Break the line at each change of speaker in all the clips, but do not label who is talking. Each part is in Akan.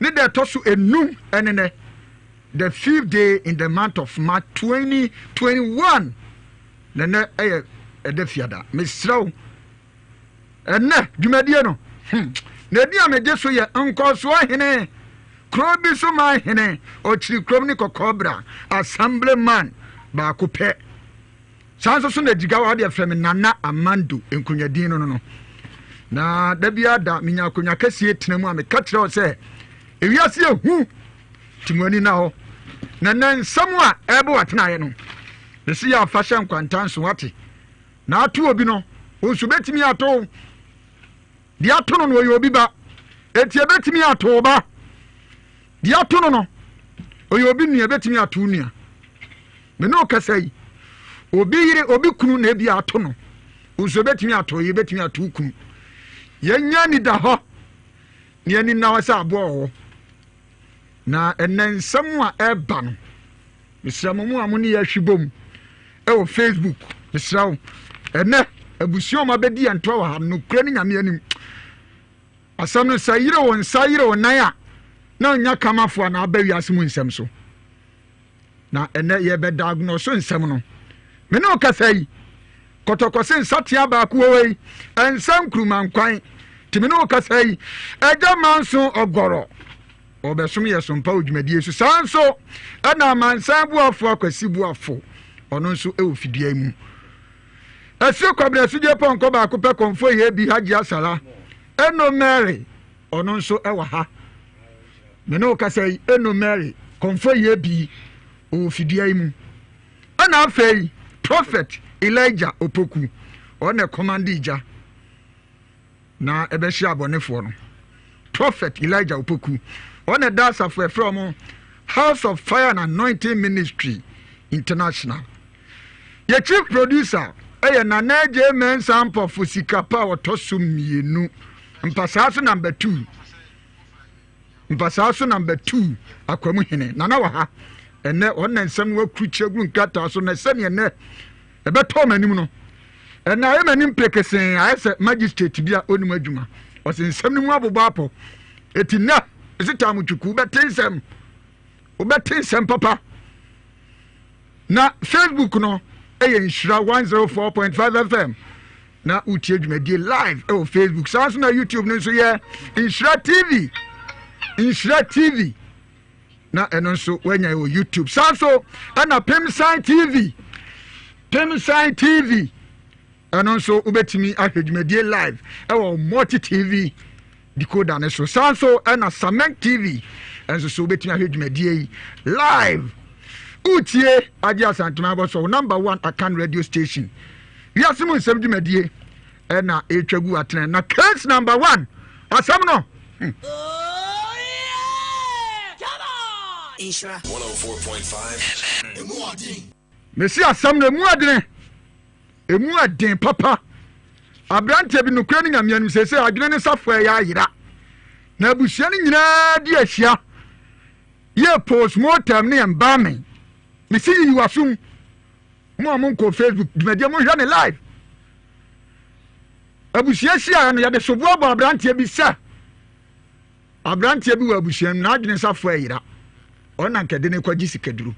Ne da ɛtɔ so enum ɛne nɛ, the fifth day in the month of March 2021. Na nɛ ɛyɛ ɛda fiada. Mesrɛ wo, ɛnɛ dwumadie no, na ɛdi a megye so yɛ Nkɔsoɔ Hene, kuro bi so man hene, ɔkyiri kurom ne kɔkɔɔbra, assemblyman baako pɛ. Saa nso so na Jigawa deɛ frɛ me Nana Amando, nkonnwadin no no no. Na da biara da menya akonnwa kɛseɛ tena mu a meka kyerɛ wo sɛ ewiase ehu ti mo ani na hɔ. Na nɛ nsɛm a ɛrebɔ w'atenaeɛ no, mesi yɛ afa hyɛ nkwanta nso wate. Na ato obi no, wo nso bɛtumi ato wo. Deɛ ato no no ɔyɛ obi ba. Enti ɛbɛtumi ato wo ba. Deɛ ato no no, ɔyɛ obi nua, ɛbɛtumi ato wo nua. Me ne wo kasa yi, obi yere, obi kunu na ebi ato no. Wo nso ɛbɛtumi ato wo yere, ɛbɛtumi ato wo kunu. Yɛnya ani da hɔ na yɛni nna hɔ sɛ aboa wɔ hɔ. Na ɛnɛ nsɛm a ɛreba no, mesrɛ mo mo a mo ne yɛahwi bom ɛwɔ Facebook, mesrɛ wo, ɛnɛ abusua a wɔabɛdi yɛn toa wɔ ha, nokorɛ ne Nyame anim. Asɛm no sɛ yere wo nsa yere wo nan a na ɔnya kamafo a na aba wiase mu nsɛm so. Na ɛnɛ yɛbɛdiagnose nsɛm no. Me ne wo kasa yi, kɔtɔkɔse nsatea baako wɔ hɔ yi, ɛnsa nkuruma nkwan. Nti me ne wo kasa yi, agya manso ɔgɔrɔ. Ɔbɛsom yɛ sompa wɔ dwumadie so. Saa nso ɛna amansan boafo Akwasi Boafo, ɔno nso ɛwɔ fidua yi mu. Ɛsɛ Kwabena Sudie Pɔnkɔ baako pɛ kɔmfo yɛ bi Hajia Sala, Eno Mary, ɔno nso ɛwɔ ha. Me ne wo kasa yi, Eno Mary, kɔmfo yɛ bi ɔwɔ fidua yi mu. Ɛna afei, Prophet Elijah Opoku, ɔno na ɛkɔmande gya na ɛbɛhyɛ abɔnefoɔ no. Prophet Elijah Opoku, ɔno na ɛda asafo ɛfrɛ wɔn House of Fire and Anointing Ministry International. Yɛ chief producer ɛyɛ Nana Adjei Mensah Ampofo Sikapa a ɔtɔ so mmienu. Mpasaa so number 2. Mpasaa so number 2 Akwamu Hene. Nana wɔ ha. Ɛnɛ ɔno na nsɛm no akrukyire gu nkrataa so na sɛdeɛ ɛnɛ ɛbɛtɔ m'anim no. Ɛnɛ ayɛ m'anim prekesee ayɛ sɛ magistrate bi a ɔnim adwuma. Ɔsɛ nsɛm no mu abobɔ apɔ. Eti nnɛ ɛsɛ taamu twuku wobɛte nsɛm. Wobɛte nsɛm papa. Na Facebook no ɛyɛ Nhyira 104.5 FM na wotie dwumadie live ɛwɔ Facebook. Saa nso na YouTube no nso yɛ Nhyira TV. Nhyira TV na ɛno nso woanya ɛwɔ YouTube. Saa nso ɛna Pemsan TV. Pemsan TV ɛno nso wobɛtumi ahwɛ dwumadie live ɛwɔ Multi TV decoder ne so. Saa nso ɛna Samek TV ɛnso so wobɛtumi ahwɛ dwumadie yi live. Wotie Agye Asantuma Abɔsɔ, number 1 Akan radio station. Wiase mu nsɛm dwumadie ɛna ɛtwa gu atena na case number 1 asɛm no.
Nhyira 104.5 FM.
Mesi asɛm no emu adene, emu aden papa. Aberanteɛ bi nokorɛ ne Nyame anim seesei adwene ne safo ɛyɛ ayera. Na abusua no nyinaa di ahyia yɛ postmortem ne embalming. Mesi yiyi w'asom. Mo a monkɔ Facebook dwumadie monhwɛ ne live. Abusua hyiaeɛ no yɛde soboɔ bɔ aberanteɛ bi sɛ aberanteɛ bi wɔ abusua no n'adwene safo ayera. Ɔno na nkɛde ne kɔgye sikaduro.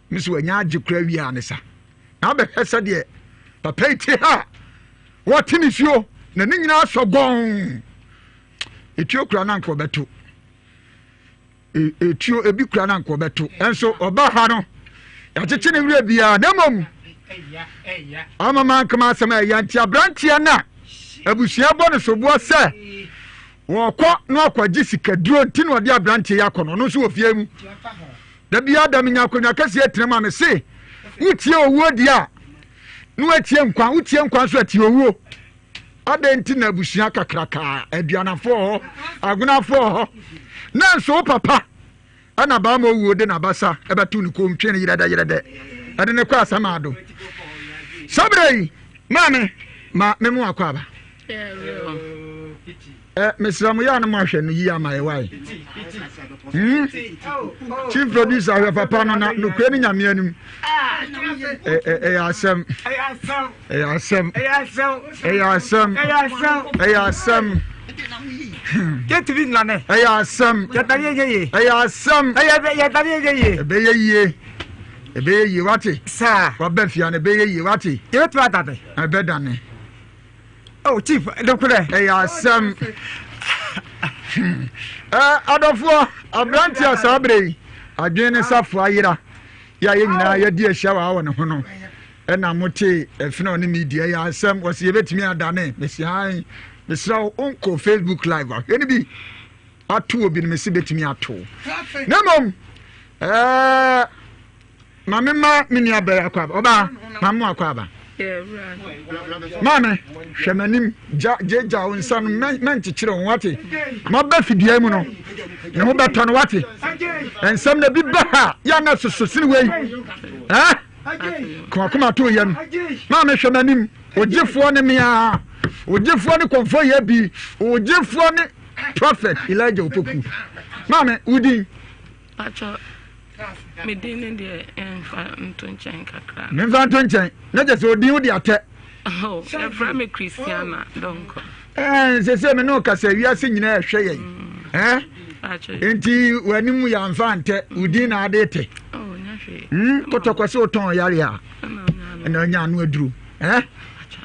Nso wanya agye kora wie a ne sa. Na abɛhwɛ sɛdeɛ papa yi te ha a wɔte ne suo na ne nyinaa sɔ gɔn. Etuo kura na nka ɔbɛto. Etuo ebi kura na nka ɔbɛto. Nso ɔba ha no yɛakyekye ne werɛ biara na mmom amama nkama asɛm a ɛyɛ nti aberanteɛ no a abusua bɔ no soboɔ sɛ wɔkɔ na ɔkɔgye sikaduro nti na ɔde aberanteɛ yi akɔ no, ɔno nso wɔ fie mu. Da biara da menya akonnwa kɛseɛ tena mu a mese wotie owuo deɛ a na woatie nkwa, wotie nkwa nso atie owuo. Adɛn nti na abusua kakrakaa aduanafoɔ hɔ, agonafoɔ hɔ, na nso wo papa ɛna baama owuo de n'abasa ɛbɛto ne kɔn twe no yerɛdɛ yerɛdɛ ɛde ne kɔ asamaado. Saa berɛ yi maame ma me mu akɔ aba. Mesrɛ mo yɛ a no mo ahwɛ no yie ama yɛ wae. Chief producer hwɛ papa no na nokorɛ ne Nyame anim. Ɛyɛ asɛm. Ɛyɛ asɛm. Ɛyɛ asɛm. Ɛyɛ asɛm.
Yɛntumi nnane.
Ɛyɛ asɛm.
Yɛdane ɛnyɛ yie.
Ɛyɛ asɛm.
Ɛyɛ yɛdane ɛnyɛ yie.
Ɛbɛyɛ yie. Ɛbɛyɛ yie wate.
Saa.
Waba fie no ɛbɛyɛ yie wate.
Yɛbɛtumi adane.
Ɛbɛdane.
Oh chief, nokorɛ.
Ɛyɛ asɛm. Ɛ adɔfoɔ, aberante a saa berɛ yi adwene ne safo ayera yɛ a yɛn nyinaa yɛdi ahyia wɔ ha wɔ ne ho no ɛna mote ɛfena ɔne me di ɛyɛ asɛm wɔsi yɛbɛtumi adane mesi han mesrɛ wo wonkɔ facebook live a hwɛ no bi ato obi no mesi bɛtumi ato na mmom ɛɛ Maame ma me nua bɛyɛ akɔ aba. Ɔbaa, maame mu akɔ aba. Maame, hwɛ m'anim, gya gyagya wo nsa no, mɛnkyekyere wo, wate? Maba fidua mu no, ne ho bɛtɔ no, wate? Nsɛm na bi ba ha, yɛ na soso sene wei. Eh? Komakoma to yam. Maame, hwɛ m'anim, ogyefoɔ ne mea, ogyefoɔ ne kɔmfoɔ yɛ bi, ogyefoɔ ne Prophet Elijah Opoku. Maame, wodin?
Pakyɛ me din no deɛ mfa nto nkyɛn kakra.
Memfa nto nkyɛn na kyɛ sɛ odin wode atɛ.
Oh, yɛfrɛ me Christiana Donkor.
Ɛɛ sɛ sɛ me ne ɔkasa wiase nyinaa ɛhwɛ yɛn. Mm. Ɛɛ nti w'anim yɛ amfa antɛ wo din na ade tɛ.
Oh, nya hwee.
Mm, kɔtɔkɔ sɛ wotɔn yare a. Ɛna ɔnya ano aduro. Ɛɛ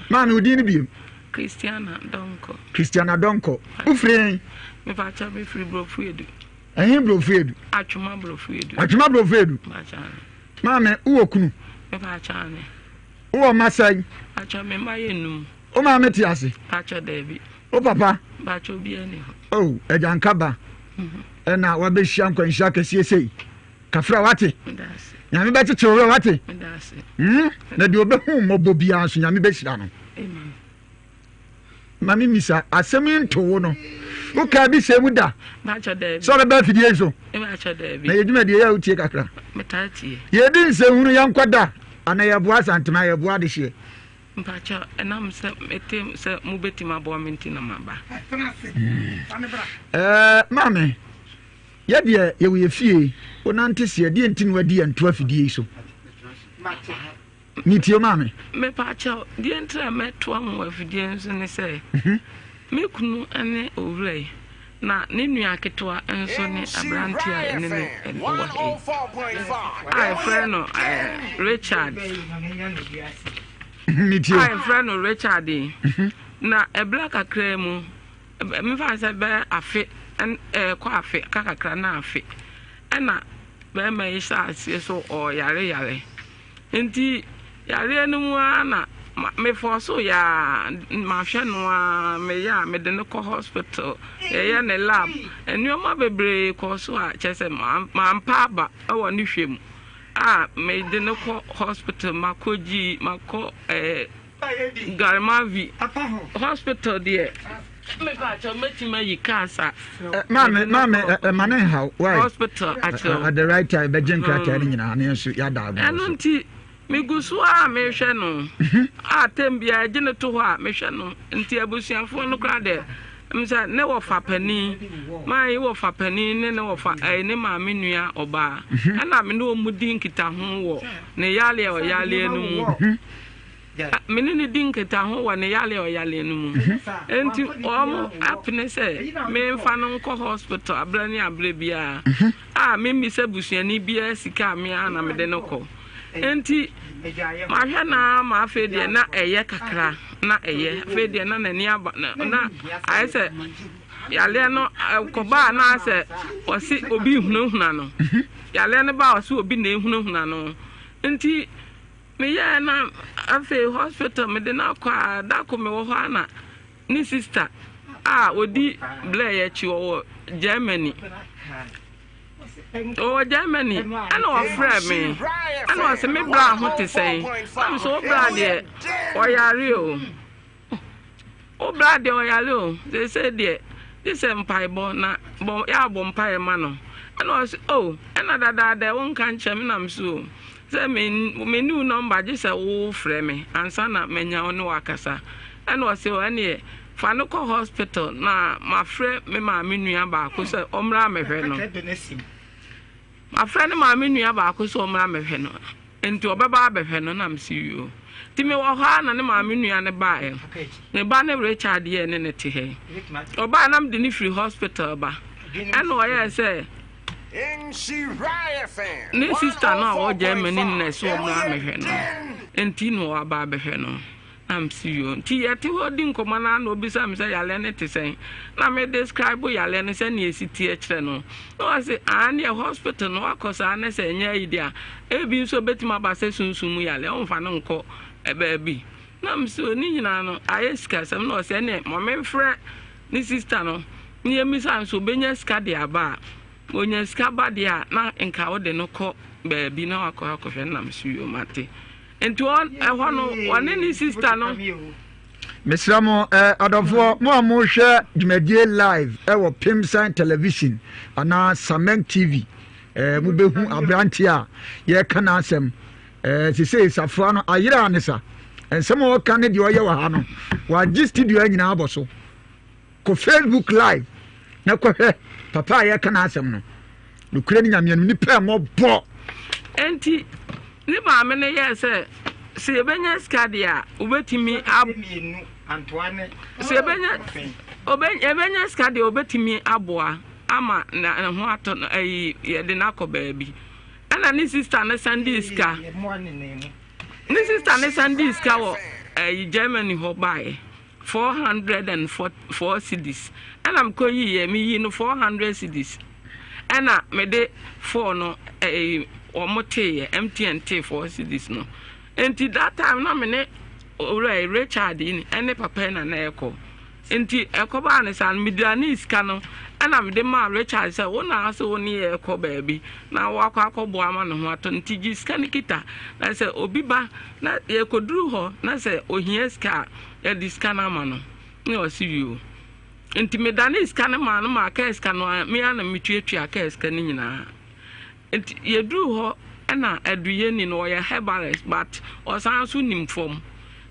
maame wo din no biem.
Christiana Donkor.
Christiana Donkor. Wofiri?
Mepakyɛ mefiri Brofuedu.
Ɛhe Brofo Edu?
Atwoma Brofo Edu.
Atwoma Brofo Edu. Maame, wowɔ kunu? Wowɔ mma sɛn?
Atwa me mma yɛ num.
Wo maame te ase?
Atwa daabi.
Wo papa?
Atwa obiara ni hɔ.
Oh, agya nka ba. Mhm. Ɛna wabɛhyia nkwanhyia kɛseɛ sei. Kafra wate? Nyame bɛkyekye wo werɛ wate? Hmm? Na deɛ ɔbɛhu mmɔbɔ biara nso Nyame bɛhyira no.
Amen.
Ma me misa asɛm yi nto wo no wokaa bi sɛ mu da sɛ ɔbɛba afidie yi so na yɛ dwumadie yɛ a wotie kakra yɛdi nsɛnhunu yɛnkɔ da ana yɛboa asantema yɛboa adehyeɛ
mpakyɛ ɛnam sɛ mete sɛ mobɛtumi aboa me nti na maba
ɛɛ maame yɛdeɛ yɛwɔ yɛ fie wonante seɛ deɛ nti na wadi yɛnto afidie yi so Metie wo maame.
Mepakyɛw, deɛ nti a mɛtoa mo afidie nso ne sɛ, me kunu ne owura yi, na ne nua ketewa nso ne aberanteɛ a ɛne no wɔ ha yi, a yɛfrɛ no Richard.
Metie.
A yɛfrɛ no Richard yi. Na ɛberɛ kakraa mu, mefa sɛ bɛyɛ afe, ɛkɔ afe, ka kakra na afe, ɛna bɛrima yi hyɛ aseɛ so ɔreyareyare. Nti yareɛ no mu ara na me fɔɔso yɛ a mahwɛ no ara meyɛ a mede no kɔ hospital yɛyɛ ne lab nneɛma bebree kɔɔ so a kyerɛ sɛ mampa aba wɔ ne hwɛ mu a mede no kɔ hospital makɔ gyi makɔ ɛɛ eh, Garmavi hospital deɛ mepakyɛw mɛtumi ayi cars a.
Maame maame ɛma ne nhaw why
hospital akyerɛw
at the right time bɛgye nkrataa no nyinaa ne nso yɛada agorɔ
ɛno nti megu so a mehwɛ no mhm. a tɛm biara gye no to hɔ a mehwɛ no nti abusuafoɔ no koraa deɛ sɛ ne wɔfa panin maa yi wɔfa panin ne ne wɔfa ɛyɛ ne maame nua ɔbaa mhm. ɛna me ne wɔn di nkitaho wɔ ne yareɛ ɔyareɛ no mu. Mhm. Me ne no di nkitaho wɔ ne yare a ɔyare no mu. Enti wɔapene sɛ memfa no nkɔ hospital aberɛ ne aberɛ biara a memmisa busuani biara sika a me ara na mede no kɔ. Enti mahwɛ no ara ma afei deɛ na ɛyɛ kakra na ɛyɛ afei deɛ na n'ani aba na ayɛ sɛ yareɛ no kɔbaa na asɛ ɔse obi hunahuna no yareɛ no baa ɔse obi na ehunahuna no nti Meyɛɛ na afei hospital mede no akɔ a da ko mewɔ hɔ a na ne sister a ɔdi Blair yɛ akyi ɔwɔ Germany ɔwɔ Germany ɛna ɔfrɛ me ɛna ɔsɛ me bra ho te sɛn na me sɛ wo bra deɛ ɔyare o. Wo bra deɛ ɔyare o, seesei deɛ gye sɛ mpaebɔ na bɔ yɛ abɔ mpaeɛ ma no. Ɛna ɔse oh ɛna dadaada wo nka nkyerɛ me nam so o sɛ me me ne wo nɔmba gye sɛ wo frɛ me ansa na manya wo ne wakasa. Ɛna ɔse oh ɛneɛ fa no kɔ hospital na mafrɛ me maame nua baako sɛ ɔmmra mmɛhwɛ no. Mafrɛ ne maame nua baako sɛ ɔmmra mmɛhwɛ no. Nti ɔbɛba abɛhwɛ no na mese yoo. Nti mewɔ hɔ ara na ne maame nua no baeɛ. Ne ba ne Richard yɛ ne ne te ha yi. Ɔbaa na mede no firi hospital ba. Ɛna ɔyɛɛ sɛ ne sister no a ɔwɔ Germany no na ɛsɛ ɔmmra mmɛhwɛ no. Nti na waba abɛhwɛ no. Na mese yoo. Nti yɛte hɔ di nkɔmmɔ no ara na ɔbisa me sɛ yareɛ no te sɛn. Na me describe yareɛ no sɛnea ɛsi teɛ kyerɛ no. Na ɔse aane deɛ hospital no wakɔ saa na sɛ ɛnyɛ ayi deɛ a, ebi nso ɛbɛtumi aba sɛ sunsum mu yareɛ, ɔmfa no nkɔ baabi. Na mese o ne nyinaa no ayɛ sikasɛm. Na ɔse ɛneɛ ma memfrɛ ne sister no na yɛmmisa no sɛ ɔbɛnya sika de aba a. Ɔnya sika ba deɛ a na nka wode no kɔ baabi na wakɔ akɔhwɛ no. Na mese yoo mate. Nti ɛhɔ no ɔne ne sista no.
Mesrɛ mo eh, adɔfoɔ mo a mohwɛ dwumadie live ɛwɔ Pimsan television anaa Sameng TV eh, mobɛhu aberanteɛ a yɛreka n'asɛm eh, sesei safoa no ayera ne sa nsɛm a ɔka ne deɛ ɔyɛ wɔ ha no wagye studio nyinaa abɔ so. Kɔ Facebook live na kɔhwɛ papa a yɛka n'asɛm no. Nokorɛ ne Nyame anim nipa mmɔbɔ.
Enti ne maame no yɛɛ sɛ, sɛ yɛbɛnya sika deɛ a, wobɛtumi ab sɛ yɛbɛnya yɛbɛnya sika deɛ wobɛtumi aboa ama na ne ho atɔ no ayi yɛde no akɔ baabi. Ɛna ne sista no san dii sika. Ne sista no san dii sika wɔ ɛyi Germany hɔ baeɛ. 404 cedis ɛna mekɔ yiiɛ meyii no 400 cedis ɛna mede four no ɛɛ wɔn teeɛ MTN tee 4 cedis no nti that time na me ne owura yi Richard yi ɛne papa yi na na ɛkɔ nti ɛkɔbaa ne saa no meduane sika no ɛna mede maa Richard sɛ wo na ase wo ne yɛ kɔ baabi na wakɔ akɔboa ama ne ho atɔ nti gye sika no kita na sɛ obi ba na yɛkɔduru hɔ na sɛ ohia sika a Yɛde sika no ama no na ɔse yoo. Nti medanee sika no maa no maa kaa sika no ara me ara na metuatua kaa sika no nyinaa. Nti yɛduruu hɔ ɛna aduyɛni no ɔyɛ herbalist but ɔsan nso nim fam.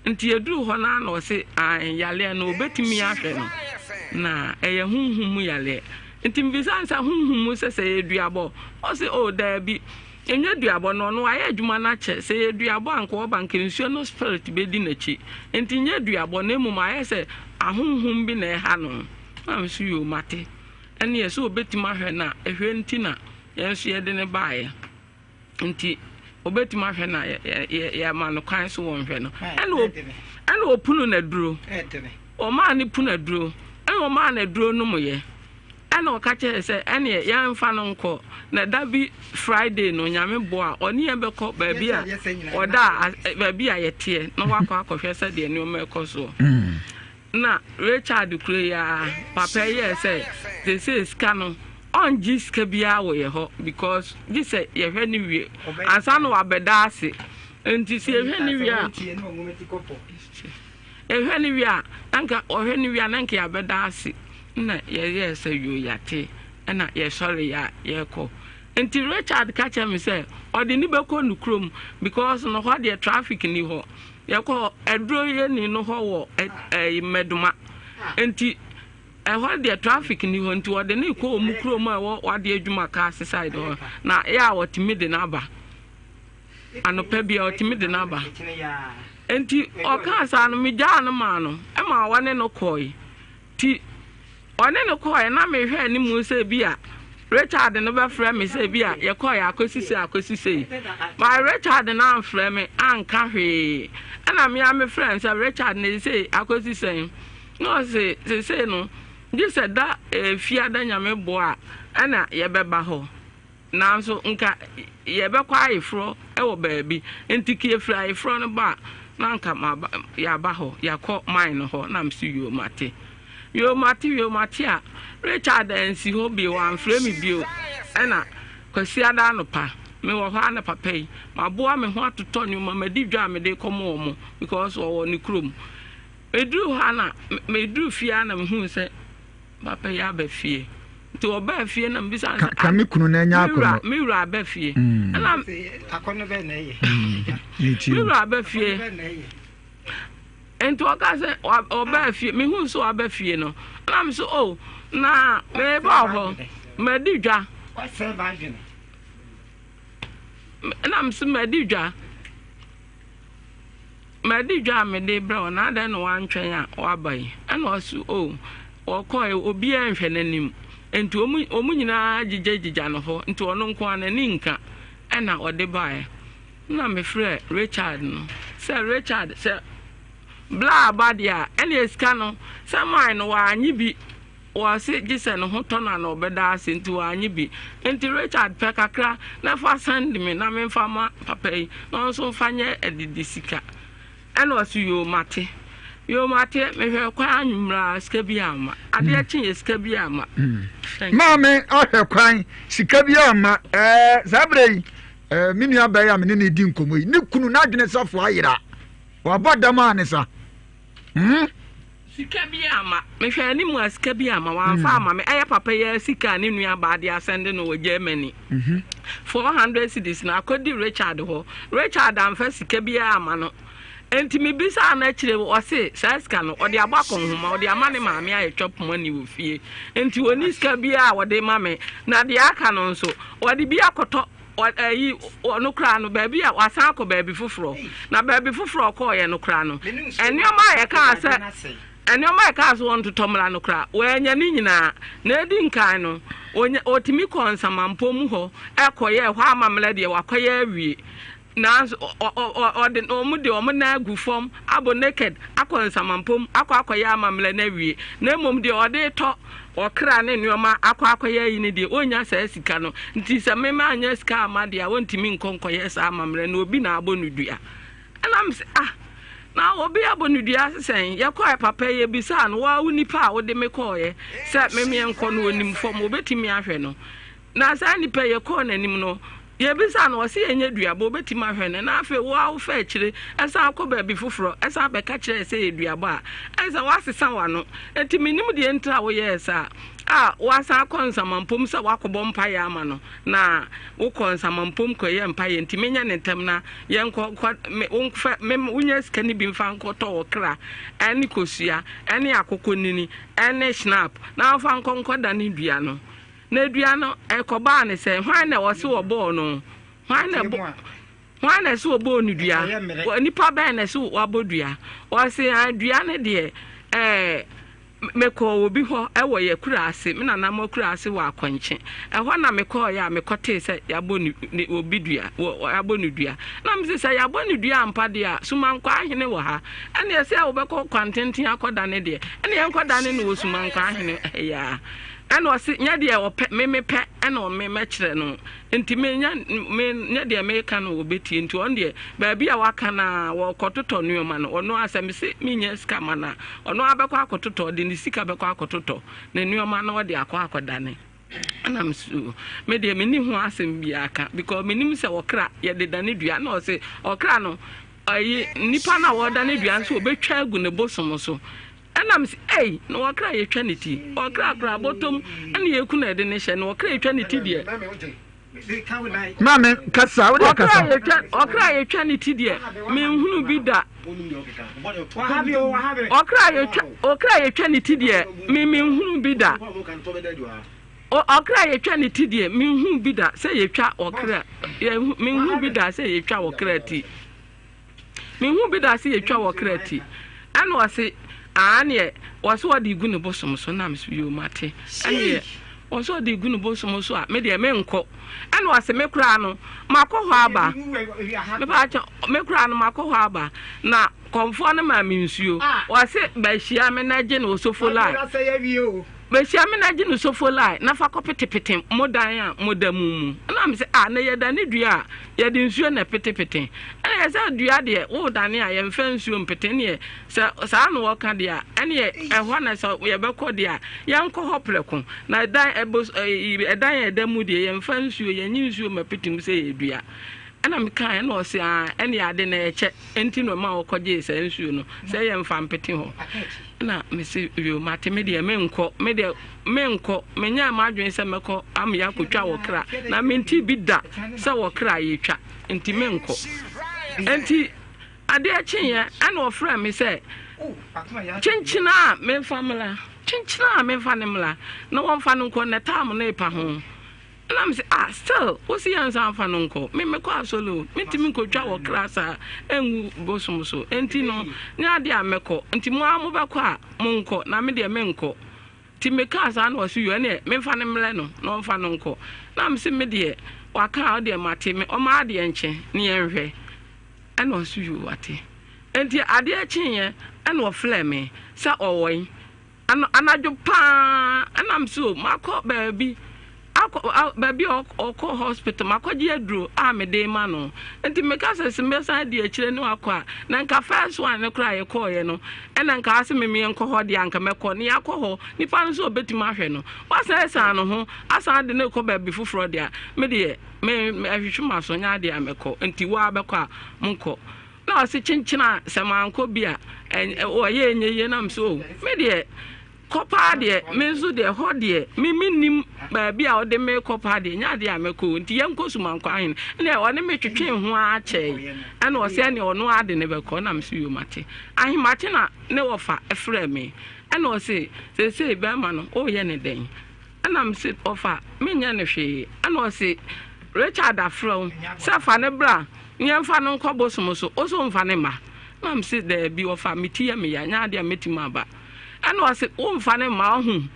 Nti yɛduruu hɔ no ara na ɔse ae yareɛ no ɔbɛtumi ahwɛ no na ɛyɛ honhom mu yareɛ. Nti mebisa no sɛ honhom mu sɛ sɛ ɛyɛ duabɔ? Ɔse oh daabi. Ɛnyɛ duabɔ no, ɔno wayɛ adwuma no akyɛ. Sɛ ɛyɛ duabɔ a anka ɔba anka nsuo no spirit bɛdi n'akyi. Nti nyɛ duabɔ na mmom ayɛ sɛ ahonhom bi na ɛha no. Na me nso yoo mate. Ɛneɛ sɛ ɔbɛtumi ahwɛ no a, ɛhwɛ nti na yɛn nso yɛde no baeɛ. Nti ɔbɛtumi ahwɛ no a yɛma no kwan so wɔnhwɛ no. Ɛna ɔpunu n'aduro. Ɔmaa no punu aduro. Ɛna ɔmaa no aduro nomyɛ. Ɛna ɔka kyerɛɛ sɛ ɛneɛ yɛnfa no nkɔ na da bi Friday no Nyame boa a ɔne yɛn bɛkɔ baabi a ɔda a baabi a yɛteɛ na wakɔ akɔhwɛ sɛdeɛ nneɛma ɛkɔ soɔ. Mm. Na Richard kuro yi ara papa yɛɛ sɛ sese sika no ɔngye sika biara wɔ yɛ hɔ because gye sɛ yɛhwɛ ne wie ansa na wabɛda ase nti sɛ yɛhwɛ ne wie a Yɛhwɛ no wie a, na nka ɔhwɛ no wie a na nka yɛabɛda ase. Na yɛyɛɛ sɛ yoo yɛate, ɛna yɛsɔreeɛ a yɛrekɔ. Nti Richard ka kyerɛ me sɛ ɔde ne bɛkɔ ne kurom because no hɔ deɛ traffic ni hɔ. Yɛkɔ aduro yɛni no hɔ wɔ ɛɛ Mmɛdoma. Nti ɛhɔ deɛ traffic ni hɔ nti ɔde ne kɔ wɔn kurom a ɛwɔ wadeɛ adwuma kaa ase side hɔ na yɛ a ɔtumi de no aba. Anɔpa biara ɔtumi de no aba. Enti ɔkaa saa no, megyaa no maa no ma ɔne no kɔe. Nti ɔne no kɔe na mehwɛ anim sɛ bi a Richard no bɛfrɛ me sɛ bi a yɛkɔe akɔsi sei akɔsi sei. But Richard no amfrɛ me anka hwee. Ɛna me ara mefrɛɛ no sɛ Richard na seesei akɔsi sɛn? Na ɔse seesei no gye sɛ da eh, fiada Nyame boa a ɛna yɛbɛba hɔ. Nanso nka yɛbɛkɔ ayeforɔ wɔ baabi, nti ka yɛfiri ayeforɔ no ba a, na anka maba, yɛaba hɔ, yɛakɔ mine no hɔ. Na mese, Yoo, mate. Yoo, mate, yoo, mate a, Richard ansi hɔ bio, wamfrɛ me bio. Ɛna Kwasiada anɔpa, mewɔ hɔ ara na papa yi, maboa me ho atotɔ nneɛma, madi dwa a mede rekɔma wɔn, because wɔwɔ ne kurom. Meduru hɔ ara na, meduru fie ara na mehuu sɛ, Papa yi aba fie. Nti ɔbaa fie na mbisa
no sɛ. Ka me kunu na ɛnyɛ akɔnɔ.
Me wura aba fie. Mm. Ɛna
akɔnɔ bɛn na ɛyɛ.
Mm. Me wura aba fie. Nti ɔka sɛ ɔbaa fie mehu sɛ ɔaba fie no ɛna me so o oh, na meba hɔ madi dwa. Ɛna me so madi dwa. Madi dwa a mede rebrɛ wo na adɛn na woantwɛn a woaba yi? Ɛna ɔse, O, ɔkɔe, obiara nhwɛ n'anim. Enti wɔn wɔn nyinaa gyigyagyigyia no hɔ, nti ɔno nko ara n'ani nka. Ɛna ɔde baeɛ. Ɛna mefrɛɛ Richard no sɛ, Richard, sɛ Bla aba deɛ a, ɛneɛ sika no, sɛ mae no wannye bi. Wɔse gye sɛ ne ho tɔ no a na ɔbɛda ase nti wannye bi. Nti Richard pɛ kakra na fa send me na memfa ma papa yi na ɔno nso mfa nyɛ adidi sika. Ɛna ɔse yoo mate. Yoo mate, mehwɛ kwan anwummerɛ a sika bi amma. Adeɛ kyeeɛ sika bi amma. Thank you.
Maame ahwɛ kwan, sika bi amma. Ɛɛ saa berɛ yi, ɛɛ me nua baa yi a me ne no redi nkɔmmɔ yi, ne kunu n'adwene safo ayera. Wabɔ dam a ne sa. Hmm?
Sika bi amma. Mehwɛ anim a sika bi amma. Wamfa mm. amma me. Ɛyɛ papa yi sika a ne nua baa de asɛnde no wɔ Germany. 400 mhm. cedis na akɔdi Richard hɔ. Richard amfa sika biara amma no. Enti mebisaa no akyire ɔse saa sika no ɔde abɔ akɔnhoma ɔde ama ne maame a yɛtwa poma ni wɔ fie. Enti ɔni sika biara a ɔde ma me. Na deɛ aka no nso ɔde bi akɔtɔ Ayi, ɔno koraa no, baabi a wasan akɔ baabi foforɔ. Na baabi foforɔ ɔkɔɔeɛ no koraa no, nneɛma a yɛkaa sɛ nneɛma a yɛkaa sɛ wɔntotɔ mmra no koraa, wɔanya ne nyinaa. Na edi nkan no, onya otumi kɔɔ nsamampɔ mu hɔ kɔyɛɛ hɔ amammerɛ deɛ wakɔyɛ awie. Nanso ɔde wɔn de wɔn nan agu fam abɔ naked akɔ nsamampɔ mu akɔ akɔyɛ amammerɛ no awie. Na mmom deɛ ɔde retɔ ɔkra ne nneɛma akɔ akɔyɛ ayi no deɛ, ɔnnya saa sika no. Nti sɛ me mannya sika amma deɛ a, ɔntumi nkɔ nkɔyɛ saa amammerɛ no. Obi na abɔ no dua. Ɛna mese, ah, na obi abɔ no dua sɛn? Yɛkɔɛ papa yi, yɛbisaa no, woa wo nipa a wode me kɔɔeɛ sɛ memeɛ nkɔ no, ɔnim fam, ɔbɛtumi ahwɛ no. Na saa nipa yi, yɛkɔɔ n'anim no, yɛbisaa no, ɔse yɛnyɛ duabɔ, ɔbɛtumi ahwɛ no. Na afei wo ara wofa akyire san kɔ baabi foforɔ san bɛka kyerɛ yɛ sɛ yɛ duabɔ a, ɛne sɛ woasesa w'ano. Enti mennim deɛ ntira a woyɛɛ saa a woasan akɔ nsamampom sɛ woakɔbɔ mpaeɛ ama no, na wokɔɔ nsamampom kɔyɛɛ mpaeɛ nti menyɛ no ntɛm na yɛnkɔ kɔ me womfa me wonya sika no bi mfa nkɔtɔ wo kra ne kosua ne akokɔnini ne schnapp na womfa nkɔ nkɔdane dua no. Na dua no, ɛkɔbaa no sɛ, hwan na ɔse wɔbɔɔ no? Hwan na ɛbɔ hwan na ɛse wɔbɔɔ no dua? Nipa bɛn na ɛse wabɔ dua? Ɔse ah, dua no deɛ ɛɛ mekɔɔ obi hɔ ɛwɔ yɛ kura ase, me nana mo kura ase wɔ akɔnkye. Ɛhɔ na mekɔɔ yɛ a mekɔtee sɛ yɛabɔ ne, ne obi dua, wɔ yɛabɔ no dua. Na mese sɛ yɛabɔ no dua ampa deɛ a, Sumankwaa hene wɔ ha. Ɛne ɛsɛ a wobɛkɔ kwantenten akɔdane deɛ, ɛne yɛnkɔdane no wɔ Sumankwaa hene ɛyɛ a. Ɛna ɔse nyɛ deɛ ɔpɛ me me pɛ ɛna ɔme mɛkyerɛ no nti me nyɛ me nyɛ deɛ meka no ɔbɛtie nti ɔno deɛ baabi a waka no a wɔkɔtotɔ nneɛma no ɔno a sɛ mese menyɛ sika ma no a ɔno a bɛkɔ akɔtotɔ ɔde ne sika bɛkɔ akɔtotɔ ne nneɛma na ɔde akɔ akɔdane ɛna meso me deɛ menni ho asɛm biara ka because menim sɛ ɔkra yɛde dane dua na ɔse ɔkra no ayi nipa no a wɔdane dua nso ɔbɛtwa agu ne bosom so Ɛna mese, Ei, na ɔkra yɛtwa ne ti? Ɔkra koraa, bɔtɔm ɛna yɛku na yɛde ne hyɛ, na ɔkra yɛtwa ne ti deɛ.
Maame, kasa, wode kasa.
Ɔkra yɛtwa ne ti deɛ, menhunu bi da. Ɔkra yɛtwa, ɔkra yɛtwa ne ti deɛ, me menhunu bi da. Ɔkra yɛtwa ne ti deɛ, menhunu bi da sɛ yɛtwa ɔkra, menhunu bi da sɛ yɛtwa ɔkra ti. Menhuu bi da sɛ yɛtwa wɔ kra ti. Ɛna ɔse aa neɛ wɔse ɔde gu ne bosom so na mese yoo mate. Ɛneɛ wɔse ɔde gu ne bosom so a me deɛ menkɔ. Ɛna ɔse me koraa no makɔ hɔ aba. Mepaakyɛ me koraa no makɔ hɔ aba na kɔmfoɔ no maa me nsuo. Ɔse bɛhyia me na gye no osofo line. Bɛhyia me na gye no sofo line na fa kɔpetepete mo dan a moda mu mu. Ɛna mese ah na yɛdane dua a Yɛde nsuo na ɛpetepete. Ɛna yɛ sɛ dua deɛ wodane a yɛmfa nsuo mpete neɛ sɛ saa na wɔka deɛ a ɛneɛ ɛhɔ na sɛ yɛbɛkɔ deɛ a yɛnkɔ hɔ prɛko na ɛdan ɛbos ɛdan a ɛda mu deɛ yɛmfa nsuo yɛnye nsuo ma pete mu sɛ yɛ dua ɛna meka ɛna ɔse aa ɛneɛ ade na ɛkyɛ ɛnti na ɔma wɔkɔgyee saa nsuo no sɛ yɛmfa mpete hɔ ɛna mese yo mate me deɛ menkɔ me deɛ Menkɔ, menyɛɛ m'adwene sɛ mɛkɔ ama yɛakɔtwa wɔ kra, na mentee bi da sɛ wɔ kra yɛtwa, nti menkɔ. Enti adeɛ kyeeɛ, ɛna ɔfrɛɛ me sɛ, kyenkyena a memfa mmra, kyenkyena a memfa no mmra, na wɔmfa no nkɔ, na tam no repa ho. Ɛna me se ah still wo se yɛnsan mfa no nkɔ? Me mekɔ asɔre o, mentumi nkɔtwa wɔ kra saa ɛngu bosom so. Enti no nyɛ adeɛ a mɛkɔ. Nti mo ara mobɛkɔ a monkɔ na me deɛ menkɔ. Nti mekaa saa na ɔse yoo ɛneɛ memfa no mmrɛ no na ɔmfa no nkɔ. Na me se me deɛ waka a ɔdeɛ mate me ɔma adeɛ nkye ne yɛnhwɛ. Ɛna ɔse yoo wate. Nti adeɛ kyeeɛ ɛna ɔfrɛɛ me sɛ ɔwɔ he. Ano anadwo paa ɛna me so makɔ baabi akɔ baabi a ɔkɔ hospital makɔgye aduro a mede ma no nti meka sɛ sɛ mɛsan adi akyire ne wakɔ a na nka first one no koraa yɛkɔɔyɛ no ɛna nka ase me meɛ nkɔ hɔ deɛ anka mɛkɔ ne yɛakɔ hɔ nipa no nso ɔbɛtumi ahwɛ no wasan asan no ho asan de ne kɔ baabi foforɔ deɛ a me deɛ me ɛhwehwɛ ma so nyɛ adeɛ a mɛkɔ nti waa bɛkɔ a monkɔ Na ɔse kyenkyen a sɛ mankɔ bi a ɔyɛ ɛnyɛ yie na mesɛ o me deɛ kɔ paa deɛ me nso deɛ hɔ deɛ me mennim baabi a ɔde me kɔ paa deɛ nyɛ adeɛ a mɛkɔ nti yɛnkɔ Sumankɔ ahene ɛnna ɔne me twetwe ho ara kyɛe ɛnna ɔsɛ ɛnna ɔno ade ne bɛkɔ na mesɛ yom ate ahemakye na ne wɔfa frɛ me ɛnna ɔse seesei bɛrima no ɔreyɛ ne dɛn Ɛna mese, Ɔfa, menyɛ no hwee. Ɛna ɔse, Richard afrɛ wo sɛ fa no bra na yɛmfa no nkɔ bosom so, wo so womfa no mma? Ɛna mese, Daabi, ɔfa, me ti yɛ me ya, nyɛ adeɛ a mɛtumi aba. Ɛna ɔse, Womfa no mma, ɔho,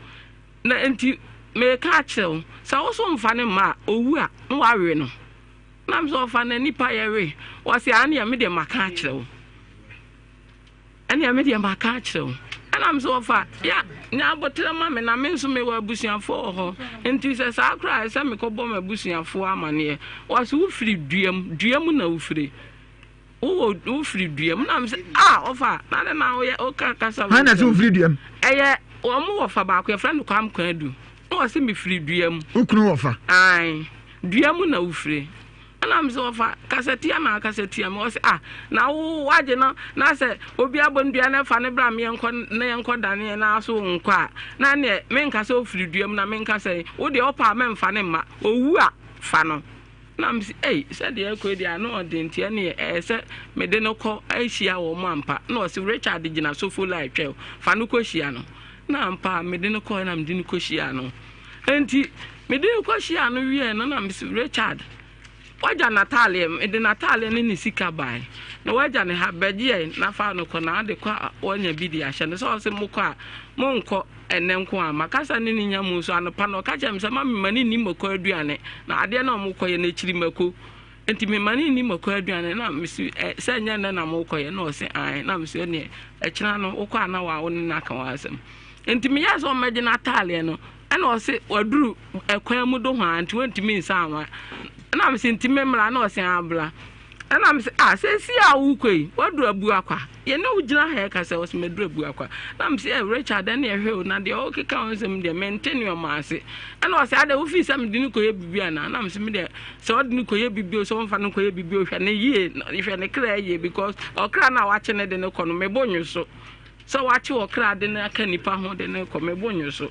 na enti meka akyerɛ wo, sɛ wo so womfa no mma a, ɔwu a, na wawe no. Ɛna mese, Ɔfa, na nipa yɛwe? Ɔse, Aane, me deɛ maka akyerɛ wo. Ɛnneɛ me deɛ maka akyerɛ wo. Ɛna me sɛ ɔfa ya nya aboterɛ ma me na me nso mewɔ abusuafoɔ wɔ hɔ nti sɛ saa koraa ɛsɛ mekɔbɔ m'abusuafoɔ amaneɛ. Wɔse wofiri dua mu, dua mu na wofiri. Wowɔ wofiri dua mu na me sɛ ah ɔfa na de na woyɛ woka kasa.
Hwan na sɛ wofiri dua mu?
Ɛyɛ wɔn wɔfa baako yɛfrɛ no Kwam Kwadu. Na wɔse mefiri dua mu.
Wo kunu wɔfa?
Ae, dua mu na wofiri. Ɛna me sɛ ɔfa kasa tia na akasa tia me ɔsɛ ah na wo wagye no na sɛ obi abɔ no dua na fa ne bra me yɛnkɔ na yɛnkɔ dane na so nkɔ a na neɛ menka sɛ ofiri dua mu na menka sɛ wo deɛ ɔpa a mɛmfa ne mma owu a fa no na me sɛ ei sɛ deɛ ɛkɔ deɛ ano ɔde nti ɛneɛ ɛyɛ sɛ mede no kɔ ahyia wɔ mo ampa na ɔsɛ Richard gyina sofo line twɛ fa no kɔ hyia no na ampa mede no kɔ na mede no kɔ hyia no Enti mede no kɔhyiaa no wieeɛ no na mese, Richard, w'agya n'ataadeɛ, mede n'ataadeɛ ne ne sika baeɛ, na w'agya ne ha, bɛgyeɛ na fa no kɔ, na ade kɔ a wanya bi de ahyɛ no. Sɛ ɔse mokɔ a, monkɔ ɛnnɛ nko ara. Makasa ne ne nya mu nso anɔpa no, ɔka kyerɛɛ me sɛ ma mema no nni mako aduane, na adeɛ no a wɔkɔyɛ no akyiri mako. Enti mema no nni mako aduane, na mese, ɛ, sɛ ɛnyɛ nnɛ na mokɔyɛ? Na ɔse ae, na mese ɛneɛ ɛkyena no wokɔ a na wa wo ne no aka w'asɛm. Nti meyɛɛ sɛ ɔmmɛgye n'ataadeɛ no, ɛna ɔse waduru ɛkwan mu dohoa nti wɔntumi nsan wa. Ɛna mese nti memmra, na ɔse abra. Ɛna mese ah seesei a wokɔ yi waduru Abuakwa, yɛne wo gyina ha ɛka sɛ ɔse maduru Abuakwa. Na mese eh Richard ɛne ɛhwɛ o na deɛ ɔkeka ho nsɛm deɛ mente nneɛma ase. Ɛna ɔse adɛ wofii sɛ mede no kɔyɛ biribi anaa? Na mese medeɛ sɛ ɔde no kɔyɛ biribi o sɛ ɔmfa no kɔyɛ biribi o hwɛ ne yie hwɛ ne kra yie because ɔkra no a wakye ne de no kɔ no mebo nwo so. Sɛ wakye ɔkra de no aka nipa ho de no kɔ me bo nwo so.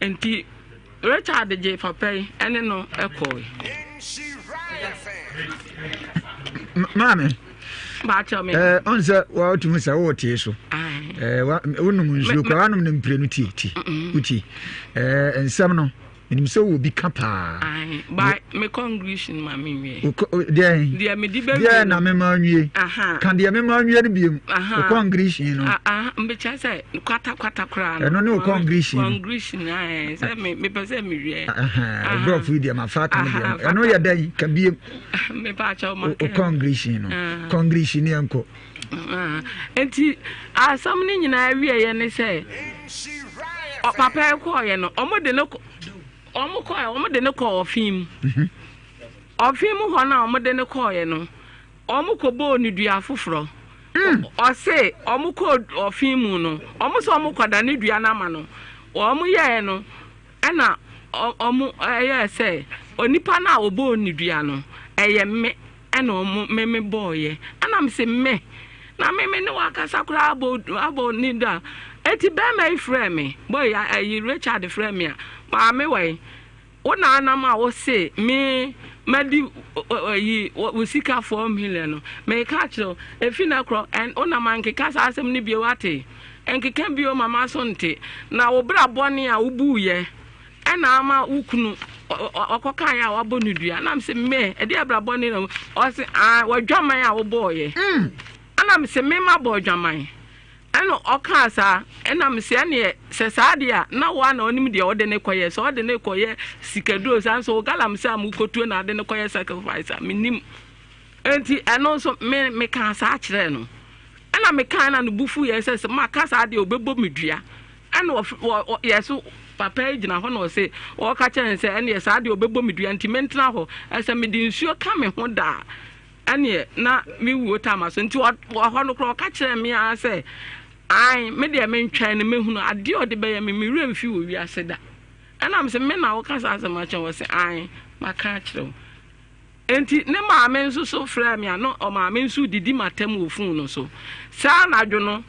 Nti Richard gyee papa yi ɛne no kɔe.
Maame.
Baakyɛ me.
Ɛɛ ɔn sɛ wɔtumi sɛ wɔwɔ tie so. Ɛɛ wa wonom nsuo kura wanom ne mprenu tie tie wotie ɛɛ nsɛm no. Menim sɛ wowɔ bi ka paa.
Ae, ba me congregation ma me nwie.
Deɛ
deɛ me di bɛ
wie. Deɛ na me ma nwie. Ka deɛ me ma nwie no biem. O congregation no.
Aha, mbekyɛ sɛ kwata kwata koraa no.
Ɛno ne o congregation.
Congregation ae, sɛ me me pɛ sɛ me wie.
Aha, brɔfo yi deɛ ma fa ka me deɛ. Ɛno yɛ dɛn ka biem.
Me pa kyɛw ma.
O congregation no. Congregation yɛn kɔ.
Nti asɛm no nyinaa wieɛ ne sɛ papa yi kɔɔeɛ no wɔn de no wɔn kɔɛ wɔn de no kɔɔ ɔfin mu mhm. ɔfin mu hɔ no a wɔn de no kɔɔeɛ no wɔn kɔ bɔɔ ne dua foforɔ mm. ɔse wɔn kɔɔ ɔfin mu no wɔn sɛ wɔn kɔda ne dua no ama no wɔn yɛɛ no Ɛna ɔmo ɛyɛɛ sɛ onipa no a ɔbɔɔ ne dua no ɛyɛ me ɛna ɔmo me me bɔɔyɛ ɛna me se me na me me ne wakasa koraa abɔ abɔ ne da eti bɛrima yi frɛ me bɔyi ɛyi Richard frɛ me a maame wɔ yi wo na anam a wose me madi ɛyi wo sika 4 million no meka akyerɛ wo efi na korɔ ɛn wo nam ankeka saa asɛm no bio wate. Nkeka bio ma m'aso nte. Na wo bra bɔne a wobuiɛ na ama wo kunu ɔkɔkaeɛ a wabɔ no dua. Na mese me, ɛdeɛ abrabɔ ne na ɔse ah wadwaman a wobɔɔyɛ. Ɛna mese me mabɔ adwaman. Ɛna ɔkaa saa, ɛna mese ɛneɛ sɛ saa deɛ a na woa na ɔnim deɛ ɔde ne kɔyɛ, sɛ ɔde ne kɔyɛ sikaduro saa nso wo galamsey a mokɔtuo na ade ne kɔyɛ sacrifice a mennim. Enti ɛno nso me mekaa saa kyerɛɛ no. Ɛna mekaa na ne bo fuiɛ sɛ sɛ maka saa deɛ ɔbɛbɔ me dua. Ɛna ɔf wɔ yɛ so papa yi gyina hɔ na ɔse ɔka kyerɛ no sɛ ɛneɛ saa deɛ ɔbɛbɔ me dua nti mentena hɔ. Ɛsɛ mede nsuo ka me ho da a ɛneɛ na me wuo taa ma so. Nti ɔ wɔ hɔ no koraa ɔka kyerɛɛ me ara sɛ ae me deɛ mentwɛn no mɛhunu adeɛ a ɔde bɛyɛ me me werɛ mfi wɔ wiase da. Ɛna mese me na woka saa asɛm akyerɛ me? Ɔse ae maka akyerɛ wo. Enti ne maame nso so frɛɛ me a na ɔmaame nso redidi m'atɛm wɔ fon no so. Saa anadwo no,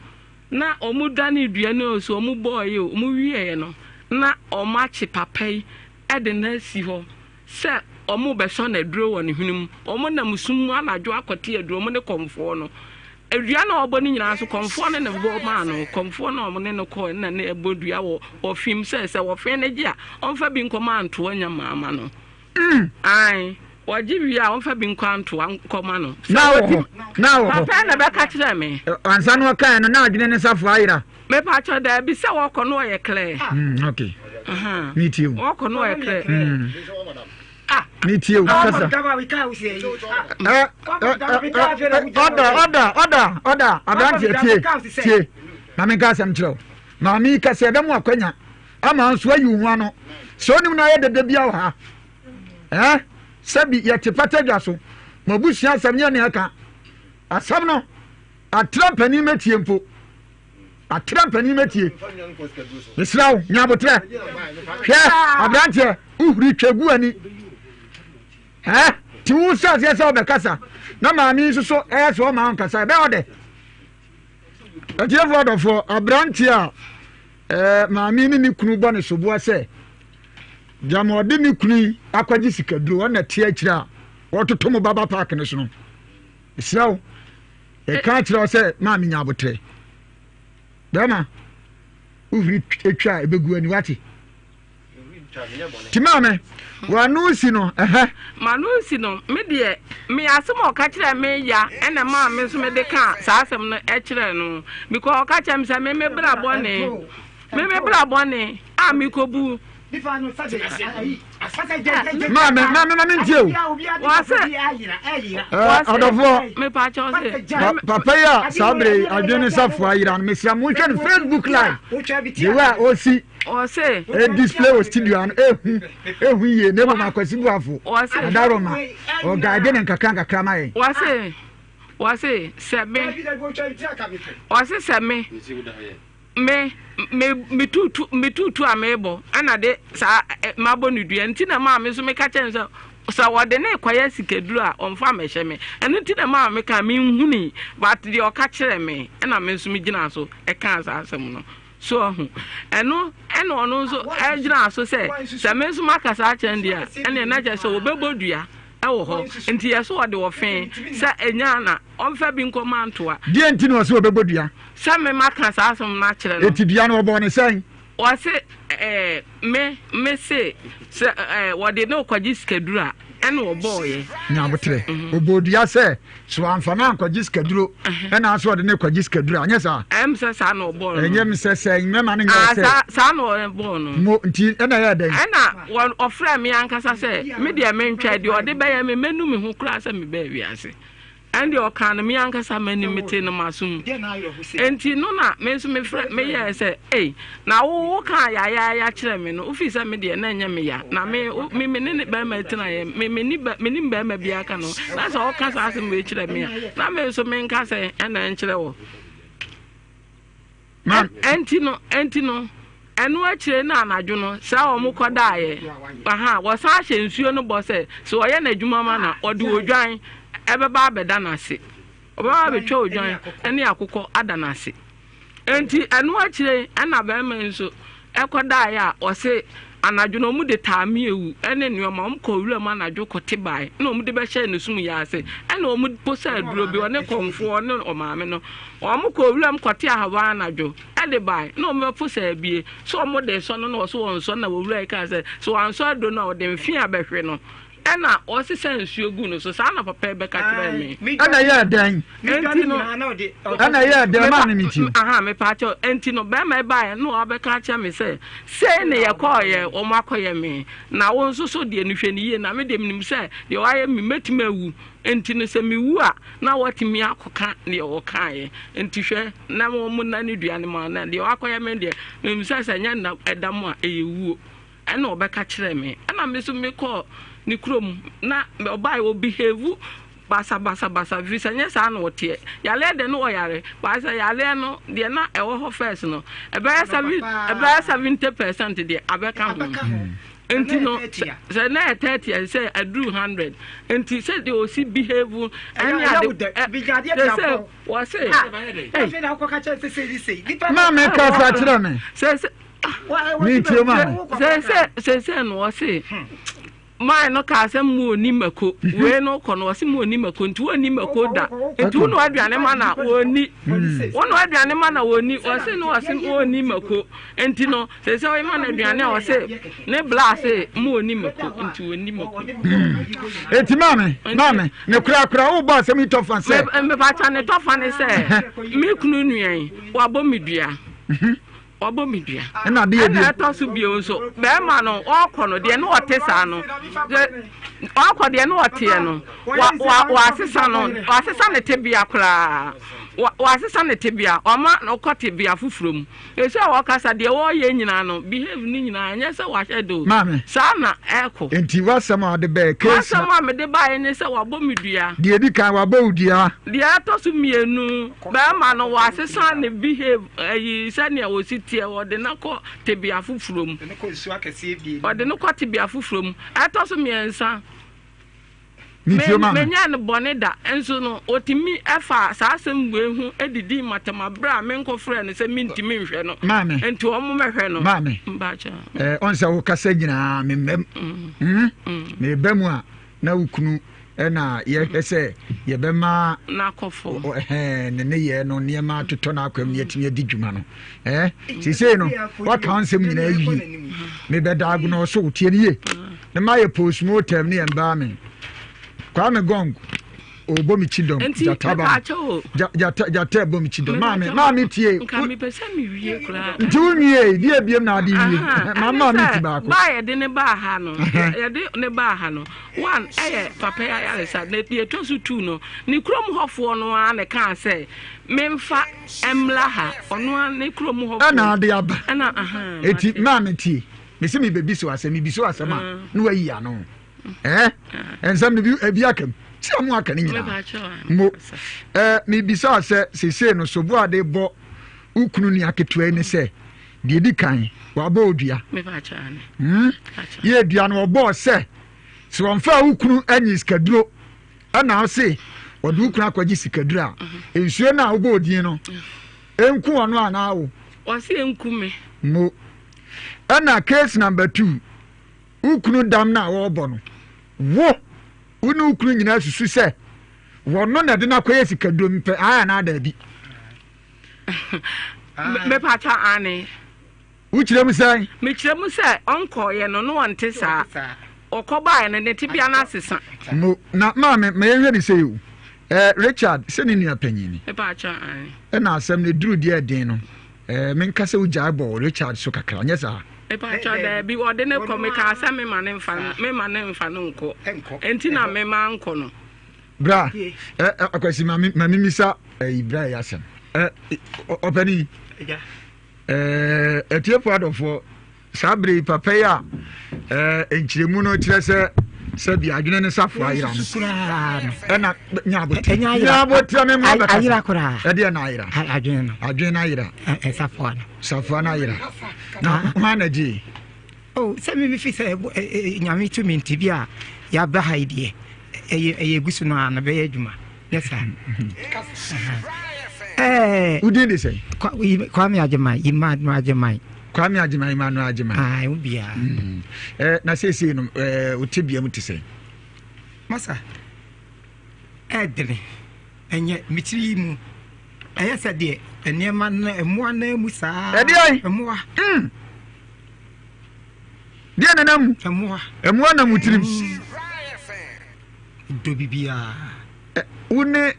na wɔdanee dua no o, so wɔbɔeɛ o, wɔwieeɛ no, na wɔakye papa yi de no asi hɔ sɛ wɔrebɛsɔ no aduro wɔ ne hwene mu. Wɔnam sum mu anadwo akɔte aduro, wɔn ne kɔmfoɔ no. Dua no a wɔbɔ no nyinaa nso, kɔmfoɔ no na ɛbɔ maa no. Kɔmfoɔ no a wɔne no kɔeɛ no na ne ɛbɔ dua wɔ ɔfem sɛ, sɛ wɔfe no gye a, ɔmfa bi nkɔma antoa nya maa ma no.
Mm.
Ae, wɔgye wie a wɔmfa bi nkɔ antoa nkɔma no.
Na wɔ hɔ. Na wɔ hɔ.
Papa na bɛka kyerɛ me.
Ansa na ɔkae no na adwene ne safo ayera.
Mepa kyɛ daabi sɛ wɔkɔ no ɔyɛ clear.
Okay. Me tie o.
Wɔkɔ no ɔyɛ clear.
Ah. Me tie o. Kasa. Ɔda ɔda ɔda ɔda aberanteɛ tie tie. Maame nka asɛm kyerɛ o. Maame yi kasa ɛbɛmo akwanya. Ama nso ayi wo ho ano. Sɛ onim na ayɛ dede bia wɔ ha. Eh? Sɛbi yɛte pata dwa so. Mo abusua asɛm nyɛ nea ɛka. Asɛm no, atra mpanin mɛtie mpo. Atra mpanin mɛtie. Mesrɛ wo, nya abotrɛ. Hwɛ, aberanteɛ, wohuri twa gu ani. Eh? Ti wo sɛ aseɛ sɛ wobɛkasa. Na maame yi nso so ɛyɛ sɛ ɔma wo nkasa. Ɛbɛyɛ ɔdɛ. Atiefoɔ adɔfoɔ, aberanteɛ a eh, maame ne ne kunu bɔ ne soboɔ sɛ gyama ɔde ne kunu yi akɔgye sikaduro ɔna te akyire a wɔtoto mo baba park no so no mesrɛ wo ɛka akyerɛ wo sɛ maame nya abotrɛ bɛrima wohuri twa a ɛbɛgu ani wate Ti maame, w'ano si no ɛhɛ.
M'ano si no, me deɛ, me asɛm a ɔka kyerɛɛ me ya ɛna maa me nso mede kaa saa asɛm no kyerɛɛ no because ɔka kyerɛ me sɛ me me bra bɔne, me me bra bɔne a mekɔbu.
Maame, maame ma mentie o.
Wɔse,
Ɔdɔfoɔ,
mepakyɛw se.
Papa yi a saa bere yi adwene ne safoa yera no, mesrɛ mo nhwɛ no Facebook live. The way a ɔsi.
Ɔse.
E display wɔ studio ano ehu ehu yie na mmom Akwasi Boafo Adaroma ɔgaade ne nkakra nkakra ma yɛn.
Wɔse wɔse sɛ me wɔse sɛ me me me me tutu me tutu a mebɔ ɛna de saa mabɔ ne dua nti na maa me nso meka kyerɛ no sɛ sɛ wɔde ne kɔyɛ sikaduro a ɔmfa mmɛhyɛ me ɛno nti na maa meka menhuni but deɛ ɔka kyerɛ me ɛna me nso megyina so ɛkaa saa asɛm no. So ahu? Ɛno ɛna ɔno nso gyinaa so sɛ, sɛ me nso maka saa akyerɛ no deɛ a, ɛneɛ na kyerɛ sɛ wɔbɛbɔ dua wɔ hɔ. Nti yɛ so ɔde ɔfe sɛ ɛnya na ɔmfa bi nkɔma ntoa.
Deɛ nti na ɔse ɔbɛbɔ dua?
Sɛ me maka saa asɛm no akyerɛ no.
Eti dua no ɔbɔɔ no sɛn?
Ɔse ɛɛ me me se sɛ ɛɛ wɔde ne kɔgye sikaduro a ɛna ɔbɔɔyɛ.
Nya aboterɛ. Ɔbɔɔ dua sɛ so wamfa no ankɔgye sikaduro ɛna nso ɔde no kɔgye sikaduro a, anyɛ saa?
Ɛm sɛ saa na ɔbɔɔ no.
Ɛnyɛ m sɛ sɛ mɛma no nyɛ sɛ.
Ah, saa na ɔbɔɔ no.
Mo nti ɛna ɛyɛ dɛn?
Ɛna wɔ ɔfrɛ me ankasa sɛ me deɛ mentwɛ deɛ ɔde bɛyɛ me mɛnu me ho koraa sɛ mebɛɛ wiase. Ɛnde ɔkaa no me ankasa m'anim, metee no m'aso mu. Enti no na me nso mefrɛ meyɛɛ sɛ, Ei, na wo wokaa yayaaya kyerɛɛ me no, wofii sɛ me deɛ na ɛnyɛ me ya. Na me me me ne ne barima tenaeɛ, me me ni menim barima biara ka no. Na sɛ ɔka saa asɛm wei kyerɛ me a, na me nso menka sɛ ɛna ɛnkyerɛ wɔ. Ɛnti no, ɛnti no, ɛno akyire no anadwo no, sɛ wɔn kɔdaeɛ, aha, wɔsan ahyɛ nsuo no bɔ sɛ, sɛ ɔyɛ n'adwuma ma na ɔde odwan ɛbɛba abɛda n'ase. Ɔbɛba abɛtwa odwan ne akokɔ ada n'ase. Ɛnti ɛno akyire ɛna bɛrima nso ɛkɔdaeɛ a ɔse. Anadwo no wɔde taamiewu ne nneɛma, wɔkɔɔ wuram anadwo kɔte bae, na wɔde bɛhyɛɛ ne sum yi ase. Ɛnna wɔposaa aduro bi, ɔne kɔmfoɔ ne ɔmaame no. Wɔkɔɔ wuram kɔte ahaban anadwo de bae, na wɔbɛposaa abie. Sɛ wɔde resɔ no na ɔso wɔnsɔ, na owura yi kaa sɛ, sɛ wansɔ aduro no a, ɔde mfe a bɛhwe no. Ɛna ɔsesa nsuo gu no so. Saa na papa yi bɛka kyerɛɛ me.
Ɛna ɛyɛɛ dɛn?
Enti no,
Ɛna ɛyɛɛ dɛn maa me metie?
Aha, mepaakyɛw. Enti no, bɛrima yi baeɛ na wabɛka akyerɛ me sɛ, sei na yɛkɔɔeɛ, wɔn akɔyɛ me. Na wo nso so deɛ no hwɛ no yie, na me deɛ menim sɛ deɛ wɔayɛ me, mɛtumi awu. Enti no, sɛ mewu a, na woatumi akɔka deɛ wɔkaeɛ. Enti hwɛ, na wɔn nna ne dua no ma, na deɛ wɔakɔyɛ me deɛ, menim sɛ sɛ ɛnyɛ nna ɛda mu a, ɛyɛ wuo. Ɛna ɔbɛka kyerɛɛ me. Ɛna me nso mekɔɔ ne kurom na ɔbaeɛ ɔbehave basabasabasa firi sɛ nyɛ saa na ɔteɛ. Yareɛ deɛ na ɔyare but sɛ yareɛ no deɛ na ɛwɔ hɔ first no ɛbɛyɛ seven ɛbɛyɛ 70% deɛ abɛka ho. Nti no sɛ na yɛ 30 a sɛ aduru 100 nti sɛ deɛ ɔsi behave ɛne ade ɛ sɛ wɔse.
Maame kasa kyerɛ me.
Sɛ sɛ
Metie maame.
Sɛsɛ sɛsɛ no ɔse maa no kaa sɛ mu oni mako wei no kɔ no ɔse mu oni mako nti wɔnni mako da nti wo noa aduane ma na wɔnni wo noa aduane ma na wɔnni ɔse no ɔse wɔnni mako nti no sɛsɛ ɔyɛ ma no aduane a ɔse ne bla se mu oni mako nti wɔnni mako.
Eti maame maame ne korakora wo bɔ asɛm yi tɔfa sɛ.
Mepatwa ne tɔfa ne sɛ me kunu nua yi wabɔ me dua. Wabɔ me dua.
Ɛna adeɛ
bio. Ɛna ɛtɔ so bio nso, bɛrima no ɔrekɔ no deɛ ne ɔte saa no, ɔrekɔ deɛ ne ɔteɛ no, wa wa wasesa no, wasesa ne tebea koraa, wa wasesa ne tebea, wama no kɔ tebea foforɔ mu. Esi a wɔkasa deɛ wɔreyɛ nyinaa no, behave ne nyinaa ɛnyɛ sɛ wahyɛ do.
Maame.
Saa na ɛrekɔ.
Nti w'asɛm a ɔde bɛɛ case.
M'asɛm a mede baeɛ ne sɛ wabɔ me dua.
Deɛ edi kan wabɔ wo dua.
Deɛ ɛtɔ so mmienu, bɛrima no wasesa ne behave ayi sɛnea ɔsi teɛ, ɔde no kɔ tebea foforɔ mu. Ɔde no kɔ tebea foforɔ mu. Ɛtɔ so mmiɛnsa, menyɛɛ no bɔne da, nso no ɔtumi fa saa asɛm wei ho didi matam berɛ a menkɔfrɛɛ no sɛ mentumi nhwɛ no. Nti wɔn mɛhwɛ no.
Maame, ɔn sɛ wokasa nyinaa memmam. Meba mu a na wo kunu na yɛhwɛ sɛ yɛbɛma ne nneyɛɛ no nneɛma atotɔ n'akwam ne yɛatumi adi dwuma no seesei no waka wo nsɛm nyinaa yie mebɛda agono so tie no yie ne mayɛ postmortem ne yɛn me Kwame Gong ɔbɔ me kyidɔm gyata ba gyata gyata ɛbɔ me kyidɔm maame maame tie nti wo nwie di ebiem na ade wie maame maame ti baako.
Baa yɛde ne baa ha no yɛde ne baa ha no one ɛyɛ papa yi ayaresa na deɛ ɛtɔ so two no ne kurom hɔfoɔ no ara na ɛkaa sɛ memfa mmra ha ɔno ara ne kurom hɔfoɔ.
Ɛna ade aba
ɛna ahan
eti maame tie mesi mi bebi so asɛm mi bi so asɛm a na wayi ano. ɛɛ nsɛm no bi ebi aka mu si ɔmo aka ne nyinaa mo ɛɛ mibisa sɛ sese no sobo ade bɔ ukunu ni aketewa yi ne sɛ deɛ edi kan wabɔ odua yɛ dua no ɔbɔɔ sɛ sɛ wɔnfa ukunu anyi sikaduro ɛna ɔse ɔde ukunu akɔgye sikaduro a mhm. nsuo no a wobɔ odin no enku ɔno anaa wo.
Ɔse enku me.
Mo ɛna case number two. Wo kunu dam no a wɔrebɔ no, wo, wo ne wo kunu nyinaa susu sɛ wɔno na ɛde no akɔyɛ sikaduro mpɛ ae anaa daabi?
Mepatwa ane.
Wokyerɛ mu sɛn?
Mekyerɛ mu sɛ ɔnkɔɔyɛ no no ɔnte saa. Ɔkɔbaeɛ no ne tebea no asesa.
Mo, na maame, ma yɛnhwɛ ne sei o. Eh, Richard, sɛ ne nua panyin ni.
Mepatwa ane.
Ɛna asɛm no ɛduru deɛ ɛden no. Eh, menka sɛ wogyae bɔ Richard so kakra, nyɛ saa?
Mepakyɛw, daabi, ɔde no kɔ, mekaa sɛ mema no mfa no, mema no mfa no nkɔ, enti na mema nkɔ no.
Bra, eh, eh, akwasi, ma me, ma me misa eh, bra yɛ asɛm. Eh, ɔpɛni, eh, atiefo adɔfoɔ, Saa bere yi papa yi a nkyerɛmu no kyerɛ sɛ sɛbi adwene ne safo ayera no ɛna nyabotrɛ nyabotrɛ me mma bɛka
ayera koraa
ɛdeɛ na ayera
adwene no
adwene no ayera
safoa no
safoa no ayera na hwan na gye
oh sɛ me mefi sɛ nyame tumi nti bi a yɛaba ha yi deɛ ɛyɛ ɛyɛ gu so no a na bɛyɛ adwuma nyɛ saa
wodin de sɛn
Kwame Agyeman Yima Agyeman.
Kwame Agyeman, Emmanuel Agyeman.
Ah, ɛmu biara.
Mm. Eh, na seesei no, eh, wo tebea mu te sɛn?
Masa, ɛdene, ɛnyɛ me tiri yi mu. Ɛyɛ sɛ deɛ nneɛma no mmoa no mu saa.
Ɛdeɛn?
Mmoa.
Deɛ na nam mu?
Mmoa.
Mmoa nam wo tirim.
Dɔ bibiara.
Wo ne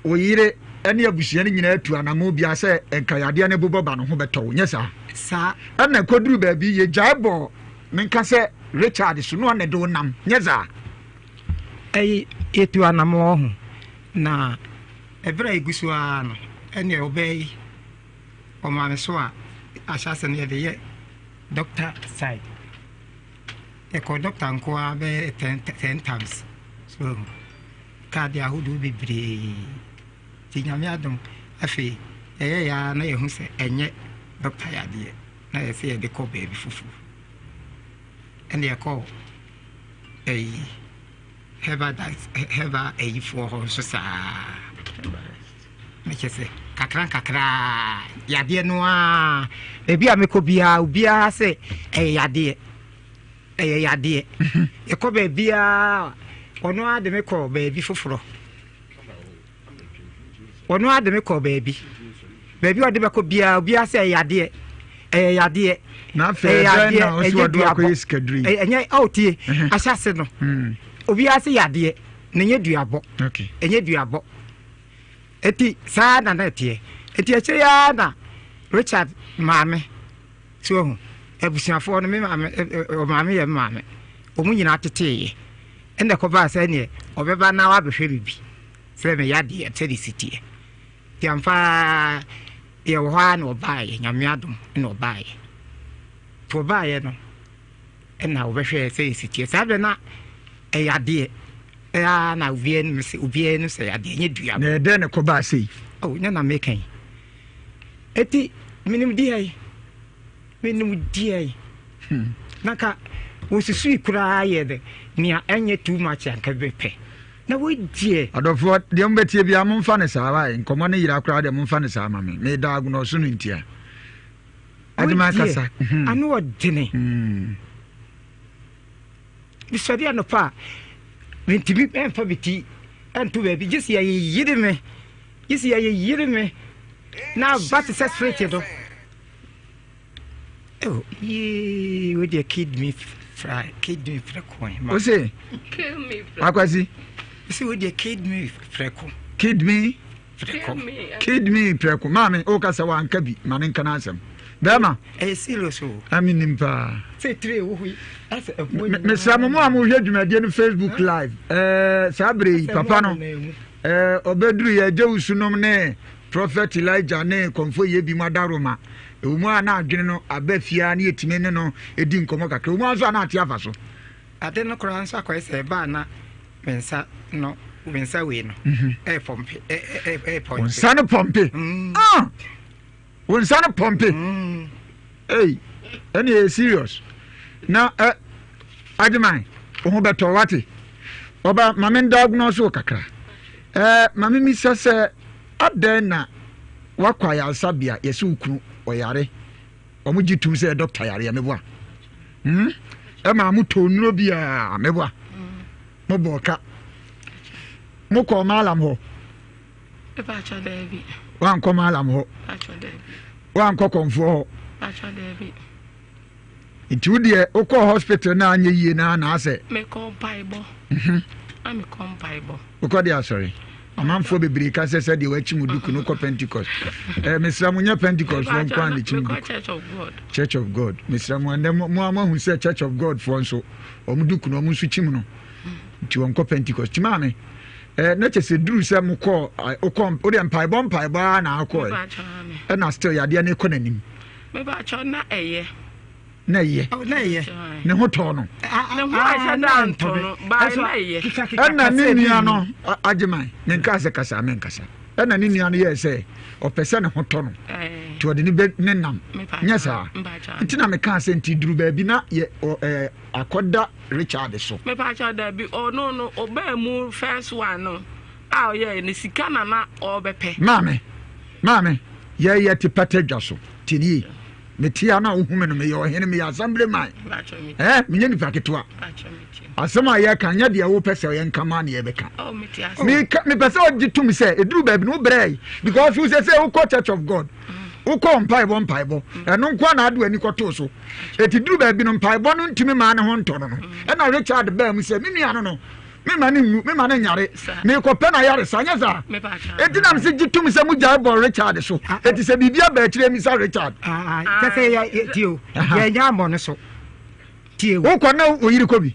wo yere ne abusua no nyinaa tu anammɔn biara sɛ nka yadeɛ no bobɔ ba no ho bɛtɔ wo, nyɛ saa?
Saa.
Ɛna ɛkɔduru baabi yɛgyae bɔɔ menka sɛ Richard so no ɔne de wo nam, nyɛ saa?
Ɛyi yɛtu anammɔn ho na ɛberɛ a ɛgu so ara no ɛne ɔbaa yi ɔmaa me so a ahyɛase no yɛde yɛ doctor side. Yɛkɔɔ doctor nko ara bɛyɛ ten times so kaade ahodoɔ bebree nti Nyame adom afei yɛyɛeɛ ara na yɛhu sɛ ɛnyɛ dɔkta yadeɛ na yɛsɛ yɛde kɔ baabi foforɔ ɛne yɛkɔɔ ɛyi herbal herbal ayifoɔ hɔ nso saa na kyɛ sɛ kakra nkakra yadeɛ no ara baabi a mekɔ biara obiara sɛ ɛyɛ yadeɛ Ɛyɛ yadeɛ. Yɛkɔ baabiara ɔno ara de me kɔ baabi foforɔ. Ɔno ara de me kɔ baabi. Baabi a ɔde bɛkɔ biara obiara sɛ ɛyɛ yadeɛ. Ɛyɛ yadeɛ.
Na afei ɛdɛn na ɔsi ɔde akɔyɛ sikaduro yi?
Ɛnyɛ ɔtie ahyɛse no. Obiara sɛ yadeɛ na ɛnyɛ duabɔ. Ɛnyɛ duabɔ. Eti saa na na ɛteɛ. Eti akyire yi ara na Richard maame. So wahu? Abusuafoɔ no, me maame, ɔmaame yɛ me maame. Wɔn nyinaa teteeɛ. Ɛna ɛkɔbaa sɛ neɛ ɔbɛba na wabɛhwɛ me bi sɛ meyɛ adeɛ sɛdeɛ ɛsi teɛ. Nti ampa ara yɛwɔ hɔ ara na ɔbaeɛ, Nyame adom na ɔbaeɛ. Nti ɔbaeɛ no ɛna ɔbɛhwɛɛ sɛ ɛsi teɛ. Saa berɛ na ɛyɛ adeɛ. Ɛyɛ na obiara nim sɛ obiara nim sɛ ɛyɛ adeɛ, ɛnyɛ dua.
Na ɛdɛn na ɛkɔbaa sei?
Oh, nyɛ na meka yi. Eti menim deɛ yi, menim deɛ yi. Hmm. Na nka wosusui koraa yɛ dɛ nea ɛnyɛ too much anka bɛpɛ. Na wodeɛ.
Adɔfoɔ, deɛ mobɛtie biara momfa no saa wae, nkɔmmɔ no yera koraa deɛ momfa no saa ma me, meda agonɔso no ntia. Adwuma kasa.
Hmm. Ano ɔdene.
Hmm.
Mesɔre anɔpa a, mentumi mfa me ti nto baabi gye sɛ yɛyeyere me. Gye sɛ yɛyeyere me na aba te sɛ spirit no. Oh, yee, wo deɛ kid me fry, kid me prɛko.
Wo se, akwasi.
Wo se wo deɛ kid me prɛko.
Kid me?
Prɛko.
Kid me prɛko. Maame, o kasa wa nka bi, ma ne nka n'asɛm. Bɛrima.
Ɛyɛ serious o.
Ami nim paa.
Sɛ tire wo hɔ yi, asɛ ɛho nyinaa.
Mesra mo mo a mo hwɛ dwumadie no Facebook live. Ɛɛ saa bere yi papa no. Ɛɛ ɔbɛduru yɛ Jewusu nom ne Prophet Elijah ne kɔmfo yɛ bi mu adaroma. Ɛwɔ mu a na adwene no aba fie a ne yɛtumi ne no di nkɔmmɔ kakra. Ɛwɔ mu nso a na ate afa so.
Ade no koraa nso akɔyɛ sɛ ɛbaa na me nsa no me nsa wei no ɛɛpɔmpe ɛɛpɔmpe.
Wo nsa no pɔmpe. Ah! Wo nsa no pɔmpe. Ei, ɛne ɛyɛ serious. Na ɛ Agyeman, wo ho bɛtɔ wate. Ɔba, ma me diagnose wo kakra. Ɛ ma me misa sɛ adɛn na wakɔ ayaresabea yɛsɛ wo kunu ɔyare. Wɔn gye tum sɛ dɔkta yareɛ meboa. Hmm? Ɛma mo tɔ nnuro biara meboa. Mo bɔɔ ka. Mo kɔɔ maalam hɔ.
Mepakyɛ daabi.
Wankɔ maalam hɔ.
Pakyɛ daabi.
Wankɔ kɔnfoɔ hɔ.
Pakyɛ daabi.
Nti wo deɛ wokɔɔ hospital na anyɛ yie na na asɛ.
Mekɔ mpaebɔ.
Mhm.
Na mekɔ mpaebɔ.
Wokɔ de asɔre. Amanfoɔ bebree ka sɛ sɛdeɛ wakyi mu duku no kɔ Pentecost. Eh, mesrɛ mo nyɛ Pentecost foɔ nko a na kyim duku.
Church of God.
Church of God. Mesrɛ mo ɛnɛ mo a moahu sɛ Church of God foɔ nso wɔn duku no wɔn nso kyim no. Nti wɔn kɔ Pentecost. Timaame. Eh, na kyɛ sɛ duru sɛ mokɔɔ wokɔ wode mpaebɔ mpaebɔ ara na akɔɛ ɛna still yadeɛ no kɔ n'anim.
Mebakyɛ na ɛyɛ.
Na ɛyɛ.
Na ɛyɛ.
Ne ho tɔɔ no.
Ne ho ahyɛ da ntɔ no baa na ɛyɛ.
Ɛna ne nua no agyeman ne nka sɛ kasa menkasa ɛna ne nua no yɛɛ sɛ ɔpɛ sɛ ne ho tɔ no nti ɔde ne bɛ ne nam nyɛ saa nti na mekaa sɛ nti duru baabi na yɛ ɛɛ akɔda Richard so.
Mepakyɛw dabi ɔno no ɔbaa mu first one no a ɔyɛɛ no sika na na ɔbɛpɛ.
Maame maame yɛ yɛ te pata dwa so tie nie. Mete a na wohu me no, meyɛ ɔhene, meyɛ assembly man. Eh, menyɛ nipa ketewa. Asɛm a yɛka nyɛ deɛ wopɛ sɛ yɛnka ma ne yɛbɛka.
Oh,
mepɛ sɛ ɔgye tom sɛ ɛduru baabi no wobrɛe because wo sɛ sɛ wokɔ Church of God, wokɔ mpaebɔ mpaebɔ, ɛno nko a na ade w'ani kɔtoo so. Ɛti duru baabi no mpaebɔ no ntumi maa ne ho ntɔ no no. Ɛna Richard baa mu sɛ me nua no no, mema no nwu, mema no nyare, merekɔpɛ no ayaresa, nyɛ saa? Enti na mese gye tom sɛ mogyae bɔ Richard so, enti sɛ biribi aba akyire misa Richard.
Kyɛ sɛ yɛ tie o, yɛnya mmɔ no so. Tie o.
Wokɔ na oyiri kɔ bi.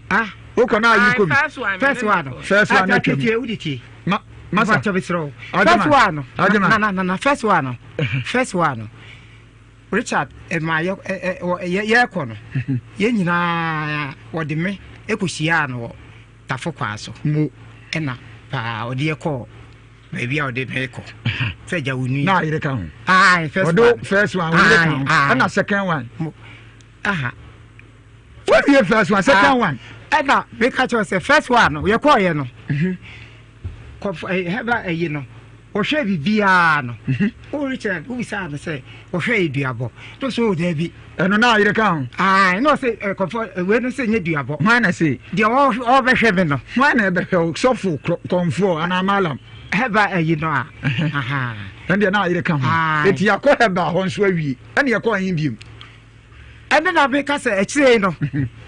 Wokɔ na ayiri kɔ bi.
First one no.
First one no atwa mu.
Tie wodi tie.
Ma masa.
Kyɛ mesrɛ wo. First one no. Na na na first one no. First one no. Richard ma yɛ yɛ yɛkɔ no yɛn nyinaa wɔde me kɔhyiaa no wɔ Tafo kwaa so
mo
ɛna paa ɔde yɛ kɔɔ baabi a ɔde me kɔ sɛ gya wo nua
na ayere ka ho
ayi first
one ɔdo first one ɔyere ka ho ɛna second one
mo aha
wɔwie first one second one
ɛna meka kyerɛ sɛ first one no yɛkɔɔyɛ no kɔfɔ ɛyɛ hɛba ɛyi no Ɔhwɛɛ biribiara no, wo Richard, wobisaa no sɛ ɔhwɛ yɛ duabɔ, na ɔsɛ o daabi.
Ɛno na ayere ka ho.
Ae, na ɔsɛ kɔmfɔ wei no sɛ nyɛ duabɔ.
Hwan na se?
Deɛ ɔbɛhwɛ me no.
Hwan na ɛbɛhwɛ wo, sɔfo, kɔmfoɔ anaa malam?
Hɛba ayi no a.
Ɛndeɛ na ayere ka ho. Eti yɛakɔ hɛba hɔ nso awie, ɛne yɛkɔ ahe biom?
Ɛno na meka sɛ akyire yi no,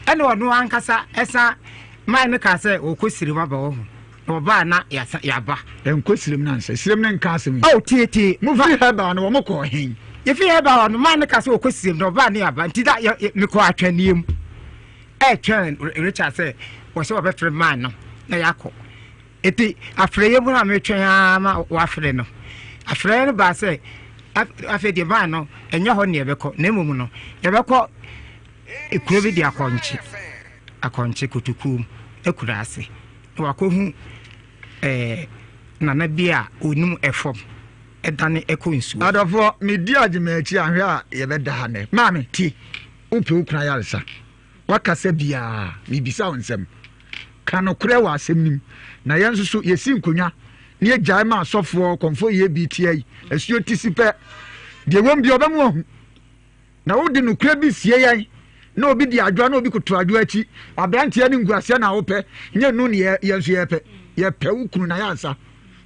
ɛna ɔno ankasa ɛsa mae no kaa sɛ ɔkɔ sirem aba wɔ ho. Na ɔbaa na yɛasa yɛaba.
Ɛnkɔ sirem no ansɛ. Sirem no nka asɛm yi.
Oh, tie tie.
Mofiri Heber no wɔn kɔɔ hen?
Yɛfiri Heber hɔ no, maa no kaa sɛ ɔkɔ sirem na ɔbaa ne yɛaba. Nti da yɛ mekɔɔ atwɛnneɛ mu ɛretwɛn Richard sɛ wɔsɛ wɔbɛfrɛ man no na yɛakɔ. Enti afrɛeɛ mu no a metwɛn ara ma wɔafrɛ no. Afrɛeɛ no baa sɛ, afei deɛ baa no, ɛnyɛ hɔ ne yɛbɛkɔ, na mmom no, yɛbɛkɔ kuro bi de akɔnkye, akɔnkye kotokuo mu, akura ase, na wakɔhu ɛɛ nana bi a ɔnum ɛfam ɛdane ɛkɔ nsuo.
Adɔfoɔ, medi agyema akyi a, hwɛ a yɛbɛda ha nnɛ. Maame, tie, wopɛ wo kunu ayaresa. Woakasa biara, mebisa wo nsɛm. Ka nokorɛ wɔ asɛm no mu. Na yɛn nso so, yɛsi nkonnwa na yɛgyae ma asɔfoɔ, kɔmfoɔ yɛ bi tia yi, asuo ti si pɛ. Deɛ ɛwom biara, ɔbɛma wahu. Na wode nokorɛ bi sie yɛn, na obi di adwoa na obi koto adwoa akyi. Aberanteɛ ne nguaseɛ na wopɛ, nyɛ nu ne yɛn nso yɛpɛ. Yɛpɛ wo kunu na yɛansa.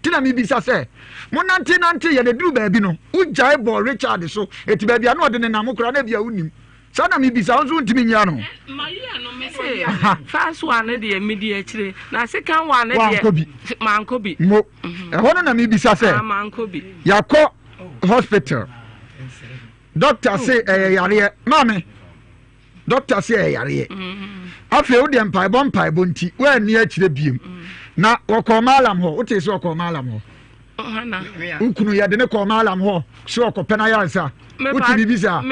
Nti na mebisa sɛ, monante nante yɛ na ɛduru baabi no, wogyae bɔɔ Richard so, enti baabi a na ɔde nenam koraa na ebia wonnim. Saa na mebisa, wo nso wontumi nyi ano.
Mayi ano me se first one no deɛ medi akyire na second one no deɛ
wankɔ bi
mankɔ bi
mo mhm. ɛhɔ no na mebisa sɛ
ah, mankɔ bi
yɛakɔ hospital doctor se ɛyɛ yareɛ maame doctor se ɛyɛ yareɛ mhm. afei wo deɛ mpaebɔ mpaebɔ nti woanni akyire biem mhm. na wɔkɔɔ malam hɔ wote sɛ wɔkɔɔ malam hɔ Wo kunu yɛde ne kɔɔ maalam hɔ sɛ ɔkɔpɛ no ayaresa. Wote biribi saa?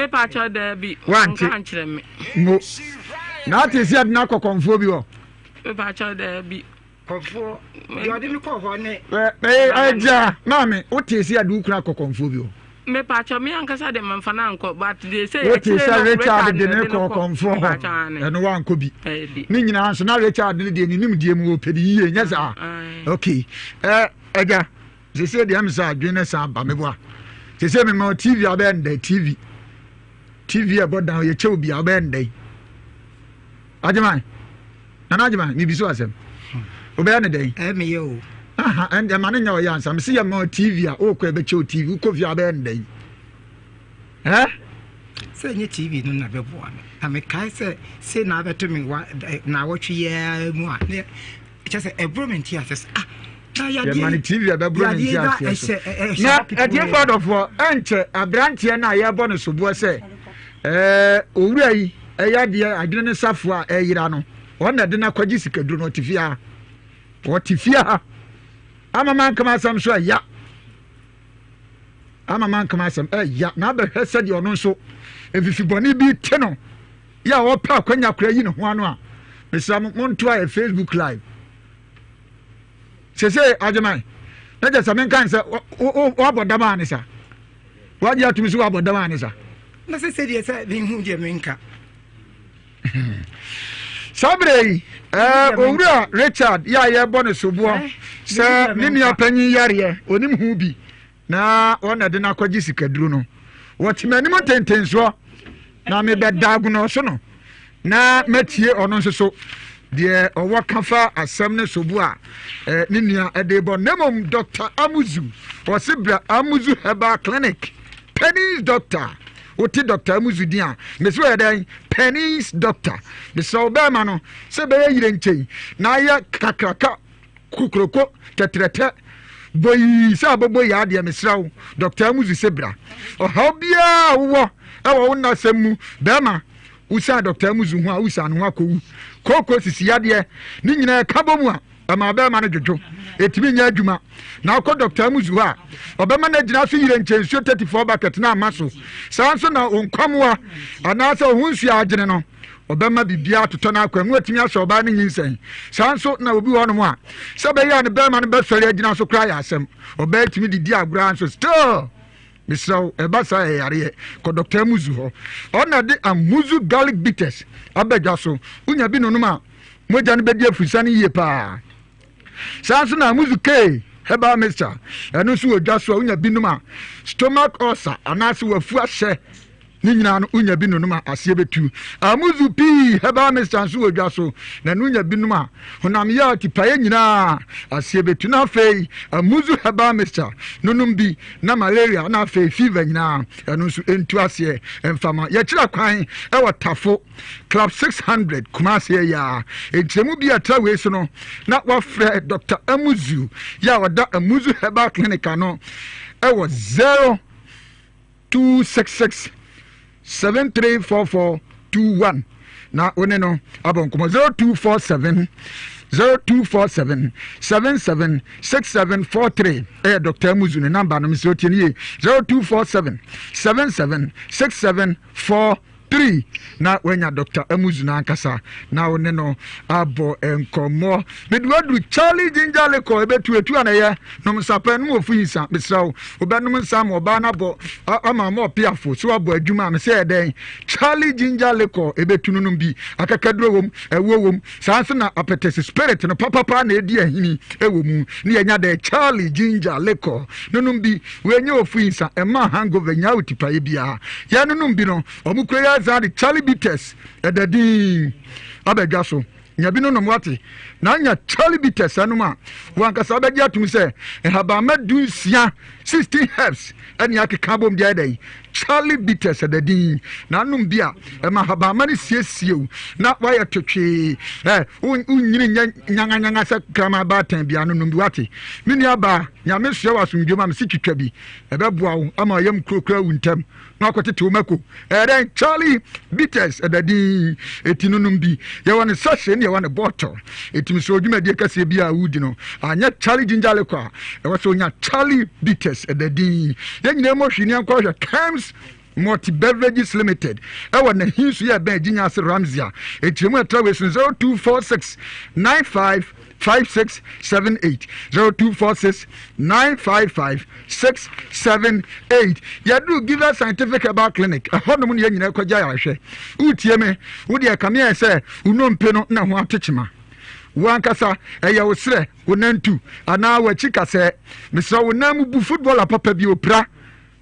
Wante. Mo. Na ate sɛ yɛde no akɔ kɔmfoɔ bi hɔ?
Kɔmfoɔ deɛ ɔde me kɔɔ hɔ ne.
Ɛgya maame wote sɛ yɛde wo kunu akɔ kɔmfoɔ bi hɔ?
Mepakyɛ me ankasa de mamfa no ankɔ but de sɛ
wote sɛ Richard de ne kɔɔ kɔmfoɔ hɔ ɛno wankɔ bi ne nyinaa nso na Richard ne deɛ ne nimdeɛ mu wɔpɛ ne yie nyɛ saa okay ɛ Agya, sese deɛ ɛm sɛ adwene no san ba meboa. Sese mema TV a wobɛyɛ ndɛ TV. TV a ɛbɔ dan yɛkyɛ obi a wobɛyɛ ndɛ. Agyeman, Nana Agyeman, mebi so asɛm. Wobɛyɛ ne dɛn?
Ɛmeyɛ o.
Aha, ɛnde ɛma no nyɛ ɔyɛ ansa. Mese yɛ ma TV a wokɔ ɛbɛkyɛ o TV, wokɔ fie a wobɛyɛ ne dɛn? Ɛ?
Sɛ ɛnyɛ TV no na bɛboa me. Na mekae sɛ sei na abɛto me wa naawɔtwe yi ara mu a kyɛ sɛ ɛboro me nteaseɛ so ah na yadeɛ
yɛma no tv a ɛbɛboro ne
yadeɛ na
nteaseɛ so
ɛhyɛ ɛhyɛ
na
hɔ ketewa
atiefo adɔfoɔ ɛnkyɛ aberanteɛ no a yɛrebɔ no soboɔ sɛ ɛɛ owura yi ɛyɛ adeɛ adwene ne safoa a ɛyera no ɔno na ɛde no akɔgye sikaduro no ɔte fie ha ɔte fie ha ama mankama asɛm so ɛya ama mankama asɛm ɛya na abɛhwɛ sɛdeɛ ɔno nso mfifi bɔne bi te no yɛ a ɔpɛ akwanya koraa yi ne ho ano a mesrɛ mo montoa yɛ facebook live sese agyeman na kyɛ sɛ menka ne sɛ woabɔ dam a ne sa woagye atom sɛ woabɔ dam a ne sa
na sɛ sɛdeɛ sɛ menhu deɛ menka
saa berɛ yi owura richard yɛ a yɛbɔ no soboɔ sɛ ne nua panyin yareɛ onim ho bi Na wɔn na ɛde no akɔgye sikaduro no. Wɔte m'anim ntentensoɔ. Na mebɛda agonɔ so no na matie ɔno nso so deɛ ɔwɔ ka fa asɛm ne sobo a eh, ne nua de bɔ. Na mmom Dr. Amuzu, ɔse bra Amuzu Herbal Clinic, Penny's Doctor. Wote Dr. Amuzu din a, mese ɔyɛ dɛn? Penny's Doctor. Mesrɛ wo bɛrima no sɛ bɛyɛ yerɛ nkyɛn na ayɛ kakraka kokroko tɛtrɛtɛ boyii sɛ abɔbɔ yi adeɛ. Mesrɛ wo Dr. Amuzu sɛ bra. Ɔhaw biara a wowɔ ɛwɔ wo nnasɛm mu, bɛrima, wosan Dr. Amuzu ho a, wosan ne ho akɔwu. Kooko sisi yadeɛ ne nyinaa ɛka bɔ mu a, ɛma bɛrima no dwodwo, ɛtumi nyɛ adwuma. Na wokɔ Dr. Amuzu hɔ a, ɔbɛma no agyina so yerɛ nkyɛ nsuo 34 bucket na ama so. Saa nso na wo nkwamoa anaasɛ wo ho nsuo agyene no, ɔbɛma biribiara atotɔ no akwan mu, atumi ahyɛ ɔbaa no nyinsɛn. Saa nso na obi wɔ hɔnom a, sɛ bɛyɛ a ne bɛrima no bɛsɔre agyina so koraa yɛ asɛm. Ɔbaa tumi didi agorɔ nso still. Mesrɛ wo, ɛba saa ɛyɛ yareɛ. Kɔ Dɔkta Amuzu hɔ. Ɔna de Amuzu Garlic Bitters aba dwa so. Wonya bi nonom a, mogya no bɛdi afurusane yie paa. Saa nso na Amuzu K herbal mixture, ɛno nso wɔ dwa so a, wonya bi nom a, stomach ulcer anaasɛ wafu ahyɛ ne nyinaa no, wonya bi nonom a, aseɛ bɛtu. Amuzu pii herbal mixture nso wɔ dwa so, na ɛno wonya bi nom a, honam yɛ tipaeɛ nyinaa aseɛ bɛtu. Na afei Amuzu herbal mixture nonom bi na malaria na afei fever nyinaa ɛno nso ɛntu aseɛ mfama. Yɛkyerɛ kwan ɛwɔ Tafo Club 600 Kumasi ɛyɛ a nkyerɛmu bi a ɛtra wei so no na wafrɛ Dr. Amuzu yɛ a ɔda Amuzu Herbal Clinic ano ɛwɔ 0266 734421 na wo ne no abɔ nkɔmmɔ. 0247 0247 77 6743 ɛyɛ Dr. Amuzu ne namba no. Mesɛ otie no yie, 0247 77 6743 na wanya Dr. Amuzu no ankasa na wo ne no abɔ nkɔmmɔ. Mede waduru Charlie Ginger Liquor. Ɛbɛtu etu a na ɛyɛ nom nsa pɛ nom ofu yi nsa. Mesrɛ wo, wobɛnom nsa ama ɔbaa no abɔ ama ɔpeafo so abɔ adwuma a mesɛ ɛdɛn? Charlie Ginger Liquor ɛbɛtu no nom bi. Akakaduro wom, ɛwoɔ wom, saa nso na apɛtɛsi spirit no papapa na ɛdi ahini ɛwɔ mu ne yɛnya dɛ Charlie Ginger Liquor no nom bi. Wɔnyɛ ofu yi nsa, ɛma hangover nyaa otipaeɛ biara. Yɛnonom bi no, ɔmo kura yɛ azan de Charlie Bitters ɛda din abɛdwa so. Nya bi no nom, wate? Na anya Charlie Bitters anom a, wankasa wobɛgye atom sɛ nhabamma 16, 16 herbs ɛne akeka bom de ayɛ dɛn? Charlie Bitters ɛda din. Na anom bi a, ɛma habamma no siesie wo na wayɛ totwee. Ɛ wonyini nyɛ nyanganyanga sɛ kraman baatan bia no. Nom bi, wate, me nua baa. Nyame soɛ wɔ asomdwe ma me se twitwa bi, ɛbɛboa wo ama ɔyam kurokura wu ntɛm na wakɔtete wo mako. Ɛyɛ dɛn? Charlie Bitters ɛda din eti no nom bi. Yɛwɔ ne sachet ne yɛwɔ ne bottle. Eti sɛ odwumadie kɛseɛ bi a wodi no anyɛ Charlie Ginger Liquor a, ɛwɔ sɛ onya Charlie Bitters ɛda din. Yɛn nyinaa mmɔ hwii ne yɛnkɔ hwɛ Kems Multi Beverages Limited ɛwɔ Nahinso yɛ ɛbɛn Gyinya ase Ramsey a ɛkyerɛmu ɛtra wei so 0246 95 5678, 0246 955 678. Yɛduru Giver Scientific Herbal Clinic, ɛhɔnom ne yɛn nyinaa kɔgya yɛahwɛ. Wotie me, wodeɛ ɛkame ayɛ sɛ wo nnompe no na ho ate kyema. Wo ankasa ɛyɛ wo serɛ, wo nantu anaa w'akyi kasɛɛ. Mesrɛ wo nan mu bu, footballer papa bi opira.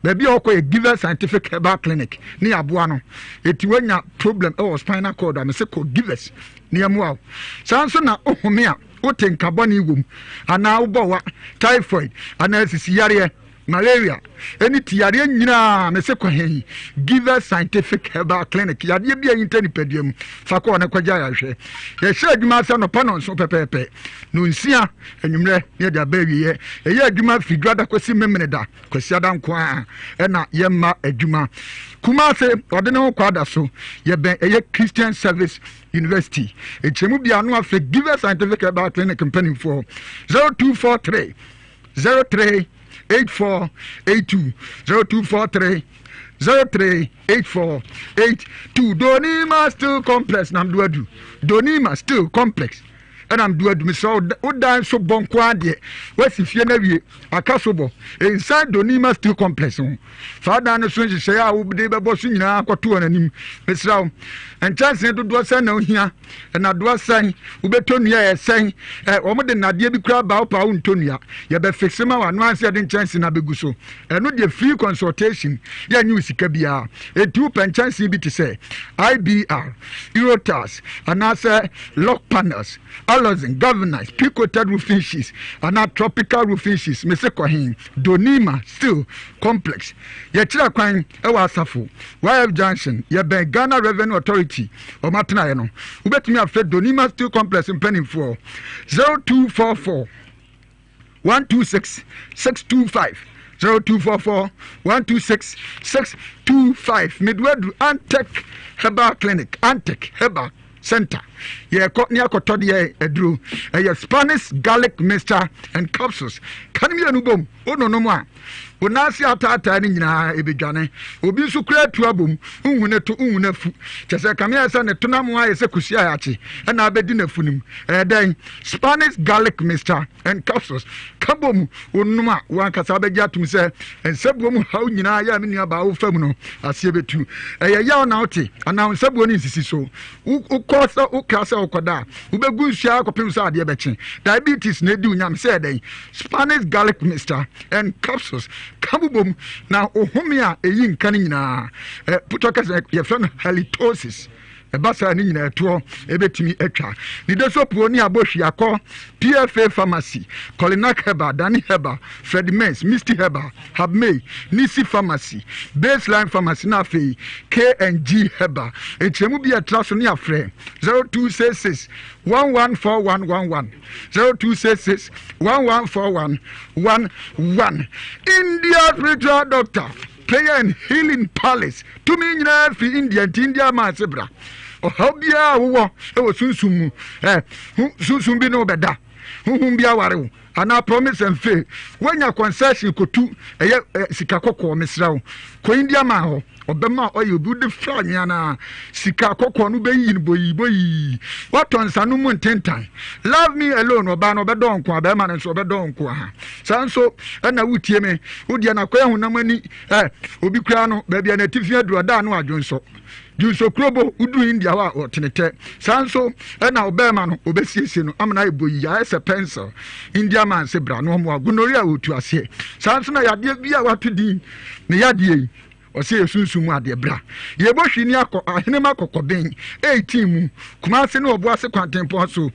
Baabi a ɔkɔ yɛ Giver Scientific Herbal Clinic ne yɛaboa no. Eti wanya problem ɛwɔ spinal cord a, mese kɔ Givers ne yɛmmoa wo. Saa nso na wohome a wote nka bɔne wom anaa wobɔ wa, typhoid anaa sisi yareɛ, malaria ɛne ti yareɛ nyinaa, mese kɔ hɛn? Givers Scientific Herbal Clinic. Yadeɛ bi a yinta nipadua mu, fa kɔ ne kɔgya yɛahwɛ. Yɛhyɛ adwuma sɛ nɔpa 7 pɛpɛɛpɛ, 6 anwummerɛ ne yɛde aba awieɛ. Yɛyɛ adwuma firi Dwada kɔsi Memeneda. Kwasiada nko ara ɛna yɛmma adwuma. Kumase ɔde ne ho kɔ ada so, yɛbɛn ɛyɛ Christian Service University. Nkyerɛmu bia no afei Giver Scientific Herbal Clinic mpanimfoɔ 0243 03 8482, 0243 03 8482. Donima Steel Complex, Namduadu Donima Steel Complex. Ɛna mede adu mesrɛ wo, wo dan so bɔ nko ara deɛ, woasi fie no awie, aka so bɔ. Nsan Donima Steel Complex ho. Fa dan no so nhyehyɛeɛ a wode bɛbɔ so nyinaa kɔto wɔn anim. Mesrɛ wo, nkyɛnsee dodoɔ sɛn na wohia? Nnadoa sɛn? Wobɛtɔ nnua ɛyɛ sɛn? Ɛ, wɔn de nnadeɛ bi koraa ba wo paa wontɔ nnua. Yɛbɛfixe ma wo ano ara sɛ yɛde nkyɛnsee no abɛgu so. Ɛno deɛ free consultation, yɛnnye wo sika biara. Enti wopɛ nkyɛnsee bi te sɛ IBR, Eurotiles, anaasɛ lock panels, Aluxen, galvanized, pre-coated roofing sheets, anaa tropical roofing sheets, mese kɔ he? Donima Steel Complex. Yɛkyerɛ kwan wɔ Asafo, YF Junction, yɛbɛn Ghana Revenue Authority wɔn atenaeɛ no. Wobɛtumi afrɛ Donima Steel Complex mpanimfoɔ 0244 126 625 0244 126 625 Meduadu Antec Herbal Clinic, Antec Herbal Center. Yɛkɔ ne akɔtɔ deɛ aduro. Ɛyɛ Spanish garlic mixture and capsules. Ka ne mmienu bom, wononom a, wo nan ase ataataa no nyinaa ɛbɛdwane. Obi nso kura atu abom, nhu ne to, nhu n'afu. Kyɛ sɛ kame ayɛ sɛ ne to nam ayɛ sɛ kusi a yɛakye ɛna abɛdi n'afu no mu. Ɛyɛ dɛn? Spanish garlic mixture and capsules. Ka bom, wonom a, wo ankasa wobɛgye atom sɛ nsabuo mu haw nyinaa yɛ a me nua baa wofa mu no aseɛ bɛtu. Ɛyɛ yaw na wote anaa wo nsabuo no nsisi so. Wokɔ sɛ wokra sɛ wokɔda a, wobɛgu nsuo ara kɔpem sɛ adeɛ bɛkye. Diabetes na ɛdi wo nyam sɛ ɛdɛn? Spanish garlic mixture and capsules. Ka bobom na wo home a ɛyi nka no nyinaa. Putɔ kɛsɛ yɛfrɛ no halitosis. Ɛba saa ne nyinaa ɛtoɔ ɛbɛtumi atwa. Ne desopuo ne abɔhwi akɔ PFA Pharmacy, Colinac Herbal, Dani Herbal, Fred Mens, Misty Herbal, Habmay, Nisi Pharmacy, Baseline Pharmacy na afei K&G Herbal. Nkyerɛmu bi a ɛtra so ne afrɛ 0266 114111 0266 114111. India Spiritual Doctor. Prayer and Healing Palace tumi nyinaa firi India nti India maa se bra. Ɔhaw biara a wowɔ wɔ sunsum mu, eh, sunsum bi ne wo bɛda, honhom bi aware wo, anaa promise and fail, woanya concession kotu ɛyɛ eh, sika kɔkɔɔ, mesrɛ wo, kɔ India maa hɔ, ɔbɛma ɔyɛ obi wode fra anwea no a, sika kɔkɔɔ no bɛyiyi no boyii boyii, woatɔ nsa no mu ntentan. Love me alone, ɔbaa no ɔbɛdɔ nko a, bɛrima no nso ɔbɛdɔ nko a. Saa nso ɛna wotie me, wodeɛ na akɔyɛ honam ani ɛ, obi koraa no, baabi a n'atifi aduru ɔda ano adwonsɔ. Dwonsɔ kurobo, woduru India hɔ a ɔtene tɛ. Saa nso ɛna ɔbɛrima no, ɔbɛsiesie no ama no ayɛ boyi, ayɛ sɛ pencil. India man se bra no ɔmoa, gonorrhea ɔtu aseɛ. Saa nso na yadeɛ bi a wato din ne yadeɛ yi, Ɔsɛ yɛ sunsum mu adeɛ bra. Yɛbɔ hwini akɔ Ahenema Kɔkɔben 18 mu, Kumase ne Ɔboase kwantempɔn so.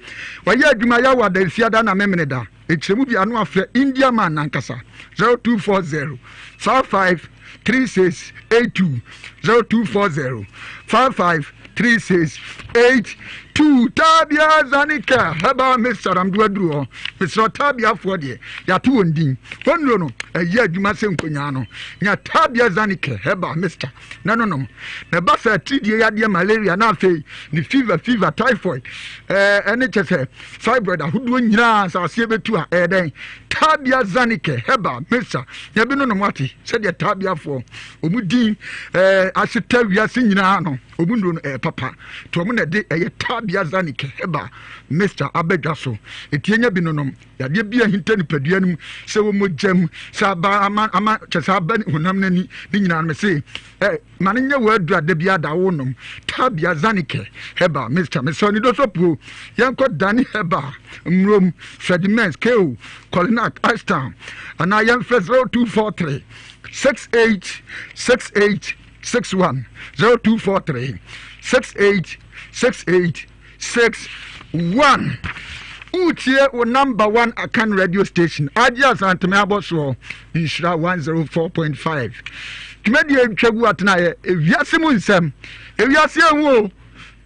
Ɔyɛ adwuma Yawoada, Efiada na Memeneda. Nkyerɛmu bi ano afrɛ India man nankasa 0240 55 36 82 0240 55 36 82. Tabia Zanika Herbal Mixture am do aduru hɔ. Mesrɛ Tabiafoɔ deɛ yɛato wɔn din. Wɔn nnuro no ɛyɛ adwuma sɛ nkonyaa no. Nya Tabia Zanika Herbal Mixture na no nom. Na ɛba sɛ atiridie yadeɛ malaria na afei ne fever fever typhoid ɛɛ ɛne kyɛ sɛ fibroid ahodoɔ nyinaa nsaseɛ bɛtu a ɛyɛ dɛn? Tabia Zanika Herbal Mixture nya bi no nom ate sɛdeɛ Tabiafoɔ wɔn din ɛɛ ahyeta wiase nyinaa no. Wɔn nnuro no ɛyɛ papa nti wɔn na ɛde ɛyɛ tabia zanik herbal mixture aba dwa so. Eti enya bi nonom. Yadeɛ bi a ɛhinta nipadua no mu sɛ wɔ mogya mu sɛ aba ama ama kyɛ sɛ aba honam no ani ne nyinaa no mese ɛ ma no nyɛ wɔ aduru a da bi ada wo nom tabia zanik herbal mixture. Mesɛ ɔne doso puo yɛnkɔ dani herbal mmurom Fredimens ko Kolinak Ashtown anaa yɛmfrɛ 0243 68 68 61 0243 68 68 61. Wotie wo number one Akan radio station agye Asanteme abɔsoɔ nhyira 104.5. Dwumadie ntwa gu atenaeɛ ewiase mu nsɛm ewiase ehu o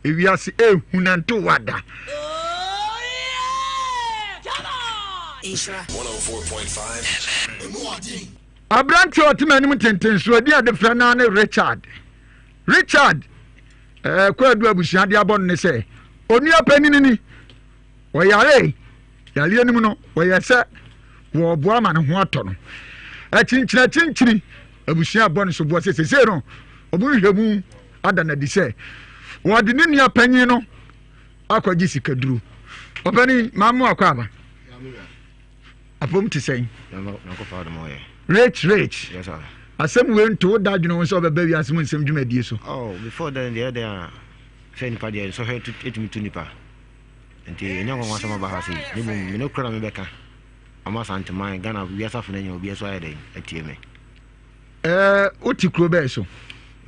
ewiase ehu na nto wada.
Nhyira 104.5 FM.
Aberanteɛ a ɔte m'anim ntentensoɔ din a yɛde frɛ no ara ne Richard. Richard ɛɛ kwaadu abusua de abɔ no ne sɛ onua panyin ni ɔyare yareɛ no mu no ɔyɛ sɛ wɔreboa ma ne ho atɔ no. Akyinkyini akyinkyini abusua abɔ no soboɔ sɛ sesei no wɔn nhwehwɛmu ada no adi sɛ wɔde ne nua panyin no akɔgye sikaduro. Ɔpani maa mu akɔ aba. Apom te sɛn? Rich rich.
Yes sir.
Asɛm wei nto wo da adwene ho sɛ ɔbɛba wiase mu nsɛm dwumadie so.
Oh, before then deɛ ɛdɛn a sɛ nipa deɛ nsɔhwɛ etumi tu nipa. Nti ɛnyɛ nwanwa sɛ maba ha sei. Ne mmom me no kura na mebɛka. Ama Asanteman, Ghana, wiase afo no nyina obi nso ayɛ dɛn atie me.
Ɛɛ wote kuro bɛɛ so?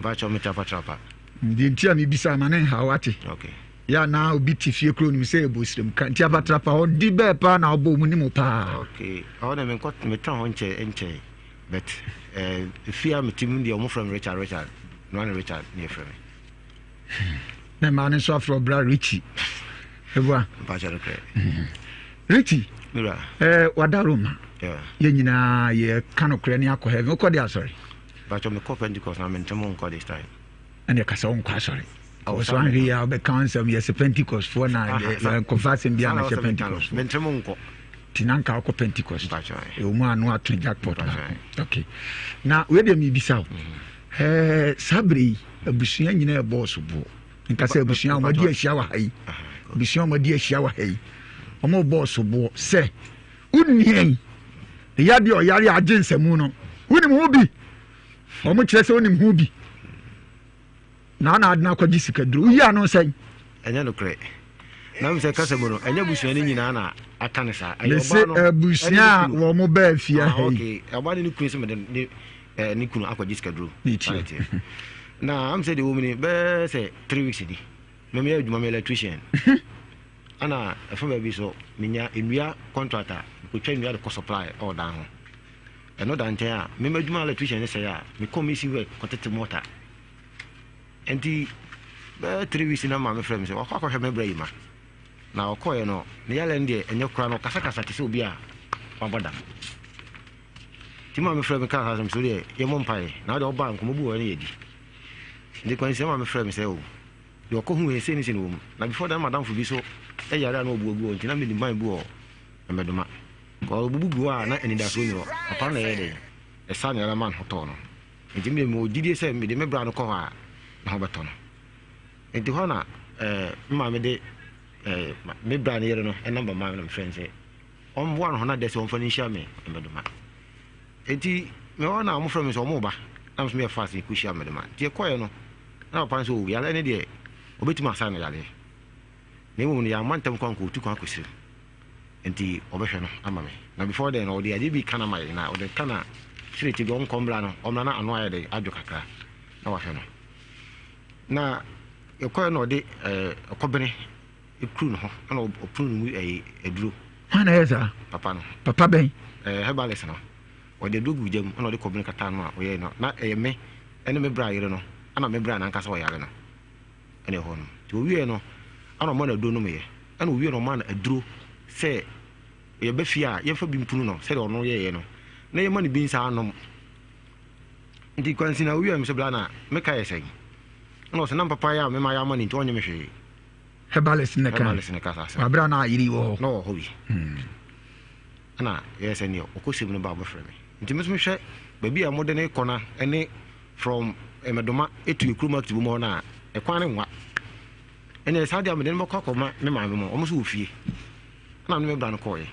Mpakyɛw mete Apatrapa.
Deɛ nti a mebisa ma ne nhaw ate.
Okay.
Yɛ anaa obi te fie kuro nim sɛ ɛbɔ srem ka nti Apatrapa hɔ di bɛɛ paa na ɔbɔ ɔmu nim paa.
Okay. Ɔhɔ na menkɔ metena hɔ nkyɛ nkyɛn but ɛɛ fie a mete mu deɛ ɔmo frɛ me Richard Richard no ne Richard ne yɛfrɛ me.
Na mmaa no nso afrɛ ɔbra Richie. Ebua.
Mpakyɛ no korɛ.
Richie.
Mira.
Ɛɛ wada Roma.
Yeah.
Yɛn nyinaa yɛka nokorɛ ne akɔ heaven. Wokɔ de asɔre?
Mpakyɛ mekɔ Pentecost na mentem nkɔ this time.
Ɛne kasa wonkɔ asɔre. Ɔwɔ so ahwɛ yi a wobɛka nsɛm yɛsɛ Pentecost foɔ na nkɔfa asɛm bi a mehyɛ Pentecost foɔ.
Mentem nkɔ.
Nti na nka wokɔ Pentecost. Ɛwɔ mu ano ato jackpot baako. Okay. Na wei deɛ mebisa wo. Ɛɛ saa berɛ yi abusua nyinaa ɛbɔɔ so boɔ. Nka sɛ abusua a wɔadi ahyia wɔ ha yi. Abusua a wɔadi ahyia wɔ ha yi. Wɔbɔɔ so boɔ sɛ wonua yi ne yadeɛ ɔyare a agye nsamu no wonim ho bi. Wɔn kyerɛ sɛ wonim ho bi. Na ana adena akɔgye sikaduro. Woyi ano sɛn?
Ɛnyɛ nokorɛ. Na sɛ kasa mu no, ɛnyɛ abusua no nyinaa na aka no saa. Ɛyɛ
Mese
ɔbaa no ɛne
abusua
ne
a
kunu.
wɔn baa fie
Ah,
ha yi.
okay. Ɔbaa ne ne kunu sɛ mede ne eh, ne kunu akɔgye sikaduro.
Ne
Saa na
tie.
ɛteɛ. Na am sɛ deɛ wɔ mu ni bɛyɛ sɛ 3 weeks ni. Me meyɛ adwuma, meyɛ electrician. Ana ɛfa baabi so menya nnua contract a mekɔtwa nnua de kɔ supply ɛwɔ dan ho. Ɛno da nkyɛn a mema adwuma electrician ne sɛe a mekɔ mesi work kɔtete mortar. Nti bɛyɛ 3 weeks na maame frɛ me sɛ wakɔ akɔhwɛ me brɛ yi ma. Na ɔkɔeɛ no ne yare no deɛ ɛnyɛ koraa no ɔkasakasa te sɛ obi a wabɔ dam. Nti maame frɛ me kaa saa asɛm sɛ deɛ yɛmmɔ mpaeɛ na deɛ ɔbaa nkɔmmɔ bi wɔ hɔ ne yɛdi. Nti kwansia maame frɛ me sɛ o deɛ ɔkɔ hu yɛ sei ne sei na wɔ mu. Na before that madamfo bi so yare a na ɔbu agu hɔ nti na menim ban bi wɔ Mmɛdoma. Ɔbubu gu hɔ a na anidasoɔ ni hɔ. Papa no na ɛyɛ dɛn? Ɛsa ne ara ma ne ho tɔɔ no. Nti me deɛ mewɔ gyidie sɛ mede me bra no kɔ hɔ a ne ho bɛtɔ no. Nti hɔ na eh, me maame de eh, me bra no yere no nɔmba maa me na mefrɛ no sɛ ɔmboa no ho na dɛ sɛ ɔmfa no nhyia me Mmɛdoma. Nti mewɔ hɔ na wɔfrɛ me sɛ wɔn ba na me nso meyɛ fast mekɔhyia Mmɛdoma. Nti yɛkɔeɛ no na papa no sɛ o yareɛ no deɛ ɔbɛtumi asa no yareɛ na mmom no yɛamma ntɛm kɔ anka ɔtu kwan akɔsirim. Nti ɔbɛhwɛ no ama me. Na before then no ɔde adeɛ bi ka no ama yɛn na ɔde ka na straight bi ɔnkɔ mbra no ɔmmra na ano ayɛ dɛ adwo kakra na wahwɛ no. Na yɛkɔɛ na ɔde ɛɛ ɔkɔbene ekuru ne ho ɛna ɔpunu ne mu ɛyi aduro.
Hwan na ɛyɛ saa?
Papa no.
Papa bɛn?
Ɛɛ herbalist no. Ɔde aduro gu gya mu ɛna ɔde kɔbene kata ano a ɔyɛɛ no na ɛyɛ me ɛne me bra yere no ɛna me bra n'ankasa ɔyare no. Ɛna ɛhɔ no. Nti ɔwieɛ no, ɛna ɔma no aduro nomyɛ. Ɛna ɔwieɛ no ɔma no aduro sɛ yɛba fie a yɛmfa bi mpunu no sɛdeɛ ɔno yɛeɛ no na yɛma no bi nsa anom. Nti kwansi na ɔwieɛ no sɛ bla na meka yɛ sɛn? Ɛna ɔsɛ na mpapa yɛ a mema yɛ ama no nti ɔnyɛ me hwee.
Herbalist ne ka.
Herbalist ne ka saa asɛm.
Wabra na ayere wɔ hɔ.
Na ɔwɔ hɔ bi. Ɛna yɛyɛ sɛ neɛ ɔkɔ sɛm no ba ɔbɛfrɛ me. Nti me nso mehwɛ baabi a wɔde no kɔ no ne from Mmedoma to Ekurom Active mu hɔ no a, ɛkwan no nwa. Ɛnna saa deɛ mede no bɛkɔ akɔma me maame mu, wɔn nso wɔ fie. Ɛna me ne me bra no kɔɔeɛ.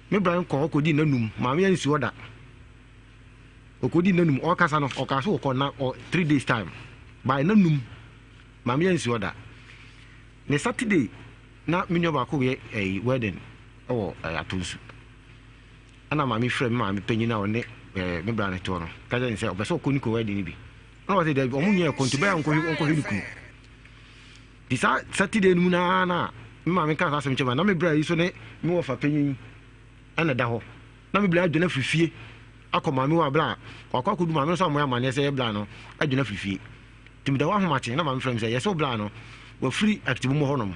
Me bra no kɔɔ hɔ kɔdii nnanum, maame ansi hɔ da. Ɔkɔdii nnanum, ɔrekasa no, ɔkaa so wɔkɔ na ɔ 3 days time. By nnanum, maame ansi hɔ da. Ne Saturday na me nua baako yɛ ɛyi wedding ɛwɔ ɛyɛ Atonsu. Ɛna maame frɛ me maame panyin a ɔne ɛɛ me bra no toɔ no ka kyerɛ no sɛ ɔpɛ sɛ ɔkɔ ne kunu wedding no bi. Ɛna ɔsɛ daabi ɔmo nyɛ ɛkɔ nti bɛyɛ ɔnkɔhwɛ ɔnkɔhwɛ ne kunu. Nti saa Saturday no mu naa na me maame ka saa asɛm kyerɛ me na me bra yi so ne me wɔfa panyin ɛna ɛda hɔ. Na me bra adwane afiri fie akɔ maame hɔ abere a wakɔ akɔdu maame no so amoyɛ amaneɛ sɛ yɛ bra no adwane afiri fie. Nti meda hɔ ahomakye na maame frɛ me sɛ yɛsɛ wo bra no wafiri active mu hɔnom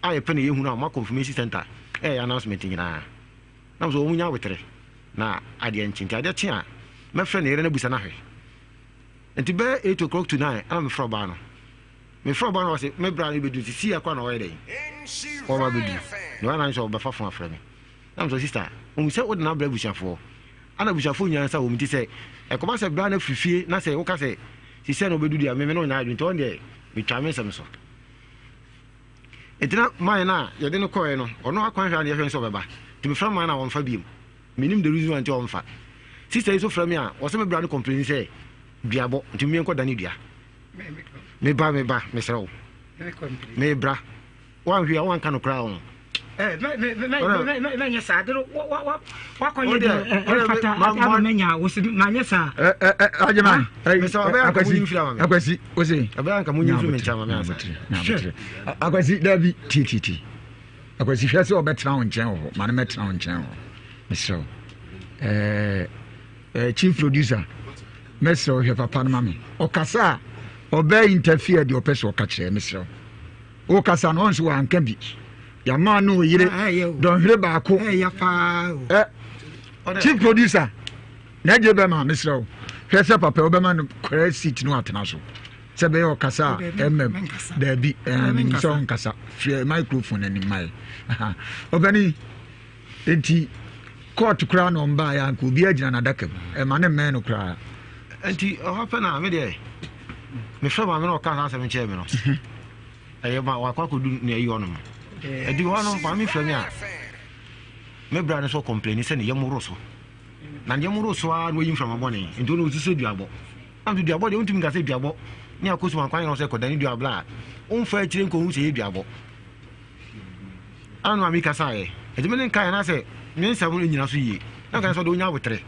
a yɛpɛ na yɛhu no a ɔma confirmation center ɛyɛ announcement nyinaa. Na nso wɔn nya aboterɛ na adeɛ nkye nti adeɛ kye a mɛfrɛ ne yere no abusa no ahwɛ. Nti bɛyɛ 8 o'clock to 9 ɛna mefrɛ ɔbaa no. Mefrɛ ɔbaa no ɔse me bra no bɛduru sisi akora na ɔyɛ dɛn ɔba bɛduru na ɔyɛ na sɛ ɔbɛfa fon afrɛ me. Na mesɛ sister ohun sɛ wode no abrɛ abusuafoɔ ana abusuafoɔ nyinaa nsa wɔ mu nti sɛ ɛkɔba sɛ bra no afiri fie na sɛ woka sɛ sisi na ɔbɛduru deɛ me me ne ɔnyɛ adwene nti ɔno deɛ metwa me nsɛm so. Nti na man no a yɛde no kɔɛ no, ɔno akwan hwɛ a na yɛhwɛ no sɛ ɔbɛba. Nti mefrɛ man no a ɔmfa biom. Mennim the reason why nti a ɔmfa. Sister yi nso frɛ me a, ɔsɛ me bra no complain sɛ duabɔ, nti menkɔ dane dua. Meba, meba, mesrɛ wo. Mebra. Woanhwɛ a woanka no koraa o.
Mɛnyɛ saa de wakɔyɛ de ɛmfata ama manya wo se manyɛ saa.
Agyeman akwasi akwasi ose.
Ɛbɛyɛ anka monyi mfiri me nkyɛn ma me ansa.
Akwasi dabi tietietie akwasi hwɛ sɛ ɔbɛtena wo nkyɛn wɔ hɔ ma no mɛtena wo nkyɛn wɔ hɔ mesrɛ wo ɛɛ chief producer mɛsrɛ wo hwɛ papa no ma me ɔkasa a ɔbɛ interfere deɛ ɔpɛ sɛ ɔka kyerɛ mesrɛ wo. Wokasa no ɔnso wanka bi. Yɛmaa no oyere dɔnhwere baako. Chief producer na agye bɛma mesrɛ wo hwɛ sɛ papa wobɛma no correct seat no atena so sɛ bɛyɛ ɔkasa a ɛmɛm daabi menim sɛ ɔnkasa firi microphone anim ma yɛ ɔbɛne nti court koraa na ɔmbaeɛ anka obi agyina n'adaka mu ɛma ne mmɛn no koraa
nti ɔhɔ pɛ na me deɛ mefrɛ maame na ɔka saa asɛm kyerɛ me no ɛyɛ ma wakɔ akɔdu nea ɛyi hɔ nom ɛdi hɔ no maame frɛ me a me bra no so kɔmpleni sɛ ne yam woro so na ne yam woro so ara na wayi mframa bɔne nti ɔno ɔsi sɛ duabɔ na nso duabɔ deɛ wontumi nka sɛ duabɔ ne akɔsu wankwan yɛ sɛ kɔdane duabɔ a womfa akyire nkɔhu sɛ ɛyɛ duabɔ Ana maame yi kasaeɛ. Ɛti me ne nkaeɛ na sɛ me nsɛm no nyina so yie. Na nkaeɛ sɛ ɔde onya abotere.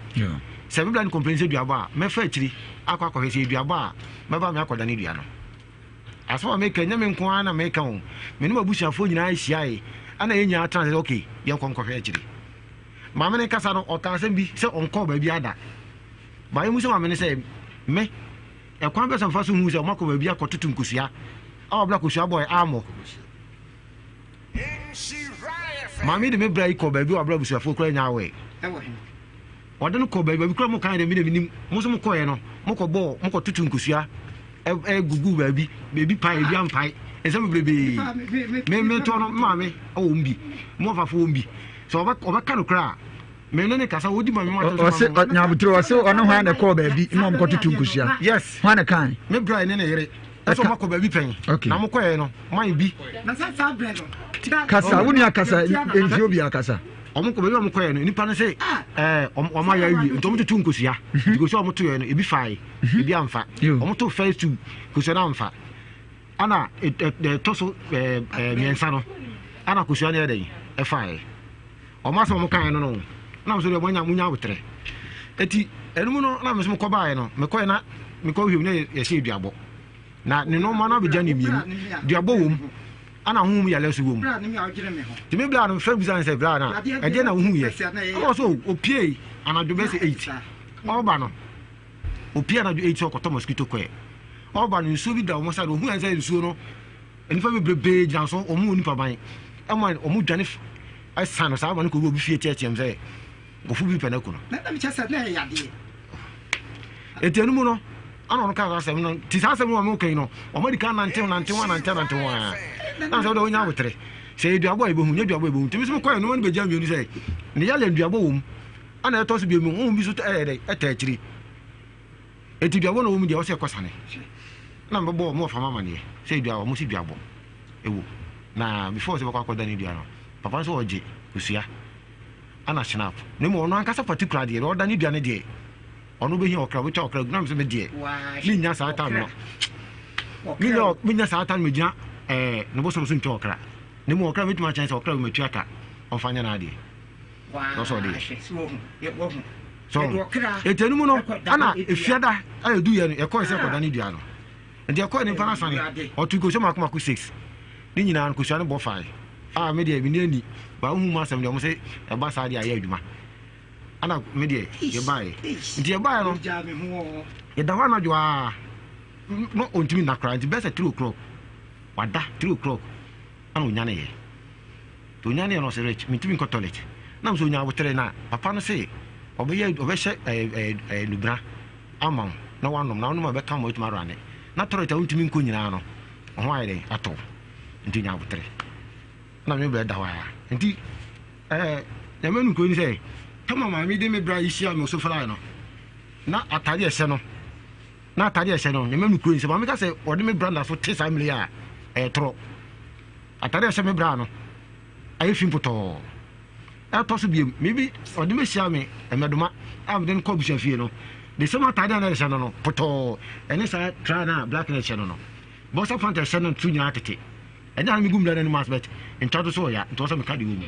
Sɛ me bla no complain sɛ duabɔ a, mɛfa akyiri akɔ akɔhwɛ sɛ duabɔ a, mɛba me akɔdane dua no. Asɛm a meka nyɛ me nko ara na meka o. Me ne m'abusuafoɔ nyinaa hyiae ɛna yɛn nyinaa tena sɛ okay, yɛnkɔ nkɔhwɛ akyiri. Maame no kasa no, ɔka asɛm bi sɛ ɔnkɔɔ baabi ada. Baayɛ mu sɛ maame no sɛ me ɛkwan bɛ sɛ mfa so hu sɛ ɔmakɔ baabi akɔtoto nkosua a ɔbla kosua bɔɛ ammɔ. Maame de me bra yi kɔ baabi a ɔbra abusuafoɔ koraa nya awɛ. Ɔde no kɔ baabi baabi koraa mo kan dɛ mi de mi nim mo nso mo kɔɛ no mo kɔ bɔɔ mo kɔ tutu nkosua ɛgugu baabi baabi pae ebi ampae nsɛm bebrebe me me toɔ no maame ɔwɔ mu bi mo ɔfafo wɔ mu bi sɛ ɔbɛ ɔbɛka no koraa me ne ne kasa ɔdi ma me ma
ɔse nyabotire ɔse ɔne hwan na ɛkɔɔ baabi na ɔmkɔtoto nkosua.
Yes.
Hwan na kan?
Me bra ne ne yere. Ɛsɛ ɔmo akɔ baabi pɛn. Na mo kɔɛ no, man bi.
Kasa, wo nua kasa, nti obi akasa.
Ɔmo kɔ baabi a ɔmo kɔɛ no, nipa no se ɛɛ ɔmo ayɛ awie, nti ɔmo tutu nkosua. Mhm. Nkosua a ɔmo to yɛ no, ebi fae, mhm. ebi amfa. Ɔmo to first two, nkosua no amfa. Ɛna ɛtɔ so ɛɛ mmiɛnsa no, ɛna kosua no yɛ dɛn, ɛfae. Ɔmo asɛm a ɔmo kaeɛ no no, na mo nso deɛ moanya monya aboterɛ. Eti ɛno mu no na me nso mekɔ baeɛ no, mekɔɛ na mekɔ hwɛ mu na yɛhyɛ duabɔ. Na ne nneɛma no abɛgya ne mmienu. Duabɔ wɔ mu, ɛna honhom yale nso wɔ mu. Nti me bla no mefrɛ bisa no sɛ bla no a ɛdeɛ na wohu yɛ. Ɛna ɔsɛ opie anadwo bɛsɛ 8. Ɔba no opie anadwo 8 sɛ ɔkɔtɔ mosquito coil. Ɔba no nsuo bi da wɔn side, ohun sɛ nsuo no Nnipa bebrebe gyina so, wɔn wɔ nipa ban, ɛma wɔn dwane ɛsan no saa ma no kɔwura obi fie teɛteɛm sɛ nkurɔfo bi pɛ no aku no.
Na na mekyɛ sɛ na ɛyɛ yadeɛ.
Eti ɛno mu no, ana ɔno kaa saa asɛm no, ti saa asɛm no wɔn kan yi no, wɔn adi kan nante nante ho nante nante ho ara. Na sɛ wɔde wɔn nya abotere, sɛ yɛ duabɔ a yɛbɛhu, nyɛ duabɔ a yɛbɛhu. Nti mi nso mekɔɛ no wɔn bɛgya mmienu sɛ ne yale duabɔ wɔ mu, ana ɛtɔ so bio mu, honhom bi so ɛyɛ dɛ ɛta akyiri. Enti duabɔ na ɔwɔ mu deɛ ɔsɛ kɔsane na mebɛbɔ ɔmo ɔfam amaneɛ sɛ dua ɔmo si duabɔ ɛwɔ na before sɛ bɛkɔ akɔda ne dua no papa nso ɔgye kosua ana snap na mmom ɔno ankasa particular deɛ ɔda ne dua no deɛ ɔno bɛhia ɔkra ɔbɛtwa ɔkra gu na mesɛ me deɛ menya saa time no menya menya saa time megyina ɛɛ ne bosom so ntwa ɔkra na mmom ɔkra mɛtumi akyɛn sɛ ɔkra bi matua ka ɔmfa nyɛ n'adeɛ na ɔsɛ ɔde yɛ so eti ɛnu mu no ɛna efiada a edu yɛ no ɛkɔɛ sɛ ɛkɔda ne dua no nti ɛkɔɛ ne nipa no asane ɔto nkosua mako mako six ne nyinaa nkosua no bɔ fae a me deɛ me ani ba wohu mu asɛm deɛ ɔmo sɛ ɛba saa deɛ ayɛ adwuma ɛna me deɛ yɛbaeɛ nti yɛbaeɛ no yɛda hɔ anadwo a na ɔntumi nna koraa nti bɛsɛ 3 o'clock wada 3 o'clock ɛna ɔnyaneeɛ Nti onyaneeɛ no ɔse Rich mentumi nkɔ toilet na mesɛ onya abotere na papa no se ɔbɛyɛ ɔbɛhyɛ ɛɛ ɛɛ nubena ama wo na wanom na wonom a ɛbɛka ma watumi arane na toilet a wontumi nkɔ nyinaa no ho ayɛ dɛn atɔ nti onya abotere na me brɛ da hɔ a nti ɛɛ nyame no nkuro ni sɛ tama maame de me bra yi hyia me osofra no na atade ɛhyɛ no na atade ɛhyɛ no nyame no nkuro ni sɛ maame ka sɛ ɔde me bra na so te saa mmiri a ɛyɛ torɔ. Atade a ɛhyɛ me bra no ayɛ fi mpotɔɔ. Ɛtɔ so biom, me bi ɔde me hyia me mmɛdoma a mede no kɔ abusua fie no, the same atade a na ɛhyɛ no no potɔɔ ɛne saa traa no a black na ɛhyɛ no no. Boxer pant a ɛhyɛ no nso nyinaa tete. Ɛnyɛ na megu mmira no anim ase but ntwa do so ɔya nti ɔsɛ meka de wɔ mu.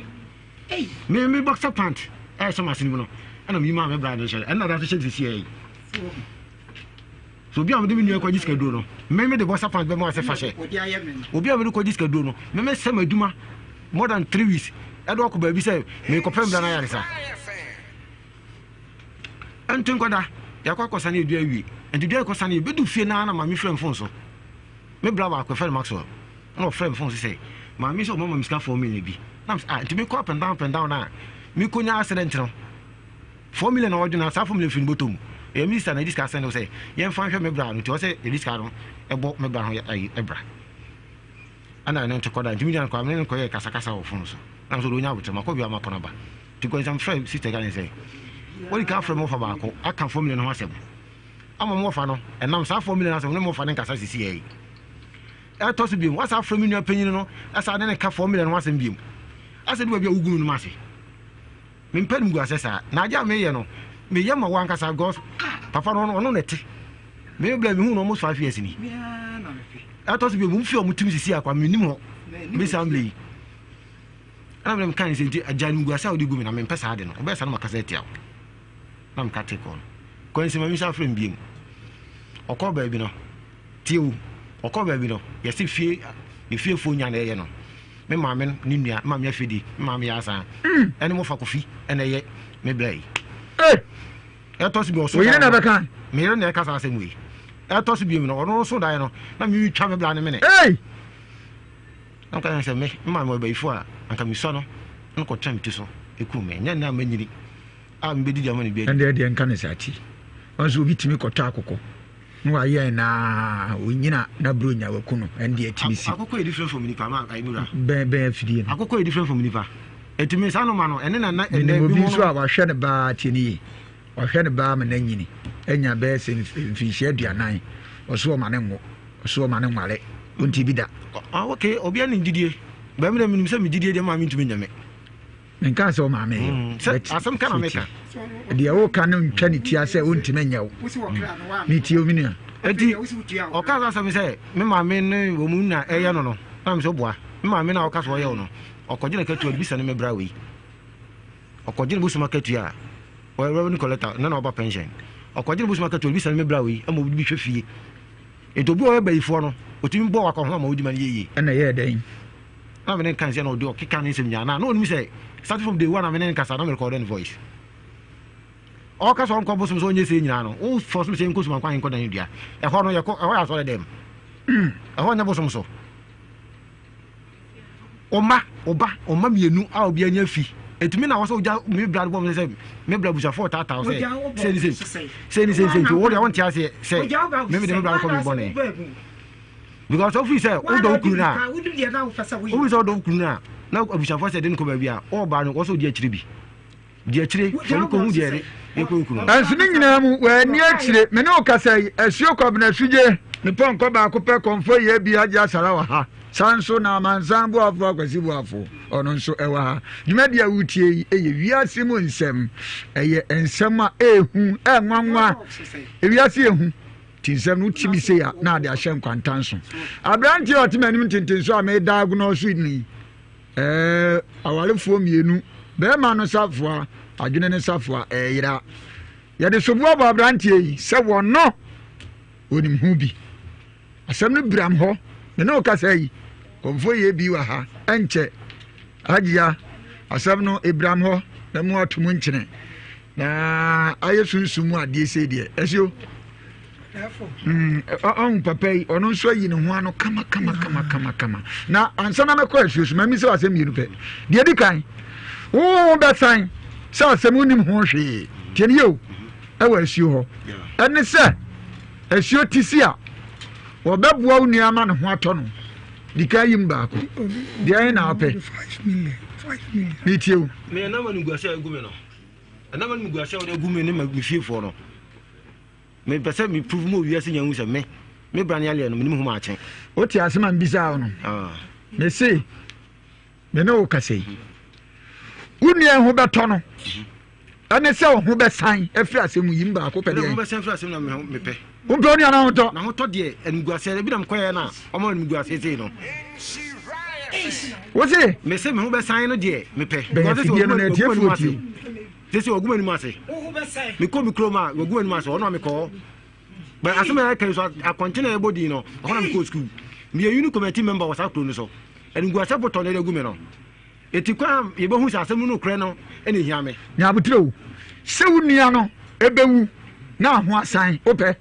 Me me boxer pant a ɛhyɛ m'asene mu no ɛna meyi maa me bra no hyɛ ɛna da so hyɛ sisi yi. So obi a mede me nua kɔgye sikaduro no, me mede boxer pant bɛma sɛ fa hyɛ. Obi a mede kɔgye sikaduro no, me mesɛ m'adwuma more than 3 weeks ɛde ɔkɔ baabi sɛ mekɔpɛ mbra no ayaresa. Ɛnti nkɔda yɛakɔ akɔsane adua awie. Nti dua yɛkɔsane yɛbɛdu fie naa na maame frɛ me phone so. Me bra baako ɛfɛ no Maxwell ɛna ɔfrɛ me phone so sɛ maame sɛ ɔmama me sika 4 million bi. Na ah nti mekɔ up and down, up and down na mekɔnya accident no. 4 million na ɔdwena saa 4 million firi ne bɔtɔ mu. Ɛyɛ minister na ɛde sika sɛn sɛ yɛmfa nhwɛ me bra no, nti ɔsɛ yɛde sika no ɛbɔ me bra ho ayi ɛbra. Ɛna ɛno nti kɔda nti megyina no kɔ me ne nkɔyɛ kasakasa wɔ phone so. Na nso de onya abotire makɔ bi ama kɔ naba. Nti kɔ nsɛm frɛ sister ka ne sɛ wɔde ka frɛ mo wɔfa baako aka 4 million ho asɛm ama mo wɔfa no ɛnam saa 4 million asɛm ne mo wɔfa ne nkasa sisi yɛ yi. Ɛtɔ so biom wasa frɛ me nua panyin no ɛsa ne ne ka 4 million ho asɛm biom asɛ de baabi a wogu no no mu ase. Mempɛ animguasɛ saa. Na adeɛ a meyɛ no, meyɛ ma wo ankasa because papa no ɔno na ɛte. Me bla mehu no almost 5 years ni. Ɛtɔ so bi mu fi ɔmo tim sisi akwa menim hɔ. Me saa mmerɛ yi. Ɛna mene meka ne sɛ nti agya animguasɛ a wode gu me na mempɛ saa de no. Ɔbɛyɛ saa no makasa atia wo. Na meka te kɔ no. Kwansi ma misa frɛ me biem. Ɔkɔ baabi no. Tie o, ɔkɔ baabi no, yɛse fie efiefoɔ nya na ɛyɛ no. Me maame no ne nua, me maame afedi, me maame yɛ asan. Ɛne mo fa kofi ɛna ɛyɛ me bra yi. Ɛtɔ so bi ɔso
daeɛ no.
Me yere na ɛka saa asɛm wei. Ɛtɔ so bi no, ɔno nso daeɛ no, na me twa me bra ne mene. Na meka sɛ me maame ɔbayifo a, anka mesua no, na kɔtena me ti so, ɛkum me. Nyɛ nnɛ a manyini. A mebɛdidi ama no bi adi.
Ɛndeɛ deɛ nka no saa ti. Ɔnso obi tumi kɔtɔ akokɔ na wayɛn na onyina na buronya waku no, ɛndeɛ tumi si.
Akokɔ yɛ different from nipa ma ayi mura.
Bɛn bɛn afidie no.
Akokɔ yɛ different from nipa. Ɛtumi saa noma no ɛne na na ɛnɛ
bi mu no. Obi nso a wahwɛ no baa tie ne yie. Wahwɛ no baa ma n'anyini anya bɛyɛ sɛ mfinhyia 40, ɔso ɔma ne nwo, ɔso ɔma ne nware, ɔnti bi da.
Ah okay, obi ne gyidie. Bɛn mi na menim sɛ me gyidie deɛ maa mi ntumi nyɛ me.
Menkaa sɛ wo maame yɛ
wo. Sɛ asɛm ka na meka.
Deɛ woka no ntwa ne tia sɛ wontumi nyɛ wo. Metie wo me nua.
Enti ɔkaa saa asɛm sɛ me maame ne wɔn mu na ɛyɛ no no, na mesɛ woboa. Me maame no a ɔka sɛ ɔyɛ wo no, ɔkɔgye ne katua de bisa ne me bra wei. Ɔkɔgye ne bosom akatua a, ɔyɛ revenue collector na na ɔba pension. Ɔkɔgye ne bosom akatua de bisa ne me bra wei ama obi bi hwɛ fie. Enti obi a ɔyɛ bayifoɔ no, ɔtumi bɔ wakɔho ama wodi ma no yɛ yie.
Ɛna ɛyɛɛ dɛn?
Na me ne no ka nsɛm na ɔde ɔkeka ne nsɛm nyinaa na na ɔnim sɛ starting from day one na me ne no kasa na me record ne voice. Ɔka sɛ ɔnkɔ bosom sɛ ɔnyɛ sei nyinaa no, wo force me sɛ yɛnkɔ sumankwan nkɔ dan dua. Ɛhɔ no yɛkɔ, ɛhɔ yɛ asɔre dɛm. Ɛhɔ nyɛ bosom so. Ɔma, ɔba, ɔma mmienu a obi anya fi. Ɛtumi na wɔ sɛ wogya me bra no bɔ me sɛ me bra abusuafoɔ ɔtaataa sɛ sɛ ne sɛ sɛ ne sɛ sɛ nti wo deɛ wonte aseɛ sɛ me mede me bra no kɔ me bɔne. Because ofiri sɛ wodɔ wo kunu no a, wofiri sɛ wodɔ wo kunu no a, na abusuafoɔ sɛ de no kɔ baabi a, ɔɔba no, wɔ sɛ odi akyire bi. Di akyire, fa no kɔhu deɛ ɛde yɛkɔ wo kunu no.
Nanso ne nyinaa mu, wanni akyire. Me ne wo kasa yi, Asuo Kwabena Sugye, ne pɔnkɔ baako pɛ, Kɔmfɔ Yɛ Bi Agye Asara wɔ ha. Saa nso na Amansan Boafo Akwasi Boafo, ɔno nso ɛwɔ ha. Dwumadi a woretie yi yɛ wiase mu nsɛm. Ɛyɛ nsɛm a ɛyɛ hu, ɛnwanwa. Ewiase yɛ hu. Ti nsɛm no wote bi sei a na ade ahyɛ nkwanta nso. Aberanteɛ a ɔte m'anim ntentenso a mediagnose no yi, ɛɛ awarefoɔ mmienu, bɛrima no safoa, adwene no safoa, ɛyera. Yɛde soboɔ bɔ aberanteɛ yi sɛ wɔno onim ho bi. Asɛm no biram hɔ, me ne wo kasa yi, kɔmfoɔ yɛ bi wɔ ha, ɛnkyɛ. Agyia, asɛm no ebiram hɔ na mu ato mu nkyene. Na ayɛ sunsum mu adeɛ sei deɛ ɛsio ɔhu papa yi ɔno nso ayi ne ho ano kama kama kama kama kama na ansa na mɛkɔ asuo so mami sɛ asɛm mmienu pɛ deɛ di kan wo bɛsan sɛ asɛm wonim ho hwee tiɛ ne yɛ o ɛwɔ asuo hɔ ɛne sɛ asuo ti si a wɔbɛboa wo nua ama ne ho atɔ no di kan yi mu baako deɛ ɛyɛ na wopɛ metie o
Ɛnam animguase a wɔde agu me ne me fiefoɔ no, mepɛ sɛ me prove ma owiase nya hu sɛ me, me bra ne aleɛ no, menim ho maakye.
Wote asɛm a mebisaa wo no?
Ah.
Mese, Me ne wo kasa yi, wo nua ho bɛtɔ no ɛne sɛ wo ho bɛsan afiri asɛm mu yi mu baako pɛ deɛ.
Bɛsan afiri asɛm na mepɛ.
Wompɛ wo nua no ahotɔ.
Na ahotɔ deɛ animguaseɛ ebi na mekɔyɛ na ɔma animguaseɛ sei no.
Wo se?
Mese me ho bɛsan no deɛ mepɛ.
Bɛn afidie no na atiefoɔ tie.
Sese wɔgu m'anim ase. Mekɔ me kurom a wɔgu m'anim ase ɔno a mekɔ hɔ. But asɛm a ɛka yi so akɔnkye na ɛbɔ din no ɛhɔ na mekɔɔ sukuu. Meyɛ uni committee member wɔ saa kuro no so. Animguaseɛ botɔ na ɛde agu me no. Eti kwan a yɛbɛhu sɛ asɛm no nokorɛ no na ehia me.
Nya aboterɛ o, sɛ wo nua no bɛwu na aho asan, wopɛ?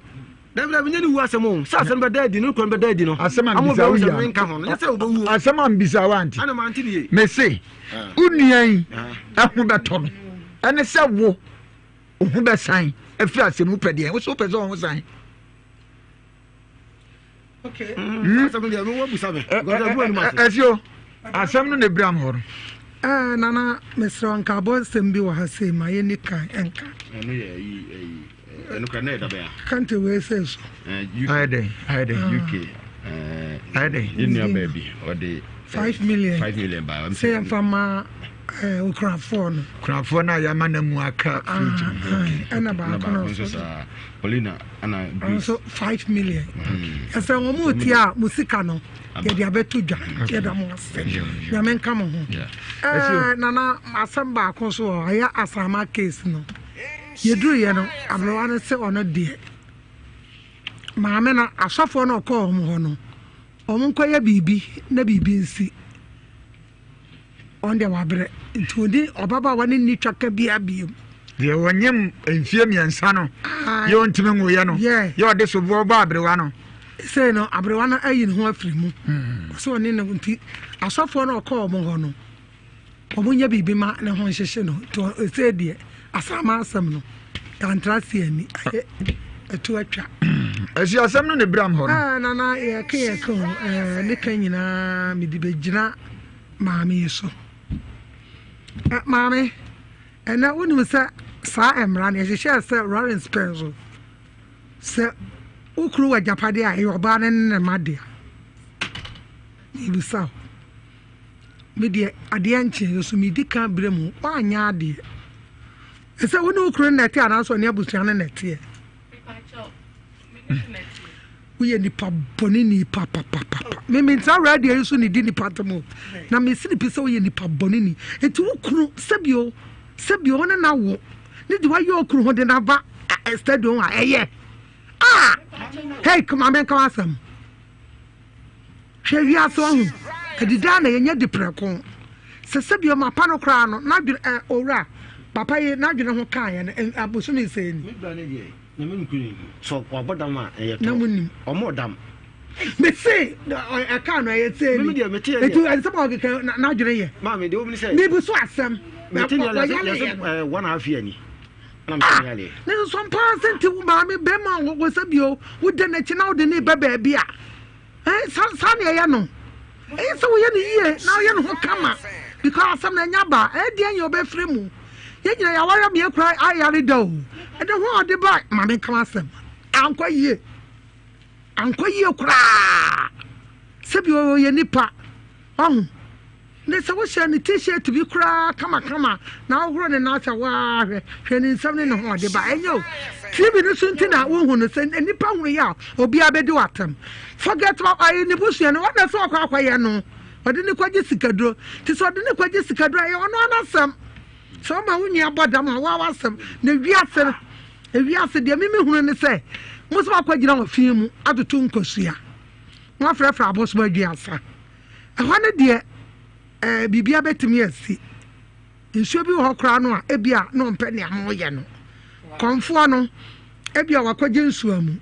Dabi dabi, nyɛ ne wu asɛm o, sɛ asɛm no bɛda adi, ne nokorɛ no bɛda adi no,
Asɛm a
ama
mebisa
obiara
wo
ahu
yi
sɛ
a,
menka ho no, nyɛ sɛ ɔbɛwu o.
Asɛm a mebisa wo ante.
Ɛna mante ne yie.
Mese, wo nua yi ho bɛtɔ no, ɛne sɛ wo, wo ho bɛsan afiri asɛm mu, wopɛ deɛn? Wo so wopɛ sɛ wo ho san? Ɛsio asɛm no na ebiram hɔ no.
Eh, nana mesrɛ wo nka abɔ nsɛm bi wɔ ha sei ma yɛnni kan nka.
Ɛno yɛ ayi ayi ɛno kora na yɛ dabɛn a.
Kante wei sɛ so.
Ayɛ dɛn ayɛ dɛn.
UK.
Ayɛ dɛn.
Yɛn nua baabi ɔde.
5 million.
5 million baa.
Sɛ yɛmfa ma okurafoɔ no.
Kurafoɔ no a yɛama no mu aka fridge no.
Ɛna baako no
nso saa Paulina ɛna Grace.
Nso 5 million. Ɛsɛ wɔn mu tie a mo sika no yɛde abɛto dwa, yɛda mo ase, Nyame nka mo ho. Ɛɛ nana, asɛm baako nso wɔ ɛyɛ Asama case no, yɛduru yɛ no aberewa no sɛ ɔno deɛ maame no asɔfoɔ no ɔkɔɔ wɔn hɔ no wɔn nkɔyɛ biribi na biribi nsi. Ɔno deɛ wabrɛ nti ɔni ɔbabaawa no nni twaka biara biom.
Deɛ ɔnyem mfie 3 no yɛ ɔntumi nwoyɛ no yɛ ɔde soboɔ bɔ aberewa no.
Sei no aberewa no ayi ne ho afiri mu. Ɔsɛ ɔne ne nti asɔfoɔ no ɔkɔɔ wɔn hɔ no wɔn nyɛ biribi ma ne ho nhyehye no nti ɔsɛ deɛ asama asɛm no yantra se ani ayɛ ɛto atwa.
Ɛsi asɛm no ne biram hɔ no.
Ɛɛ nana, yɛka yɛka o, ɛɛ ne ka nyinaa mede bɛgyina maame yi so. Ɛ maame, ɛnɛ wonim sɛ saa mmara no yɛhyehyɛɛ sɛ Lawrence pɛn so sɛ wo kunu wɔ agyapadeɛ a ɛyɛ ɔbaa no ne ne mma dea. Mebisa wo. Me deɛ adeɛ nkyeeɛ so medi kan berɛ mu woanyɛ adeɛ. Ɛsɛ wo ne wo kunu no na ɛte anaasɛ ɔne abusua no na ɛteɛ? Woyɛ nipa bɔne ni papapapa. Me mentra radio yi so ne di nipa ntam o. Na mesi ne pi sɛ woyɛ nipa bɔne ni. Enti wo kunu sɛbio sɛbio wo ne na wo ne de wayɛ okunu ho de na ba stadium a ɛyɛ. Ah! Hey, kuma menka w'asɛm. Hwɛ wiase wahu adidaa na yɛnya di prɛko. Sɛ sɛbi ɔma pa no koraa no n'adwene ɛ owura papa yi n'adwene ho kaa yɛn no abosome nsɛn ni.
Me bra ne deɛ nyame no kunu sɛ wabɔ dam a ɛyɛ
tɔ. Na mo nim.
Ɔmɔ dam.
Me se ɛkaa no ɛyɛ sɛ ni.
Me deɛ me te yɛ
deɛ. Eti ɛnsɛm a ɔkeka n'adwene yɛ.
Maame deɛ omi sɛ.
Me bu so asɛm.
Me te deɛ yɛ sɛ 1.5 year ni.
Ah, ne nso paa sɛ nti wo maame bɛrima wɔ sɛ bio wode n'akyi na wode ne ba baabi a eh, saa saa na ɛyɛ no. Ɛyɛ sɛ woyɛ no yie na woyɛ ne ho kama because asɛm no ɛnya ba ɛyɛ deɛ yɛ ɔbɛfiri mu. Yɛn nyina yɛaware ama yɛkura ayare da o. Ɛde ho a ɔde ba maame nka asɛm ankɔ yie, ankɔ yie koraa. Sɛbi ɔyɛ nipa ɔho. Ne sɛ wohyɛ ne t-shirt bi koraa kamakama na wohoro ne nan sɛ waa hwɛ hwɛ ne nsam ne ne ho ɔde ba ɛnyɛ o. TV no so nti na wohu no sɛ nnipa hunu yɛ a obiara bɛdi w'atam. Forget about ayi ne busua no ɔna sɛ ɔkɔ akɔyɛ no ɔde ne kɔgye sikaduro nti sɛ ɔde ne kɔgye sikaduro ɛyɛ ɔno anasɛm sɛ ɔma wo nua bɔ dam a waa w'asɛm. Na wiase no ewiase deɛ mimi hunu ne sɛ mo sɛ wakɔgyina wɔ fie mu atoto nkosua mo afrɛfrɛ abosom aduasa. Ɛhɔ no deɛ, ɛɛ, biribiara bɛtumi asi. Nsuo bi wɔ hɔ koraa no a, ebia na ɔmpɛ nea moreyɛ no. Kɔmfoɔ no, ebia wakɔgye nsuo mu.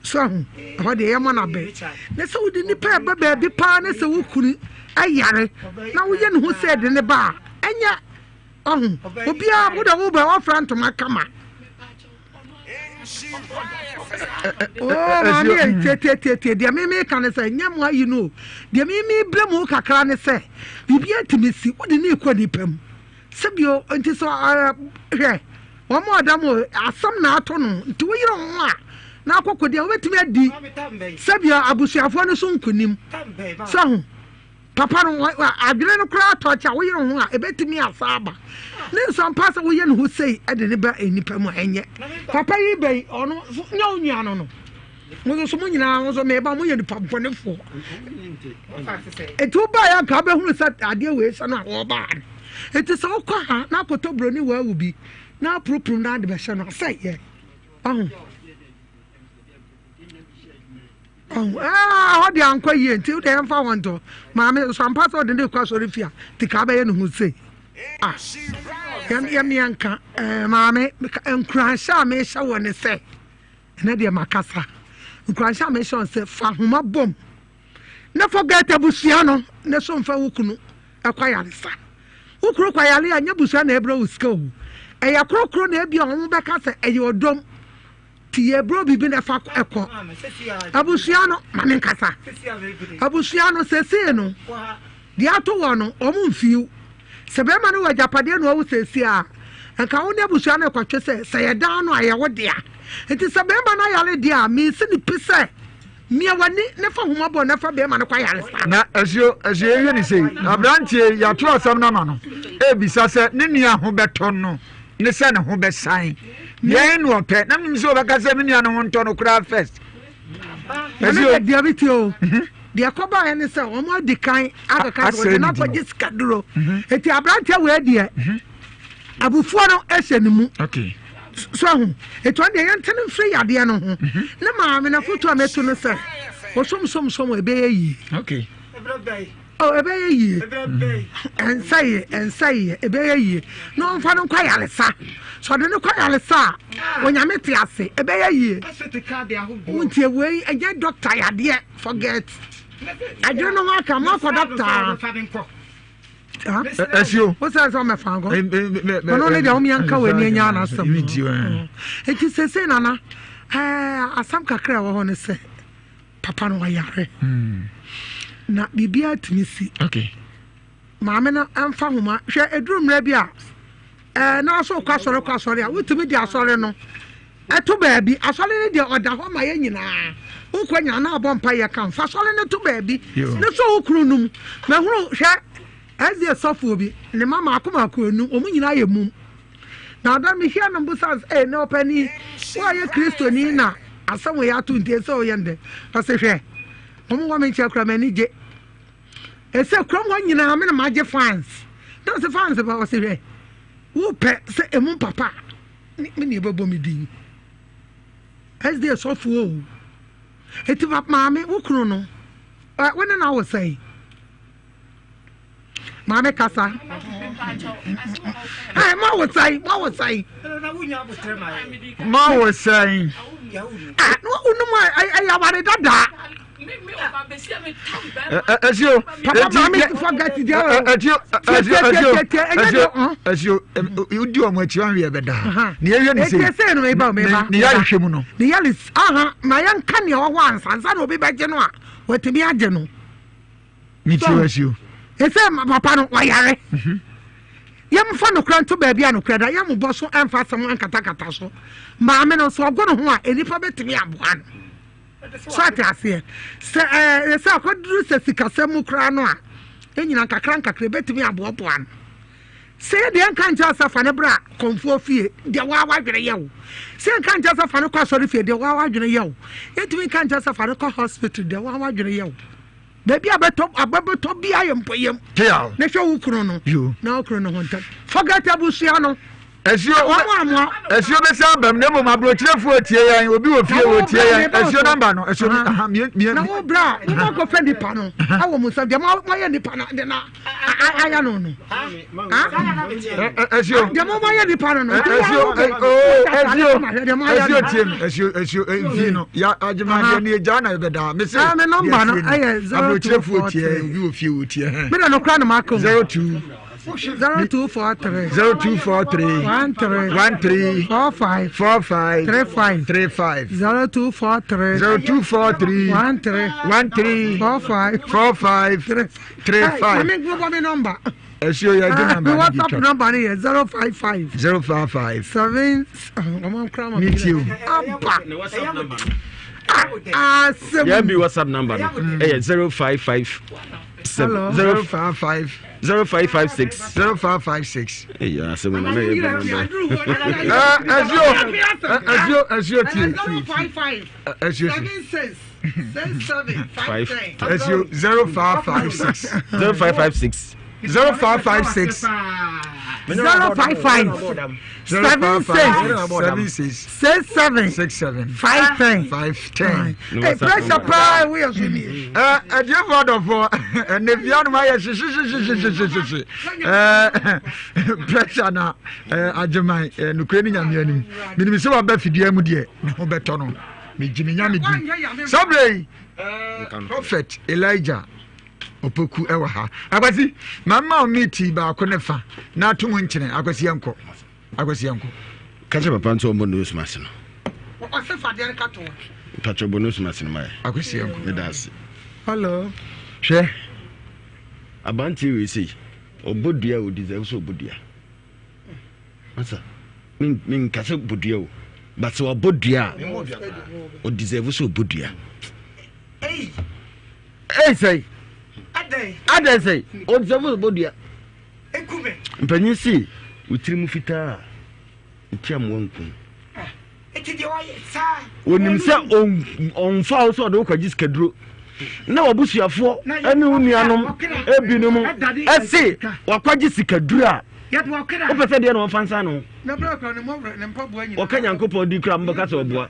So ahu? Ɛhɔ deɛ yɛmmɔ no abɛ. Na sɛ wode nipa ɛba baabi paa ne sɛ wo kunu ɛyare na woyɛ ne ho sɛ ɛde ne ba a, ɛnyɛ ɔho. Obiara, wo deɛ wobɛ wafra ntoma kama. Oh, maame yɛ tietietie deɛ meme ka ne sɛ nyɛ mo ayi no o. Deɛ meme brɛ mu kakra ne sɛ biribi atumi si wode ne kɔ nipa mu sɛbio nti sɛ hwɛ wɔn a ɔda mo asɛm na ato no nti woyere wo ho a na akɔkɔ deɛ wobɛtumi adi sɛbio abusuafoɔ no so nkonim sɛ ho. Papa no, adwene no koraa tɔ kyɛ a woyere ho a, ɛbɛtumi asa aba. Ne nso ampa sɛ woyɛ ne ho sei de ne ba nnipa mu a, ɛnyɛ. Papa yi bɛyi, ɔno nyɛ wo nua no no. Mo nso mo nyinaa mo nso meba mo yɛ nipa bɔnefoɔ. Eti wobaeɛ anka wobɛhunu sɛ adeɛ wei sɛ no a wɔbaa no. Eti sɛ wokɔ ha na akɔtɔ buroni waawu bi na apurupurum na ade bɛhyɛ no asɛ yɛ. Ɔho. Ɔho. Ɛɛ hɔ deɛ ankɔ yie nti wode ɛmfa wɔn nto. Maame nso ampa sɛ ɔde ne kɔ asɔre fie a nti ka bɛyɛ ne ho sei. Ah. Yɛm yɛm yɛnka ɛɛ maame nkuranhyɛ a mehyɛ wɔ ne sɛ. Ɛnɛ deɛ makasa. Nkuranhyɛ a mehyɛ wɔn sɛ fa ahoma bom na forget abusua no na so mfa wo kunu ɛkɔ ayaresa. Wo kunu kɔ ayare a nyɛ abusua na ɛbrɛ wo sika o. Ɛyɛ korokoro na ebi a wɔn bɛka sɛ ɛyɛ ɔdɔm ti yɛ brɛ biribi na ɛfa ɛkɔ. Abusua no ma me nkasa. Abusua no sesei no Deɛ ato wɔn no, wɔn mfiw. Sɛ bɛrima no wɔ agyapadeɛ na wawu seesei a, nka wo ne abusua no rekɔtwe sɛ, sɛ yɛdan no a, ɛyɛ wo dea. Enti sɛ bɛrima no ayare deɛ a, mensi no pi sɛ, mia w'ani na fa ahummɔbɔ na fa bɛrima no kɔ ayaresa.
Na asuo, asuo yɛhwɛ ne sei, aberanteɛ yi, yɛato asɛm no ama no, ɛrebisa sɛ ne nua ho bɛtɔ no ne sɛ ne ho bɛsan. Deɛn na ɔpɛ? Na menim sɛ ɔbɛka sɛ me nua no ho ntɔ no koraa first.
Ɛno deɛ bi te o. Mhm. Deɛ ɛkɔbaeɛ ne sɛ wɔn adi kan akeka sɛ wɔde no akɔgye sikaduro. Mhm. Eti aberanteɛ wei deɛ mhm. abufuo no hyɛ ne mu. So ho eti ɔno deɛ yɛnte no mfiri yadeɛ no ho. Ne maame no afotu a mɛtu no sɛ osomsomsom ɛbɛyɛ yie. Oh, ɛbɛyɛ yie. Ɛnsɛ yɛ, ɛnsɛ yɛ, ɛbɛyɛ yie. Na ɔmfa no nkɔ ayaresa. Sɛ ɔde no kɔ ayaresa a, Onyame te ase, ɛbɛyɛ yie. Wontie wei, ɛnyɛ dɔkta yadeɛ, forget. Adwene no ho aka, mo akɔ dɔkta.
Ɛsio.
Wo sɛ sɛ ɔmɛfa nkɔ. Ɔno ne deɛ ɔmo yɛnka wɔ ani anya n'asɛm. Eti sese nana, ɛɛ asɛm kakra ɛwɔ hɔ ne sɛ. Papa no ɔyare na biribiara tumi si.
Okay.
Maame no mfa homa hwɛ eduru mmerɛ bi a ɛɛ na so kɔ asɔre kɔ asɔre a wotumi de asɔre no ɛto baabi asɔre no deɛ ɔda hɔ ma yɛ nyinaa wokɔ nyinaa na abɔ mpa yɛ kan fa asɔre no to baabi ne so wo kunu no mu mahunu hwɛ ɛdeɛ sɔfoɔ bi ne ma maako maako enu wɔn nyinaa yɛ mum. Na da mehyia no mbusa sɛ, Ee, na ɔpanin, woayɛ Kristoni na asɛm wei ato nti ɛsɛ woyɛ no dɛn? Ɔse, Hwɛ, wɔn wɔ me nkyɛn koraa m'ani gye. Ɛsɛ kurom hɔ nyinaa me na magye fans. Na ɔse fans ba ɔse hwɛ, wopɛ sɛ emu papa a, me na ɛbɛbɔ me din. SDA sɔfoɔ o. Eti maame, wo kunu no, wo ne no awo sɛn? Maame kasa. Ɛ ma wo sɛn ma wo sɛn.
Ma wo sɛn.
Ah, no unum ɛyɛ aware dada.
Ɛsio.
Papa maame forget deɛ o.
Ɛsio ɛsio ɛsio ɛsio ɛsio wodi wɔn akyi wɔn wiɛ bɛda. Ne yɛ hwɛ ne se.
Eti ese no eba o meba.
Ne yɛ ahwɛ mu no.
Ne yɛ aha ma yɛn nka nea ɔwɔ hɔ ansa ansa na obi bɛgye no a wɔtumi agye no.
Ne ti wɔ si o.
Ɛsɛ papa no wayare. Mhm. Yɛmfa nokorɛ nto baabi a nokorɛ da yɛmmobɔ so ɛmfa asɛm nkatakata so. Maame no nso ɔgo ne ho a nnipa bɛtumi aboa no. So ate aseɛ sɛ ɛɛ sɛ akɔduru sɛ sikasɛm mu koraa no a ɛnyina nkakra nkakra ɛbɛtumi aboaboa no. Sɛ yɛ deɛ nka nkyɛn sɛ fa ne bra kɔnfoɔ fie deɛ waa wadwene yɛ wo. Sɛ nka nkyɛn sɛ fa ne kɔ asɔre fie deɛ waa wadwene yɛ wo. Yɛntumi nka nkyɛn sɛ fa ne kɔ hospital deɛ waa wadwene yɛ wo. Baabi a bɛtɔ aba bɛtɔ bi ayɛ mpɔyam.
Teal.
Na hwɛ wo kunu no.
Yo.
Na wo kunu no ho ntɛm. Forget abusua no.
Asuo
Wɔn amoa.
Asuo bɛsi abam na mmom aburokyerefoɔ tie yɛn obi wɔ fie wɔ tie yɛn asuo namba no asuo mi aha mie mie.
Na wo bra wo bɛ kɔ fɛ nipa no ɛwɔ mo nsam deɛ mo ayɛ nipa no de na ayɛ no no.
Asuo.
Deɛ mo ayɛ nipa no no.
Asuo oo asuo asuo tie mi asuo asuo nfi no ya adwuma deɛ ne egya na ɛbɛ daa mese.
Mi nɔmba no ɛyɛ
0243. Aburokyerefoɔ tie obi wɔ fie wɔ tie hɛn.
Mi na no kura no ma ko.
02.
0243.
0243.
13.
13.
45.
45.
35.
35.
0243.
0243.
13.
13.
45.
45. 35.
Mami nkúrò mi nɔmba.
Ẹsio yẹ di nɔmba
ni di WhatsApp nɔmba ni yẹ 055.
055.
7. Ọmọ nkúrò ma
mi ti o.
Aba. Asem.
Yẹ bi WhatsApp number no. Ẹ yẹ 055. 7
055
0556
0556.
Eyi asɛm na na yɛ bɛ namba.
Ɛsio ɛsio ɛsio tie tie ɛsio
tie.
Ɛsio 0556
0556
0556
055 76
76
67
67
510
510.
Hey, pressure paa ɛwɔ yɛ so nie.
Ɛdiefo adɔfoɔ ɛnɛ fia nom ayɛ hyehyehyehyehyehye pressure na agyeman nokure ne nyame anim menim sɛ waba fidua mu deɛ ne ho bɛtɔ no megye me nyame di saa berɛ yi prophet Elijah Opoku ɛwɔ ha akwasi mama wo meeti baako ne fa na ato mu nkyene akwasi yɛnkɔ akwasi yɛnkɔ
ka kyerɛ papa nso ɔmmɔ nose mask no
ɔse fa deɛ no ka to
mpakyɛ bɔ nose mask no ma yɛ
akwasi yɛnkɔ
meda ase
hello
hwɛ abanteɛ wei sei ɔbɔ dua a ɔdi sɛ sɛ ɔbɔ dua masa menka sɛ bɔ dua o but sɛ wabɔ dua a ɔdeserve sɛ ɔbɔ dua ei sɛi adɛn sɛi ɔdeserve sɛ ɔbɔ dua mpanyin se wo tiri mu fitaa a nti amoa nkum onim sɛ ɔmfa wo sɛ ɔde wo kɔgye sikaduro na wabusuafoɔ ne wo nuanom ebinom ɛse wakwagye sikaduro a wopɛ sɛ deɛ na wɔmfa nsa no wɔka nyankopɔn di kora mobɛka sɛ ɔboa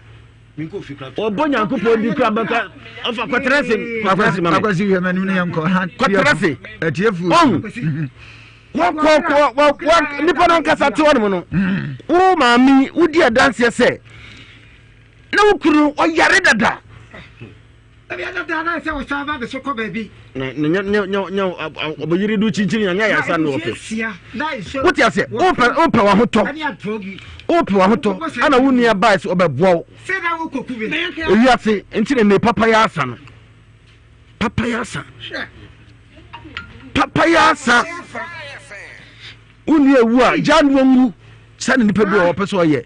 wɔbɔ nyankopɔn di kora bɛka ɔfa kɔtena se kɔtena se mame kɔtena se ɔhu wɔkɔkɔ nipa no ankasa te hɔnom no wo maame wodi adanseɛ sɛ na wo kunu ɔyare dada ɔbɛyere do kyinkyini nyɛ ayaresa ne wɔpɛ wote aseɛ wopɛ wahotɔ wopɛ wahotɔ ana wo nua bae sɛ ɔbɛboa wo ewiase nti na ne papa yɛ asa no papa yɛ asa papa yɛ asa wo nua ewu a gya no nwu sani nipa bi a ɔpɛ sɛ ɔyɛ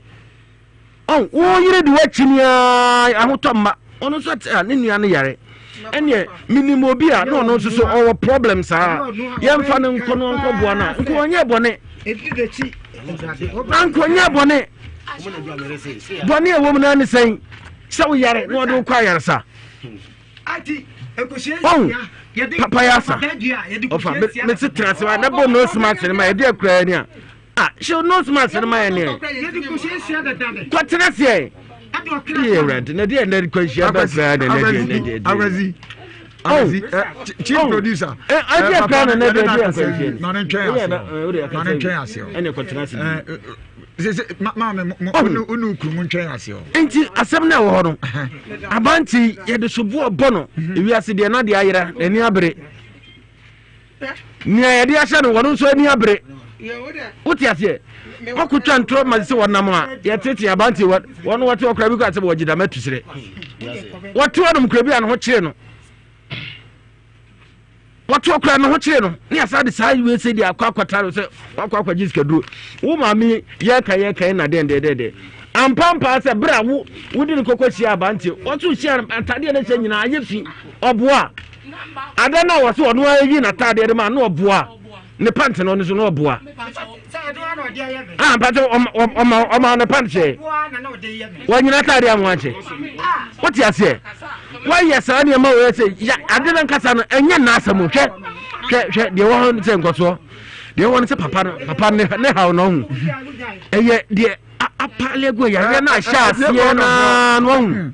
ɔn wo yere de wakyi ni aa ahotɔ mma ɔno nso ate a ne nua no yare ɛneɛ menim obi a na ɔno nso so ɔwɔ problem saa yɛmfa no nkɔ no nkɔboa no a nka ɔnyɛ bɔne anka ɔnyɛ bɔne bɔne a ɛwɔ mu no ne sɛn sɛ woyare na ɔde wokɔ ayaresa ɔn papa yɛ asa ɔfa mese tena ase na bɔ nose mask no ma yɛde akuraa ni a ah hyɛ nose mask no ma yɛ neɛ kɔtena seɛ yɛ awurade na deɛ ɛnɛ kwanhyia bɛ koraa na ɛnɛ deɛ ɛnɛ deɛ
awurade awurade chief producer
ɛdeɛ koraa na ɛnɛ deɛ ɛdeɛ kwanhyia
ma ne ntwɛn ase ma ne ntwɛn ase
ɛne kɔtena ase
sese maame mo wo ne okunu mo ntwɛn ase hɔ.
Nti asɛm no ɛwɔ hɔ no abante yɛde soboɔ bɔ no ewiase deɛ na deɛ ayera n'ani abere nea yɛde ahyɛ no wɔn nso ani abere wote aseɛ wakotwa ntorɔ ma sɛ wɔnam a yɛtete abante wɔn wɔte hɔ kora bi kɔ asɛ wɔgye dama tu serɛ wɔte hɔ nom kora bi a ne ho kyere no Wɔto ɔkora ne ho kyere no ne asa de saa wei sɛ de akɔ akɔtare sɛ wakɔ akɔgye sikaduro. Wo maame yɛka yɛka yɛ na dɛn dɛn dɛn dɛn. Ampampaa sɛ berɛ a wo wode no kɔkɔ hyia abanteɛ wɔso hyia atadeɛ no hyɛ nyinaa ayɛ fi ɔboa. Ada no a wɔso ɔno ara yi n'atadeɛ de ma no ɔboa ne pant no ɔno so no ɔboa. Ah mpakyɛ ɔma ɔma ne pant hyɛ. Wɔnyina atadeɛ a mo ankyɛ. Wote aseɛ? Woayɛ saa nneɛma wei sɛ ya ade no ankasa no ɛnyɛ n'asɛm hwɛ hwɛ hwɛ deɛ wɔ hɔ no sɛ nkɔsoɔ deɛ wɔ no sɛ papa no papa ne ne haw no ɔho ɛyɛ deɛ apale agu yareɛ no ahyɛ aseɛ naa no ɔho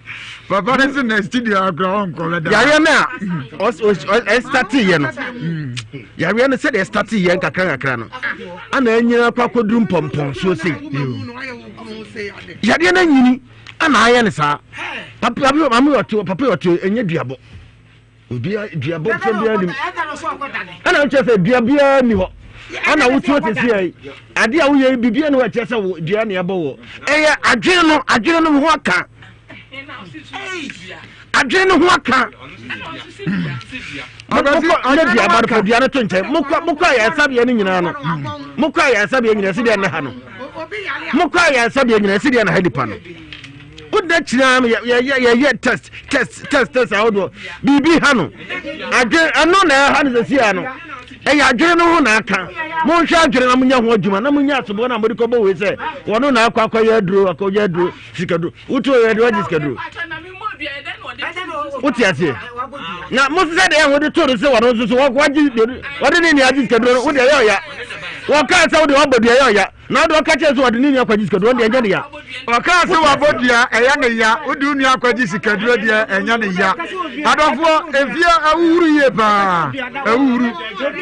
papa no sɛ na studio akora ɔnkɔ bɛda
yareɛ no a ɛstate yɛ no yareɛ no sɛdeɛ ɛstate yɛ nkakra nkakra no ana anyina akɔ akɔduru mpɔmpɔnsoɔ sei yadeɛ no anyini Ana ayɛ ne saa. Papa papa maame yɛ ɔte papa yɛ ɔte ɛnyɛ duabɔ. Obi duabɔ nsɛm biara nim. Ɛna nkyɛn sɛ dua biara ni hɔ. Ɛna wotu ɔte si yɛ ade a woyɛ biribi na wɔkyerɛ sɛ wo dua na ɛbɔ wɔ. Ɛyɛ adwene no adwene no ho aka. Adwene no ho aka. Mokɔ ne dua ba no fa dua no to nkyɛn. Mokɔ mokɔ ayaresabea no nyinaa no. Mokɔ ayaresabea nyinaa si deɛ ne ha no. Mokɔ ayaresabea nyinaa si deɛ na ha nipa no. Wode Da kyinaa no yɛyɛ test test test test ahodoɔ biribi ha no adwene ɛno na ɛha no sɛsi a no ɛyɛ adwene no ho na aka monhwɛ adwene na monyɛ ho adwuma na monyɛ asoboɔ na mode kɔbɔ wei sɛ wɔno na akɔ akɔyɛ aduro akɔyɛ aduro sikaduro wotu ɔyɛ de wagye sikaduro wote aseɛ na mo sɛ deɛ wode to no sɛ wɔno nso so wagye wɔde ne nua agye sikaduro no wode ɛyɛ ɔya wɔkaa sɛ wode wabɔ dua ɛyɛ ɔya Na ɔde ɔka kyerɛ sɛ ɔde ne nua kɔgye sikaduro deɛ ɛnyɛ ne ya.
Ɔkaa sɛ wabɔ dua ɛyɛ ne ya, wode wo nua kɔgye sikaduro deɛ ɛnyɛ ne ya. Adɔfoɔ, efie ahuhuru yie paa, ahuhuru,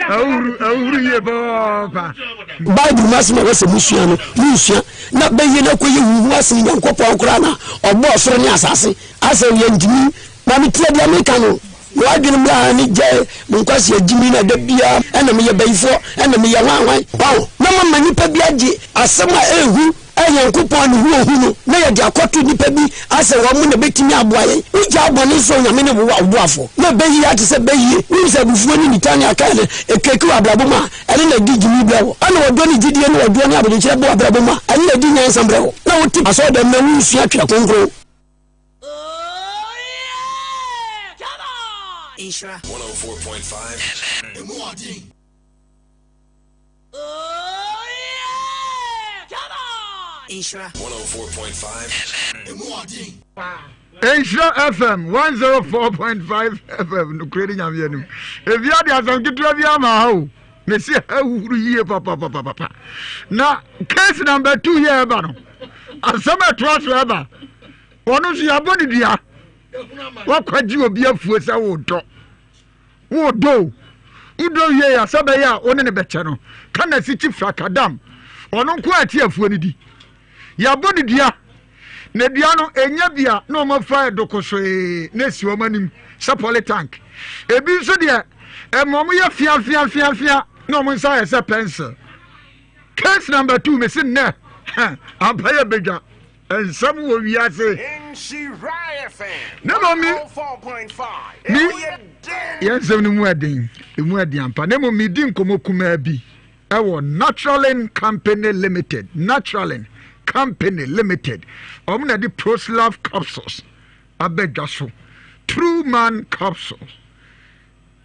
ahuhuru, ahuhuru yie paa.
Bible mu asɛm a ɛwɔ sɛ musua no, munsua, na bɛyɛ no akɔyɛ huhu asen Nyankopɔn koraa na ɔbɔɔ soro ne asase. Asɛ yɛntumi. Maame tie deɛ meka no. Mo adwene mmra ha ne gyae mo nkwasea gyimi na da biara ɛna meyɛ bayifoɔ ɛna meyɛ hwan hwan waho na mama nipa bi agye asɛm a ɛhu a Nyankopɔn ne ho ohu no na yɛde akɔto nipa bi asɛ wɔn mo na bɛtumi aboa yɛn wogyaa bɔne nso Onyame ne wo boafoɔ na bɛyie ate sɛ bɛyie wonim sɛ abufuo ne nitan ne akae no ɛkeki wɔ abrabɔ mu a ɛne na ɛdi gyimi brɛ wo ɛna ɔdɔ ne gyidie ne ɔdwoɔ ne abodwokyerɛ bɔ abrabɔ mu a ɛne na ɛdi nyansa brɛ wo na wote asɔɔdɛm na wonsua twerɛ kronkron.
Nhyira. 104.5 FM. Emu ɔden. Nhyira. 104.5 FM. Emu ɔden.
Nhyira FM 104.5 FM nokorɛ ne Nyame anim. Ebia de asɛm ketewa bi ama ha o. Mesi ha huhuru yie papapapapa. Na case number 2 yɛ ɛba no. Asɛm ɛtoa so ɛba. Ɔno nso yɛabɔ ne dua. Woakwagye obi afuo sɛ wodɔ. Wodɔ o. Wodɔ wie a sɛ bɛyɛ a wo ne ne bɛkyɛ no. Ka na sikyi frakadam. Ɔno nko a ɛte afuo no di. Yɛabɔ ne dua. Na dua no ɛnya bi a na wɔafa ɛdokosoe na esi wɔn anim sɛ polytank. Ebi nso deɛ ɛma wɔn yɛ fia fia fia fia na wɔn nsa ayɛ sɛ pencil. Case number 2 mesi nnɛ ampa yɛ bedwa. Nsɛm wɔ wiase. Na mmom mi mi yɛn nsɛm no mu ɛden emu ɛden ampa na mmom mi di nkɔmɔ kumaa bi ɛwɔ Naturalin Company Limited Naturalin Company Limited wɔn na de Proslav capsules aba dwa so True Man capsules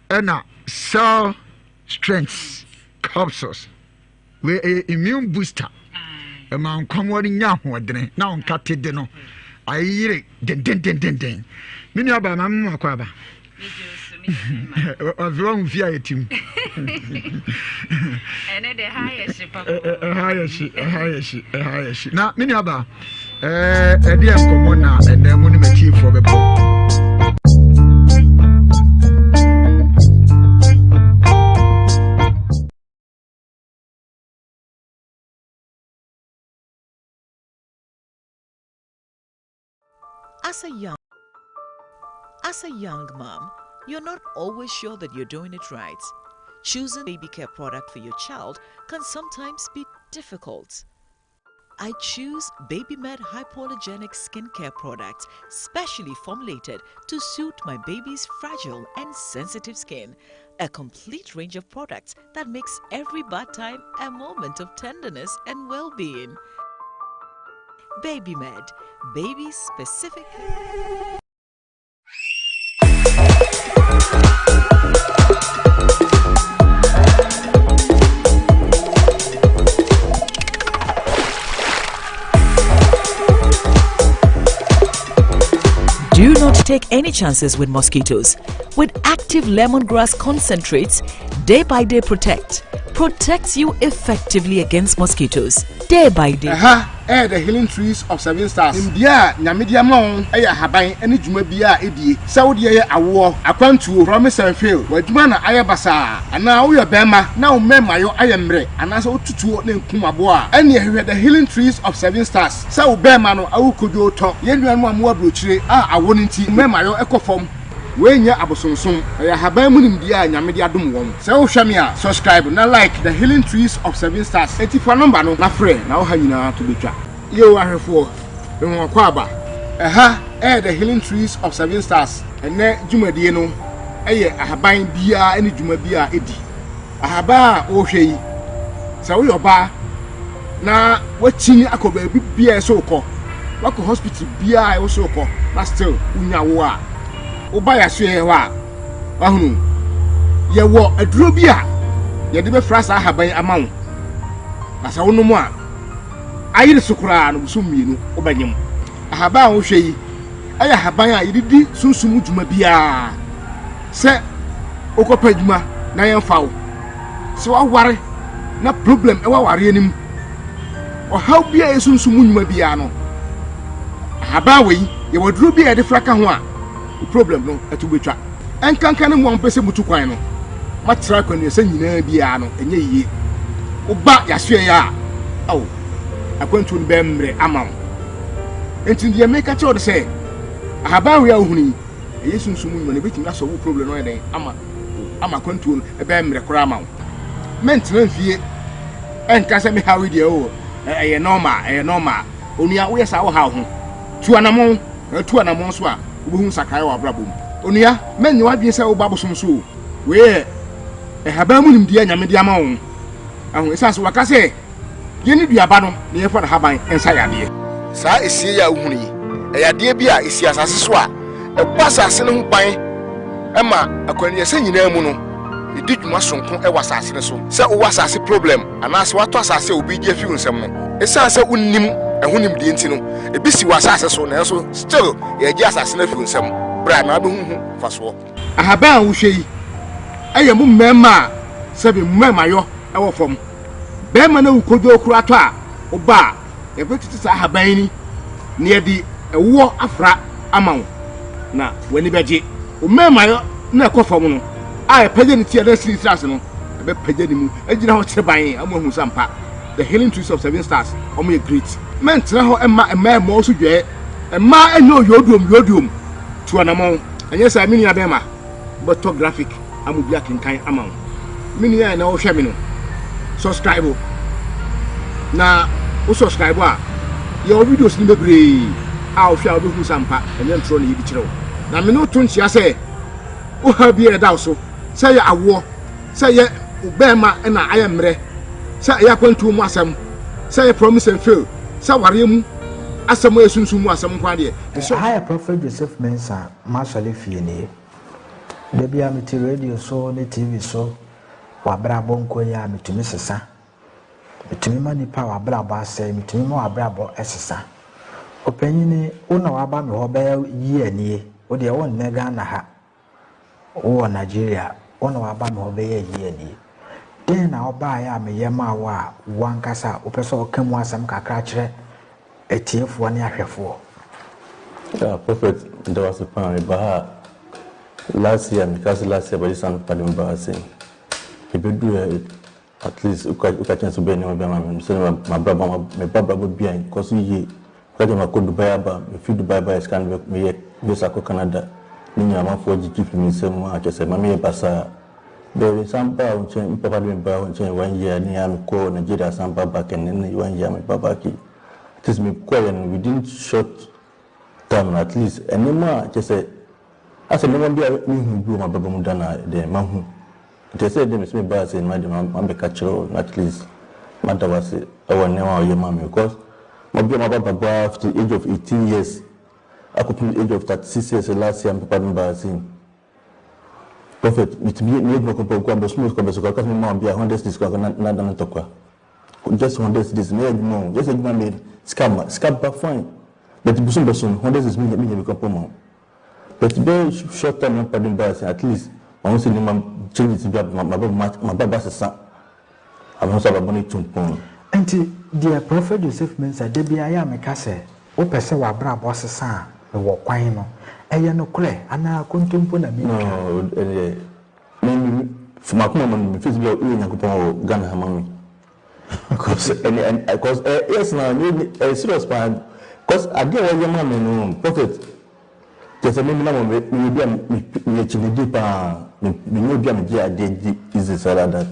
ɛna Cell Strength capsules. Wei ɛyɛ immune booster. Ɛma nkwamoa no nya ahoɔdene na wo nkate de no ayere dendendendenden. Me nua baa maame mu akɔ aba. Ɔfɛ wahu fi a yɛtim.
Ɛnɛ de ha yɛ hye papa.
Ɛha yɛ hye, ɛha yɛ hye, ɛha yɛ hye. Na me nua baa ɛdeɛ nkɔmmɔ na ɛnɛ mo ne matiefoɔ bɛbɔ.
As a young as a young mom, you're not always sure that you're doing it right. Choosing baby care product for your child can sometimes be difficult. I choose BabyMed hypoallergenic skincare products specially formulated to suit my baby's fragile and sensitive skin. A complete range of products that makes every bath time a moment of tenderness and well-being. BabyMed, baby specific. Do not take any chances with mosquitoes. With active lemongrass concentrates, day by day protect protects you effectively against mosquitoes day by day.
Ɛha yɛ The Healing Trees of Seven Stars. Nimdeɛ a Nyame de ama wo yɛ ahaban ne dwuma biara a edie. Sɛ wo deɛ yɛ awoɔ, akwantuo, promise and fail, w'adwuma na ayɛ basaa, anaa woyɛ barima na wo mmɛɛmayɔ ayɛ mmerɛ anaasɛ woto tuo na nkum aboa a, ɛnneɛ hwehwɛ The Healing Trees of Seven Stars sɛ wo bɛɛma no awo kodwoo tɔ. Yɛn nuanom a mowɔ aburokyire a awoɔ no nti mo mmɛɛmayɔ kɔ fam, Wei nyɛ abosonsom, ɛyɛ ahaban mu nimdeɛ a Nyame de adom wɔn. Sɛ wohwɛ me a, subscribe na like The Healing Trees of Seven Stars. Enti fa number no na frɛ na wo ha nyinaa to betwa. Yoo ahwɛfoɔ, me ho akwaaba. Ɛha ɛyɛ The Healing Trees of Seven Stars. Ɛnnɛ dwumadie no yɛ ahaban biara ne dwuma bi a ɛdi. Ahaban a wohwɛ yi, sɛ woyɛ ɔbaa na woakyini akɔ baabi biara ɛsɛ wokɔ, Woakɔ hospital biara a ɛwɔ sɛ wokɔ na still wonya awoɔ a, woba yɛn asoɛeɛ hɔ a, wahunu, yɛwɔ aduro bi a yɛde bɛfra saa ahaban yi ama wo. Na sɛ wonom a, ayere so koraa no bosom mmienu wobɛnyem. Ahaban a wohwɛ yi yɛ ahaban a yɛde di sunsum mu dwuma biara. Sɛ wokɔpɛ adwuma na yɛmfa wo, sɛ woaware na problem wɔ awareɛ no mu, ɔhaw bi a ɛyɛ sunsum mu nnwuma biara no, ahaban wei yɛwɔ aduro bi a yɛde fra ka ho a, wo problem no ɛto bɛtwa. Ɛnkanka ne mo a mopɛ sɛ mutu kwan no, moatra akwannuasa nyinaa biara no, ɛnyɛ yie. Woba yɛasoɛeɛ a, ao, akwantuo no bɛyɛ mmerɛ ama wo. Enti deɛ meka kyerɛ wo ne sɛ, ahaban wei a wohunu yi, ɛyɛ sunsum mu nnwuma na ɛbɛtumi asɔ wo problem no ayɛ dɛn ama wo, ama akwantuo no ɛbɛyɛ mmerɛ koraa ama wo. Mɛntena mfie ɛnka sɛ me haw yi deɛ o, ɛyɛ normal, ɛyɛ normal. Onua, woyɛ saa wohaw ho. Tu anamɔn, na tu anamɔn nso a, wobɛhu nsakraeɛ wɔ w'abrabɔ mu. Onua, mɛnyɛ w'adwene sɛ woba abosom so o. Wei yɛ nhaban mu nimdeɛ a Nyame de ama wo. Ahu, ɛsiane sɛ waka sɛ yɛnni duaba no na yɛmfa n'ahaban nsa yadeɛ. Saa esie yi a wohunu yi, ɛyɛ adeɛ bi a ɛsi asase so a ɛbɔ asase no ho ban ma akwannuasa nyinaa mu no, ɛdi dwuma sononko wɔ asase no so. Sɛ wowɔ asase problem anaasɛ woatɔ asase a obi regye afi wo nsam no, ɛsiane sɛ wonnim ɛho nimdeɛ nti no, ebi si w'asase so nanso still yɛregye asase no afi wo nsam. Bra na wobɛhu ho mfasoɔ. Ahaban a wohwɛ yi yɛ mo mmarima a sɛbe mo mmarimayɔ wɔ fam. Barima no awu kodwoo koraa tɔ a, woba a, yɛbɛtete saa ahaban yi na yɛde ɛwoɔ afra ama wo na w'ani bɛgye. Wo mmarimayɔ no a ɛkɔ fam no a ɛpagya ne ti a na asi ne tiri ase no, ɛbɛpagya ne mu agyina hɔ kyerebann ama woahu sɛ ampa The Healing Trees of Seven Stars wɔyɛ great. Mɛntena hɔ mma mmaa mmɔ wo so dwɛɛ. Mmaa nyɛ oyoduom yoduom. Tu anamɔn. Ɛnyɛ saa me nua bɛɛma wobɛtɔ graphic ama obi akenkan ama wo. Me nua a ɛnɛ wohwɛ me no, subscribe na wo subscribe a yɛwɔ videos no bebree a wohwɛ a wobɛhu sɛ ampa ɛnyɛ ntorɔ na yɛdi kyerɛ wo. Na me ne wo to nkyea sɛ wo haw bi a ɛda wo so, sɛ ɛyɛ awoɔ, sɛ ɛyɛ wo bɛɛma na ayɛ mmerɛ, sɛ ɛyɛ akwantuo mu asɛm, sɛ ɛyɛ promise and fail, sɛ awareɛ mu asɛm a ɛyɛ sunsum mu asɛm nko ara deɛ, mesrɛ wo.
Ɛha yɛ Prophet Joseph Mensah m'asɔre fie nie. Da biara mete radio so ne TV so, w'abrabɔ nkɔ yie a metumi sesa. Metumi ma nipa a w'abrabɔ asɛe, metumi ma w'abrabɔ sesa. Ɔpanyini, wo na w'aba me hɔ bɛyɛ year nie, wo deɛ wo nnɛ Ghana ha. Wowɔ Nigeria, wo na waba me hɔ bɛyɛ ayi nie. Dɛn na wobaeɛ a meyɛ maa wo a wo ankasa wopɛ sɛ woka mu asɛm kakra kyerɛ atiefoɔ ne ahwɛfoɔ?
Yeah, Prophet, meda wo ase paa. Meba ha last year, meka sɛ last year bɛgye saa mpa de meba ha sei. Mebɛduru ha At least woka woka kyerɛ sɛ wobɛyɛ nneɛma bi ama me sɛ m'abrabɔ me ba abrabɔ bi a nkɔ so yie. Woka kyerɛ makɔ Dubai aba mefi Dubai baeɛ sika no meyɛ visa kɔ Canada ne nyinaa amanfoɔ gyegye firi me nsam a kyerɛ sɛ ma meyɛ basaa. Bɛɛ me san baa wo nkyɛn me papa de me baa wo nkyɛn one year ne a mekɔɔ Nigeria san ba back ɛnɛ ne one year meba back yi. At least mekɔeɛ no within short time no at least nneɛma a kyerɛ sɛ asɛ nneɛma bi a menhu bi wɔ m'abrabɔ mu da na deɛ mahu. Nti ɛsɛ dɛ mese mebaa ase no made mabɛka kyerɛ wo na at least mada wo ase wɔ nneɛma a woyɛ maa me because mabia maba abrabɔ ara fiti age of 18 years akɔpem age of 36 years last year me papa de me baa ase yi. Prophet metumi yɛ meyɛ adwuma kɔpɛ kɔ abɛsom kɔ abɛsokɔ aka sɛ mema obi a 100 cedis kɔ na na da no ntɔkwa just 100 cedis meyɛ adwuma o just adwuma meyɛ sika ma sika ba fine but bosom bɛso no 100 cedis menya menya bi kɔ pɔ ma wo. But bɛyɛ short time na papa de me baa ase at least mahu sɛ nneɛma changes bi aba m'abrabɔ asesa ama nso abrabɔ no etu mpɔn.
Nti deɛ Prophet Joseph Mensah da biara yɛ a meka sɛ wopɛ sɛ w'abrabɔ sesa a mewɔ kwan no ɛyɛ nokorɛ anaa kontompo na
No
meretwa?
ɛdeɛ me me fi m'akoma mu no me feel sɛ bi a woyɛ Nyankopɔn wɔ Ghana ha ma me cause ɛne ɛne cause ɛ yes na ɛnyɛ ɛyɛ serious paa cause adeɛ a wɔyɛ ma me no Prophet Kyerɛ sɛ me me na me meyɛ obi a me meyɛ kyinidi paa me menyɛ obi a megye adeɛ di easy saa like that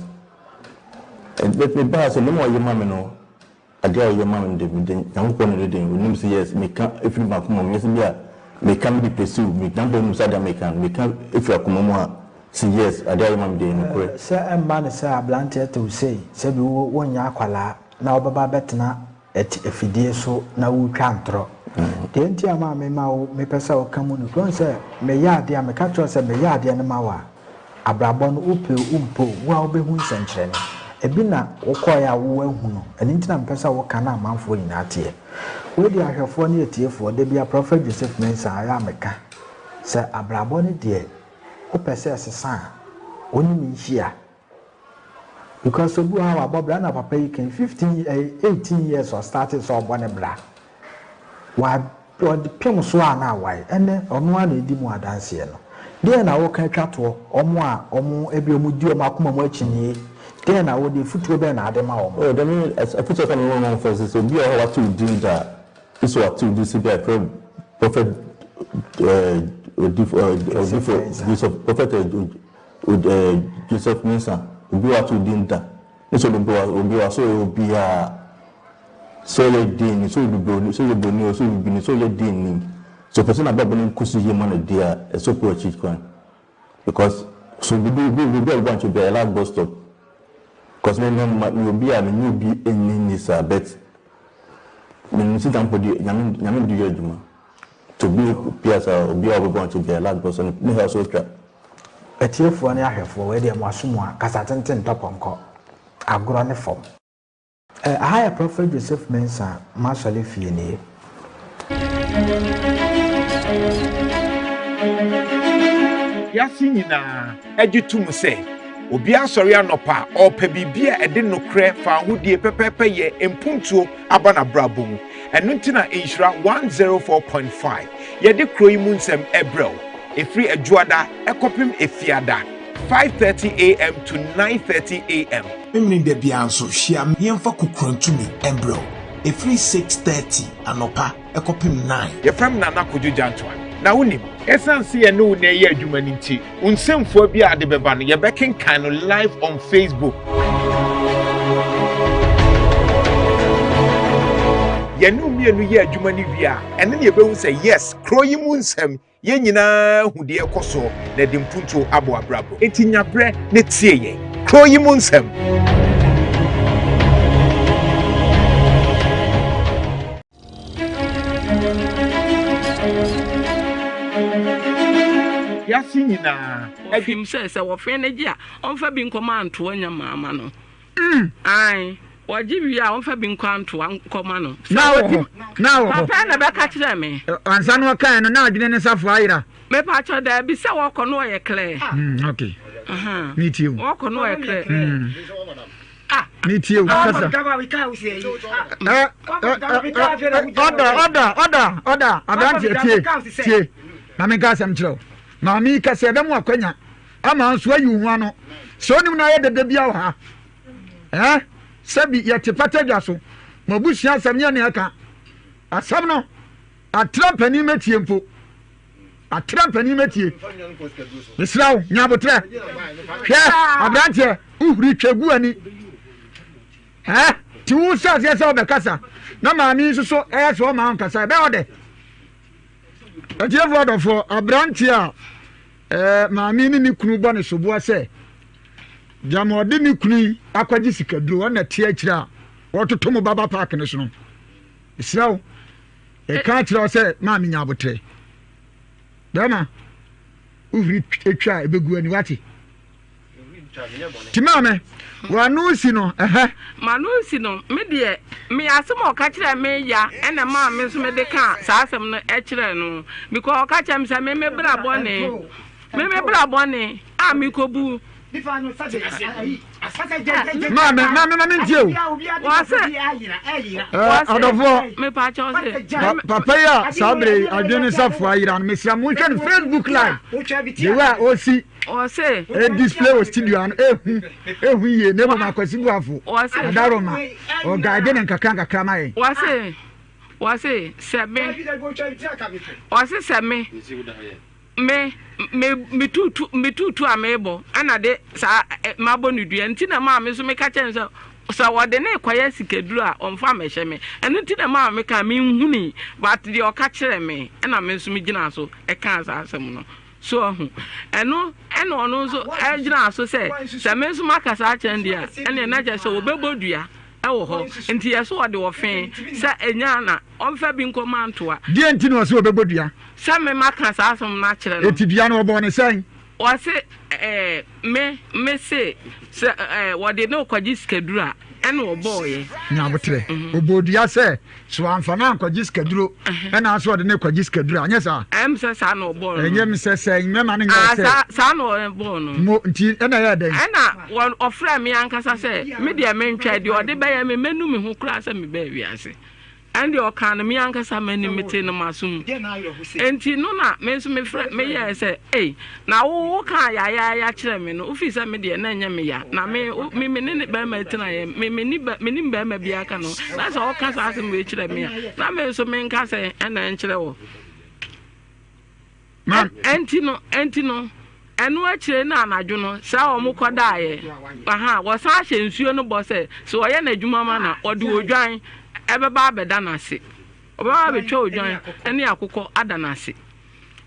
and but me baa sɛ nneɛma a ɔyɛ ma me no adeɛ a ɔyɛ ma me no de mede Nyankopɔn na ɛde den onim sɛ yes meka efiri m'akoma mu nyɛ sɛ bi a meka me de pursue me Nyankopɔn nim sɛ adeɛ a meka no meka efiri akoma mu a sɛ yes adeɛ a ɔyɛ ma me deɛ ɛyɛ nokorɛ.
Sɛ ɛmma no sɛ abranteɛ te wo sei, sɛbi wo wonyɛ akwadaa na wobɛba abɛtena afidie so na woretwa ntorɔ. Deɛ nti a maa mema wo mepɛ sɛ woka mu nokorɛ, wohu sɛ meyɛ adeɛ a, meka kyerɛ wo sɛ meyɛ adeɛ no ma wo a, abrabɔ no wopɛ o wompɛ o, wo a wobɛhu nsɛnkyerɛnne. Ebi na wokɔeɛ a woahu no, ɛno nti na mepɛ sɛ woka na amanfoɔ nyinaa teɛ. Wei deɛ ahwɛfoɔ ne atiefoɔ, da biara Prɔfɛt Joseph Mensah ayɛ a meka sɛ abrabɔ no deɛ wopɛ sɛ ɛsesa a, wo ne me nhyia. Because obi wɔ ha a wabɔ bra na papa yi kan 15 eh, 18 years ɔstarte sɛ ɔbɔ ne bra. Wa ɔde pem so a na awae. Ɛnɛ ɔno ara na edi mu adanseɛ no. Deɛn na woka atwa toɔ wɔn a wɔn ebi wɔn di wɔn akoma mu akyinnye? Deɛn na wode afutuo bɛn na ade ma wɔn?
Oh, dɛm afutuo sɛ mema wɔn fɛ sɛ obi a ɔwɔ hɔ wate wo din da a, sɛ wate wo din sɛ bi a yɛfrɛ prophet eh, odifo eh, odifo Joseph prophet eh, Joseph Mensah, obi a wato din da, ne sɛ obi a obi a sɛ ɔyɛ obiara, sɛ ɔyɛ den ni, sɛ ɔyɛ broni, sɛ ɔyɛ broni o, sɛ ɔyɛ bibini, sɛ ɔyɛ den ni, sɛ ɔpɛ sɛ n'abrabɔ no kɔ so yie ma no deɛ a, ɛsɛ ɔpɛ akyi kwan. Because so obi obi obi a ɔbɔ ankyɛ obi a last bus stop. Because me me me obi a me nye obi nni nni saa but me nim sɛ Nyankopɔn de nyame nyame de yɛ adwuma. To bi pia saa obi a ɔbɛbɔ ankyɛ obi a last bus stop ne ha so atwa.
Atiefoɔ ne ahwɛfoɔ, wei deɛ mo aso mu a, kasa tenten ntɔ pɔnkɔ. Agorɔ ne fam. Eh, aha yɛ Prophet Joseph Mensah m'asɔre fie nie.
Wiase nyinaa gye tom sɛ obiara sɔre anɔpa a, ɔrepɛ biribi a ɛde nokorɛ, fawohodie, pɛpɛɛpɛyɛ, mpuntuo aba n'abrabɔ mu. Ɛno nti na Nhyira 104.5 yɛde kuro yi mu nsɛm ɛbrɛ wo. Ɛfiri Adwoada ɛkɔpem Efiada, 5:30 AM to 9:30 AM.
Memeneda biara nso hyia me yɛmfa kokurantumi mbrɛ wo ɛfiri 6:30 anɔpa kɔpem 9.
Yɛfrɛ me Nana Kojo Gyantoa. Na wonim, ɛsiane sɛ yɛne wo na ɛyɛ adwuma no nti, wo nsɛmfua bi a ade bɛba no, yɛbɛkenkan no live on Facebook. Yɛne wo mmienu yɛ adwuma no wie a, ɛno na yɛbɛhu sɛ yes, kuro yi mu nsɛm, Yɛn nyinaa hu deɛ ɛrekɔ soɔ na ɛde mpuntuo abɔ abrabɔ. Enti nya berɛ na tie yɛn. Kuro yi mu nsɛm. Wiase nyinaa.
Wɔfim sɛ sɛ wɔfe no gye a, ɔmfa bi nkɔma antoa nya mama no. Ae, wɔgye wie a wɔmfa bi nkɔ antoa nkɔma no.
Na wɔ hɔ, na wɔ hɔ.
Papa na bɛka kyerɛ me.
Ansa na ɔkae no, na adwene ne safoa ayera.
Mepakyɛ daabi sɛ wɔkɔ no ɔyɛ clear.
Okay. Me tie o.
Wɔkɔ no ɔyɛ clear.
Ah. Me tie o. Kasa. Ɔda, ɔda, ɔda, ɔda. Aberanteɛ tie, tie. Na menka asɛm kyerɛ wo. Maame yi kasa ɛbɛmo akwanya. Ama nso ayi wo ho ano. Sɛ onim na ayɛ dede bia wɔ ha. Eh? Sɛbi yɛte pata dwa so. Mo abusua asɛm nyɛ nea ɛka. Asɛm no, atra mpanin mɛtie mpo. Atra mpanin mɛtie. Mesrɛ wo, nya abotrɛ. Hwɛ, aberanteɛ, wohuri twa gu ani. Eh? Ti wo hyɛ aseɛ sɛ wobɛkasa na maame nso so ɛyɛ sɛ ɔma wo nkasa ɛbɛyɛ ɔdɛ. Atiefoɔ adɔfoɔ, aberanteɛ a Ɛɛ, maame ne ne kunu bɔ ne soboɔ sɛ gyama ɔde ne kunu yi akɔgye sikaduro ɔna te akyire a wɔtoto mo baba paaki no so no. Mesrɛ wo, ɛka akyerɛ wo sɛ maame nya abotrɛ. Bɛrima, wohuri twa a ɛbɛgu ani wate. Ti maame, w'ano si no ɛhɛ.
M'ano si no, me deɛ, me asɛm a ɔka kyerɛɛ me ya ɛna maa me nso mede kaa saa asɛm no kyerɛɛ no because ɔka kyerɛ me sɛ me me bra bɔne, me me bra bɔne a mekɔbu.
Maame, maame ma mentie o.
Wɔse,
Ɔdɔfoɔ,
mepaakyɛw se.
Papa yi a saa bere yi adwene ne safoa ayera no, mesrɛ mo nhwɛ no Facebook live, the way a ɔsi.
Ɔse.
E display wɔ studio ano ehu ehu yie na mmom Akwasi Boafo Adaroma ɔguide ne nkakra nkakra ma yɛn.
Wɔse wɔse sɛ me wɔse sɛ me me me me tutu me tutu a mebɔ ɛna de saa mabɔ ne dua nti na maa me nso meka kyerɛ no sɛ sɛ wɔde ne kɔyɛ sikaduro a ɔmfa mmɛhyɛ me ɛno nti na maa meka menhuni but deɛ ɔka kyerɛ me ɛna me nso megyina so ɛkaa saa asɛm no. So wahu? Ɛno ɛna ɔno nso gyinaa so sɛ, sɛ me nso maka saa akyerɛ no deɛ a, ɛnneɛ na kyerɛ sɛ wɔbɛbɔ dua wɔ hɔ nti yɛ so ɔde ɔfe sɛ ɛnya na ɔmfa bi nkɔma ntoa.
Deɛ nti na ɔse ɔbɛbɔ dua?
Sɛ me maka saa asɛm no akyerɛ no.
Eti dua no ɔbɔɔ ne sɛn?
Ɔse ɛɛ me me se sɛ ɛɛ wɔde no rekɔgye sikaduro a ɛna ɔbɔɔyɛ.
Nya aboterɛ. Ɔbɔɔ dua sɛ so wamfa no ankɔgye sikaduro ɛna nso ɔde no rekɔgye sikaduro a nyɛ saa?
Ɛm sɛ saa na ɔbɔɔ no.
Ɛnyɛ m sɛ sɛ mɛma no nyɛ sɛ.
Ah saa na ɔbɔɔ no.
Mo nti ɛna ɛyɛ dɛn?
Ɛna wɔ ɔfrɛ me ankasa sɛ me deɛ mentwɛ deɛ ɔde bɛyɛ me mɛnu me ho koraa sɛ mebɛɛ wiase. Ɛnde ɔkaa no me ankasa m'anim, metee no m'aso mu. Enti no na me nso mefrɛ meyɛɛ sɛ, Ei, na wo wokaa yayaaya kyerɛɛ me no, wofii sɛ me deɛ na ɛnyɛ me ya, na me me me ne ne barima tenaeɛ, me me ni menim barima biara ka no, na sɛ ɔka saa asɛm wei kyerɛ me a, na me nso menka sɛ ɛna ɛnkyerɛ wɔ. Ɛnti no, ɛnti no, ɛno akyire no anadwo no, sɛ wɔn kɔdaeɛ, aha, wɔsan ahyɛ nsuo no bɔ sɛ, sɛ ɔyɛ n'adwuma ma na ɔde odwan ɛbɛba abɛda n'ase. Ɔbɛba abɛtwa odwan ne akokɔ ada n'ase.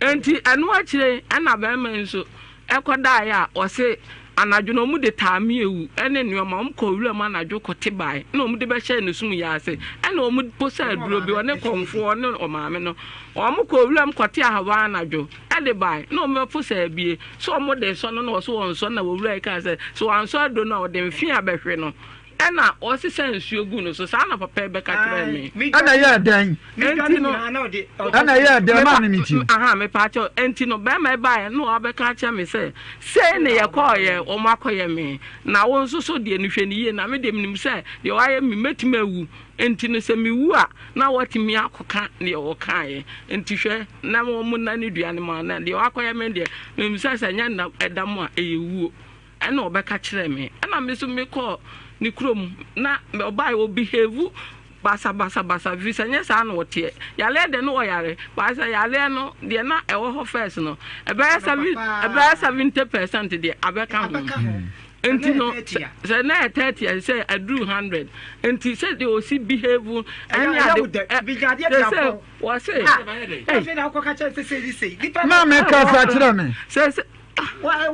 Ɛnti ɛno akyire ɛna bɛrima yi nso ɛkɔdaeɛ a ɔse anadwo no wɔn de taamiewu ne nneɛma wɔn kɔɔ wuram anadwo kɔte bae na wɔn de bɛhyɛɛ ne sum yɛ ase ɛna wɔn posa aduro bi ɔne kɔmfoɔ ne ɔmaame no wɔn kɔɔ wuram kɔte ahaban anadwo ɛde bae na wɔn bɛposa abie so wɔn de sɔ no na wɔso wɔn sɔ na wɔwura yi kaa sɛ so wɔn ansɔ aduro no a wɔde mfe abɛhwe no Ɛna ɔsesa nsuo gu no so. Saa na papa yi bɛka kyerɛɛ me.
Ɛna ɛyɛɛ dɛn?
Enti no.
Ɛna ɛyɛɛ dɛn? Maa me me ti.
Aha, mepaakyɛw. Enti no, bɛrima yi baeɛ na wabɛka akyerɛ me sɛ, sei na yɛkɔeɛ, wɔn akɔyɛ me. Na wo nso so deɛ no hwɛ no yie, na me deɛ menim sɛ deɛ wɔayɛ me, mɛtumi awu. Enti no, sɛ mewu a, na woatumi akɔka deɛ wɔkaeɛ. Enti hwɛ, na wɔn nna ne dua no mu, na deɛ wɔakɔyɛ me deɛ, menim sɛ sɛ ɛnyɛ nna ɛda mu a, ɛyɛ wuo. Ɛna ɔbɛka kyerɛɛ me. Ɛna me nso mekɔɔ ne kurom na ɔbaeɛ ɔbehave basabasabasa firi sɛ nyɛ saa na ɔteɛ. Yareɛ deɛ na ɔyare but sɛ yareɛ no deɛ na ɛwɔ hɔ first no ɛbɛyɛ seven ɛbɛyɛ 70% deɛ abɛka ho. Nti no sɛ na ɛyɛ 30 a sɛ aduru 100 nti sɛ deɛ ɔsi behave ɛne ade sɛ sɛ wɔse.
Maame kasa kyerɛ me.
Sɛ sɛ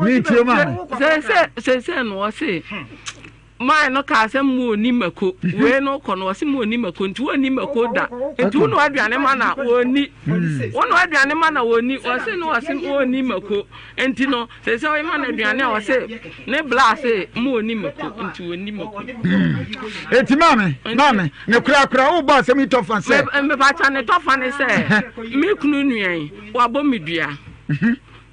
Metie maame.
Sese sese no ɔse maa no kaa sɛ mu oni mako wei no kɔ no ɔse mu oni mako nti wɔnni mako da nti wo no aduane ma na wɔnni wo no aduane ma na wɔnni ɔse no ɔse wɔnni mako nti no sese ɔyɛ ma no aduane a ɔse ne bla se mu oni mako nti wɔnni mako.
Eti maame maame ne korakora wo bɔ asɛm yi tɔfa sɛ.
Mepakyɛ ne tɔfa ne sɛ me kunu nua yi wabɔ me dua.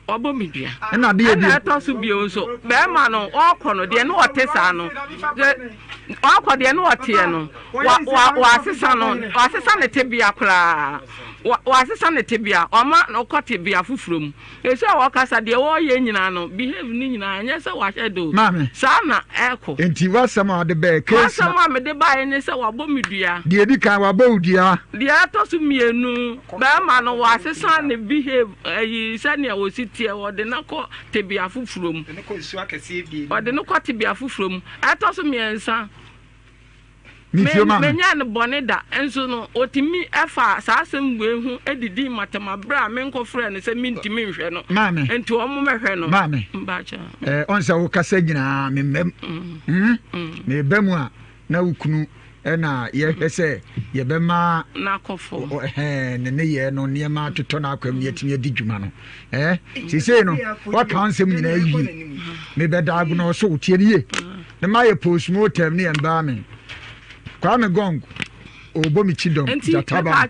Wabɔ me dua.
Ɛna adeɛ
bio. Ɛna ɛtɔ so bio nso, bɛrima no ɔrekɔ no deɛ ne ɔte saa no, ɔrekɔ deɛ ne ɔteɛ no, wa wa wasesa no, wasesa ne tebea koraa, wa wasesa ne tebea, wama no kɔ tebea foforɔ mu. Esi a wɔkasa deɛ wɔreyɛ nyinaa no, behave ne nyinaa ɛnyɛ sɛ wahyɛ do.
Maame.
Saa na ɛrekɔ.
Nti w'asɛm a ɔde bɛɛ case na.
M'asɛm a mede baeɛ ne sɛ wabɔ me dua.
Deɛ edi kan wabɔ wo dua.
Deɛ ɛtɔ so mmienu, bɛrima no wasesa ne behave. Ayi, sɛnea wɔsi teɛ, wɔde no kɔ tebea foforɔ mu. Wɔde no kɔ tebea foforɔ mu. Ɛtɔ so mmiɛnsa, menyɛ no bɔne da, nso no, ɔtumi fa saa asɛm wei ho didi matam berɛ a menkɔfrɛ no sɛ mentumi nhwɛ no.
Maame.
Nti wɔn mɛhwɛ no.
Maame.
Mbakyɛ.
Ɛɛ, ɔn sɛ wokasa nyinaa memmam. Mm. Mm. Meba mu a, na wo kunu na yɛhwɛ sɛ yɛbɛma ne nneyɛɛ no nneɛma atotɔ n'akwam ne yɛatumi adi dwuma no eh seesei no waka nsɛm nyinaa yie mebɛda agono so wotie no yie ne mayɛ postmortem ne ɛmbaa me Kwame Gong ɔbɔ me kyi dɔm gyata ba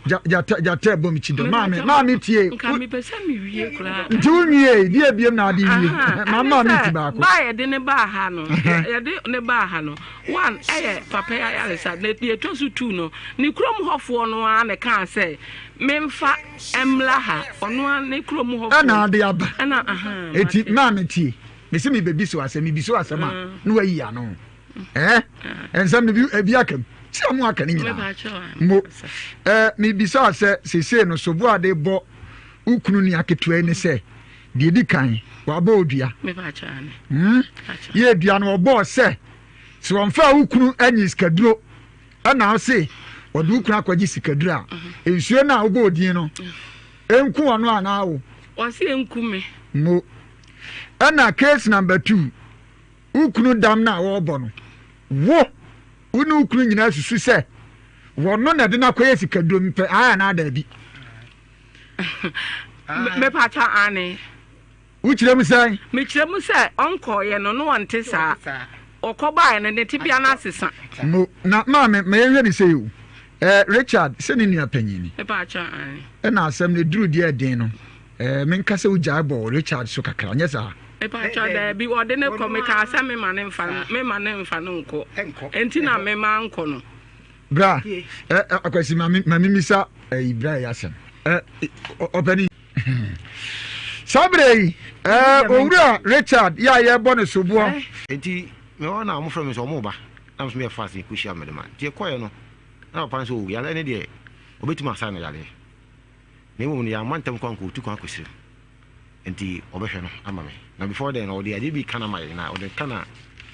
gyata gyata ɛbɔ me kyi dɔm maame maame tie nti wo nwie di ebiem na ade wie maame maame ti baako.
Baa yɛde ne baa ha no yɛde ne baa ha no one ɛyɛ papa yi ayaresa na deɛ ɛtɔ so two no ne kurom hɔfoɔ no ara na ɛkaa sɛ memfa mmra ha ɔno ara ne kurom hɔfoɔ.
Ɛna ade aba
ɛna ahan
eti maame tie mesi mi bɛ bi so asɛm mi bi so asɛm a na wayi ano. ɛɛ nsɛm no bi ebi aka mu si ɔmo aka ne nyinaa mo ɛɛ mibisa sɛ sesei no sobo a de bɔ ukunu ni aketewa yi ne sɛ deɛ edi kan wabɔ odua hmm yɛ dua no ɔbɔɔ sɛ sɛ wɔnfa ukunu anyi sikaduro ɛna ɔse ɔde ukunu akɔgye sikaduro a mhm. nsuo no a wobɔ odin no enku ɔno anaa wo.
Ɔse enku me.
Mo ɛna case number two. Wo kunu dam no a wɔrebɔ no, wo! Wo ne wo kunu nyinaa susu sɛ wɔno na ɛde no akɔyɛ sikaduro mepɛ ae anaa daabi?
Mepatwa aane.
Wokyerɛ mu sɛn?
Mekyerɛ mu sɛ ɔnkɔeɛ no na ɔnte saa. Ɔkɔbaeɛ no ne tebea no asesa.
Mo, na maame, ma yɛnhwɛ no sei o. Eh, Richard, sɛ ne nua panyin ni.
Mepatwa aane.
Ɛna asɛm no ɛduru deɛ ɛden no, eh, menka sɛ wogyae bɔɔ Richard so kakra, nyɛ saa?
Mepatwa daabi, ɔde no kɔ, mekaa sɛ mema no mfa, mema no mfa no nkɔ. Enti na mema nkɔ no.
Bra, eh, Akwasi, ma me, ma memisa eh, bra yi asɛm. Eh, ɔpani. Saa berɛ yi, eh, Owura Richard yɛ a yɛrebɔ no soboɔ.
Enti mewɔ hɔ na wɔfrɛ me sɛ wɔreba, na me nso meyɛ fast mekɔhyia me mede Nti yɛkɔeɛ no, na papa no sɛ oh, yareɛ no deɛ ɔbɛtumi asa no yareɛ, na mmom no yɛamma ntɛm kɔ anka ɔtu kwan akɔsiri mu, nti ɔbɛhwɛ no ama me. Na before then no ɔde adeɛ bi ka no ama yɛn, na ɔde ka no a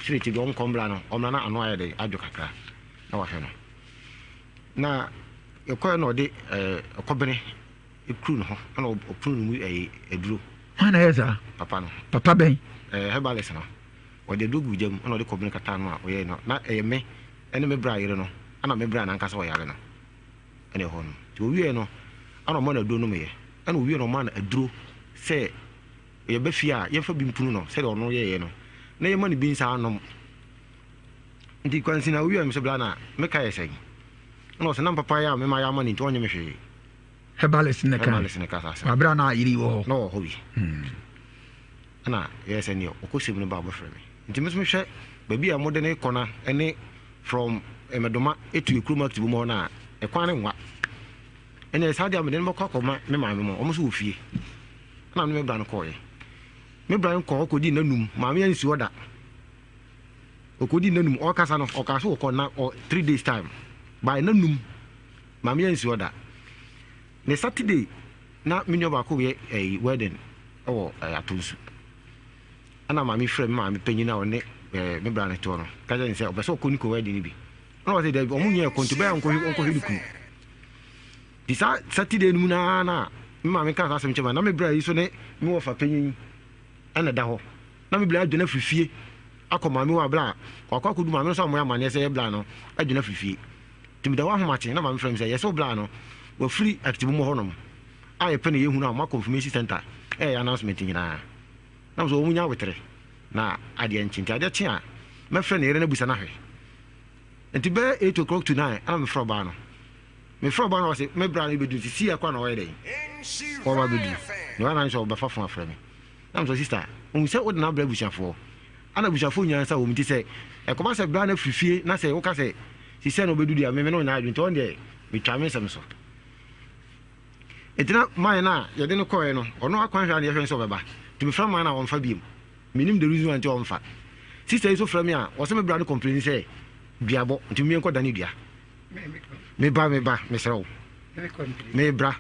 straight bi ɔnkɔ mmra no, ɔmmra na ano ayɛ dɛn adwo kakra na wahwɛ no. Na yɛkɔeɛ na ɔde eh, ɛkɔbene kuru ne ho ɛna ɔpono ne mu ɛyi aduro.
Hwan na ɛyɛ saa?
Papa no.
Papa bɛn?
Ɛɛ herbalist no. Ɔde aduro gu gya mu ɛna ɔde kɔbene kata ano a ɔyɛɛ no na ɛyɛ me ɛne me bra yere no ɛna me bra n'ankasa ɔyare no ɛna ɛhɔ no nti ɔwieɛ no ɛna ɔma no aduro nom yɛ ɛna ɔwie no ɔma no aduro sɛ yɛba fie a yɛmfa bi mpunu no sɛdeɛ ɔno yɛyɛ no na yɛma no bi nsa anom nti kwansi na ɔwie a mesɛ bra na meka yɛ sɛn ɛna ɔsɛ na mpapa yɛ a mema yɛ ama no nti ɔnyɛ me hwee.
Herbalist ne ka.
Herbalist ne ka saa asɛm.
Wabere a na ayere yi wɔ hɔ.
Na ɔwɔ hɔ bi. Ɛna yɛyɛ sɛ neɛ ɔkɔ sɛm no ba ɔbɛfrɛ me. Nti me nso mehwɛ baabi a wɔde no kɔ no ɛne from Mmedoma to Ekurom Active mu hɔ no a ɛkwan no nwa. Ɛnna saa deɛ mede no bɛkɔ akɔma me maame mu wɔn nso wɔ fie. Ɛna me ne me bra no kɔɔeɛ. Me bra no kɔɔ hɔ kɔdii nnanum. Maame ansi hɔ da. Ɔkɔdii nnanum. Ɔrekasa no ɔkaa sɛ ɔkɔ na 3 days time. By nnanum Maame ansi hɔ da. Ne Saturday na me nua baako reyɛ ɛyi wedding wɔ ɛɛ Atonsu. Ɛna maame frɛ me maame panyin a ɔne ɛɛ me bra no toɔ no ka kyerɛ ne sɛ ɔpɛ sɛ ɔkɔ ne kɔ wedding no bi. Ɛna ɔsɛ dɛbi ɔmo nyɛ ɛkɔ nti bɛyɛ ɔnkɔhwɛ ɔnkɔhwɛ ne kunu. Ti saa Saturday no mu naa na me maame ka saa asɛm kyerɛ me na me bra yi so ne me wɔfa panyin ɛna ɛda hɔ. Na me bra adwane afiri fie akɔ maame hɔ a bra wakɔ akɔdu maame no so amoyɛ amaneɛ sɛ yɛ bra no adwane afiri fie. Nti meda hɔ ahomakye na maame frɛ me sɛ yɛse wo bra no wafiri Akitimu hɔ nom a yɛpɛ no yɛhu no a wɔma confirmation center ɛyɛ announcement nyinaa na mesɛ wɔn nya awetere na adeɛ nkye nti adeɛ kye a mɛfrɛ ne yere no abusa no ahwɛ nti bɛyɛ 8 o'clock to 9 ɛna mefrɛ ɔbaa no mefrɛ ɔbaa no ɔse me bra no bɛduru nti si ɛkɔ na ɔyɛ dɛn ɔba bɛduru na ɔyɛ na sɛ ɔbɛfa fon afrɛ me na mesɛ sister ohun sɛ wode no abrɛ abusuafoɔ Ana abusuafoɔ nyinaa nsa wɔ mu nti sɛ ɛkɔba sɛ bra no afiri fie na sɛ woka sɛ sisɛ na ɔbɛdu deɛ me me ne wo nyɛ adwene nti ɔno deɛ metwaa me nsɛm so. Nti na man no a yɛde no kɔɛ no ɔno akwan hwɛ a na yɛhwɛ no sɛ ɔbɛba nti mefrɛ man no a ɔmfa biom menim the reason why nti ɔmfa. Sister yi nso frɛ me a ɔsɛ me bra no complain sɛ duabɔ nti menkɔ dane dua. Meba meba mesrɛ wo mebra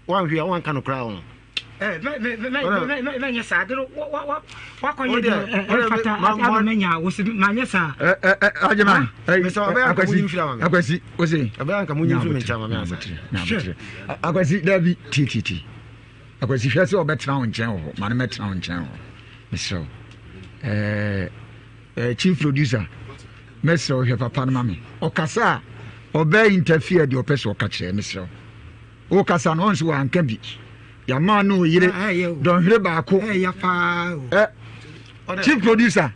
Woanhwɛ a woanka no koraa o.
Mɛnyɛ saa de no wakɔyɛ de ɛmfata ama manya wo se manyɛ saa.
Agyeman akwasi akwasi ose.
Ɛbɛyɛ anka mo nyi mfiri me nkyɛn ma me ansa.
Akwasi dabi tie tie tie akwasi hwɛ sɛ ɔbɛtena wo nkyɛn wɔ hɔ ma no mɛtena wo nkyɛn wɔ hɔ mesrɛ wo ɛɛ chief producer mɛsrɛ wo hwɛ papa no ma me ɔkasa a ɔbɛ interfere deɛ ɔpɛ sɛ ɔka kyerɛ mesrɛ wo. Wokasa no ɔnso wanka bi. Yɛmaa no yere dɔnhwere baako. Ɛ chief producer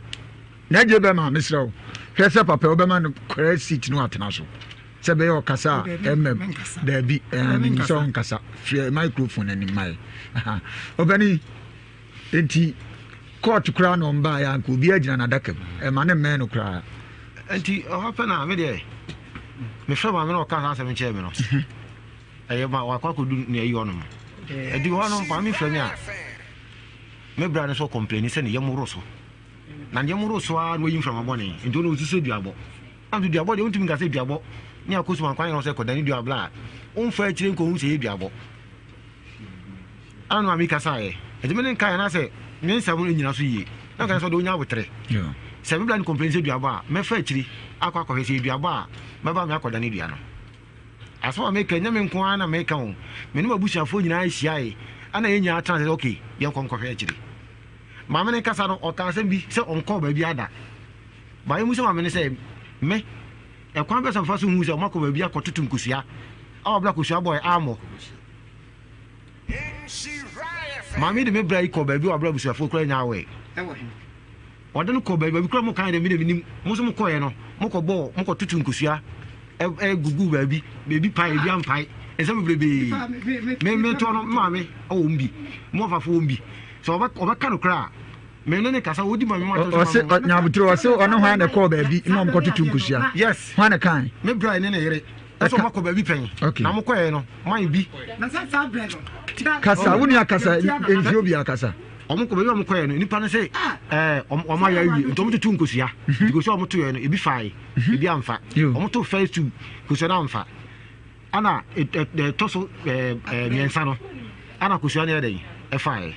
na agye bɛma mesrɛ wo hwɛ sɛ papa wobɛma no correct seat no atena so sɛ bɛyɛ ɔkasa a ɛmɛm daabi menim sɛ ɔnkasa firi microphone anim ma yɛ ɔbɛne nti court koraa na ɔmbaeɛ anka obi agyina n'adaka mu ɛma ne mmɛn no koraa
nti ɔhɔ pɛ na me deɛ mefrɛ maame na ɔka saa asɛm nkyerɛ me no ɛyɛ ma wakɔ akɔdu nea ɛyi hɔ nom ɛdi hɔ no maame frɛ me a me bra no so kɔmpleni sɛ ne yam woro so na ne yam woro so ara na wayi mframa bɔne nti ɔno ɔsi sɛ duabɔ na nso duabɔ deɛ wontumi nka sɛ duabɔ ne akɔ suma kwan yɛ sɛ kɔdane duabɔ a womfa akyire nkɔhu sɛ ɛyɛ duabɔ Ana na maame kasaeɛ. Ɛti me ne nkaeɛ na sɛ me nsɛm no nyina so yie. Na nkaeɛ sɛ ɔde onya abotere. Sɛ me bla no complain sɛ duabɔ a, mɛfa akyiri akɔ akɔhwɛ sɛ duabɔ a, mɛba me akɔdane dua no. Asɛm a meka nyɛ me nko ara na meka o. Me ne m'abusuafoɔ nyinaa hyiae ɛna yɛn nyinaa tena sɛ okay, yɛnkɔ nkɔhwɛ akyiri. Maame no kasa no, ɔka asɛm bi sɛ ɔnkɔɔ baabi ada. Baeɛ mu sɛ maame no sɛ me. Ɛkwan bɛn so na mefa so hu sɛ wɔakɔ baabi akɔtoto nkosua a wɔabla kosua bɔe ammɔ? Maame de me bra yi kɔ baabi a wɔabla abusuafoɔ koraa nya awɛ. Wɔde no kɔ baabi, baabi koraa mo kan dɛ me de menim. Mo nso mo kɔɛ no, mo kɔ bɔɔ, mo kɔ tutu nkosua ɛgugu baabi, baabi pae, ebi ampae. Nsɛm bebrebe. Me me toɔ no, me maame ɔwɔ mu bi, mo ɔfafo wɔ mu bi. Sɛ ɔbɛ ɔbɛka no koraa Me ne ne kasa odi ma me ma
Ɔse nyabotere ɔse ɔne hwan na ɛkɔɔ baabi na ɔmo kɔtoto nkosua.
Yes.
Hwan na kan?
Me bra ne ne yere. Ɛsɛ ɔmo akɔ baabi pɛn.
Okay.
Na mo kɔɛ no man bi.
Kasa wo nua kasa nti obi akasa.
Ɔmo kɔ baabi a ɔmo kɔɛ no nipa no se ɛɛ ɔmo ayɛ awie nti ɔmo tutu nkosua. Nti nkosua ɔmo to yɛ no ebi fae ebi amfa. Ɔmo to first two nkosua no amfa. Ɛna ɛtɔ so ɛɛ mmiɛnsa no ɛna kosua no yɛ dɛn ɛfae.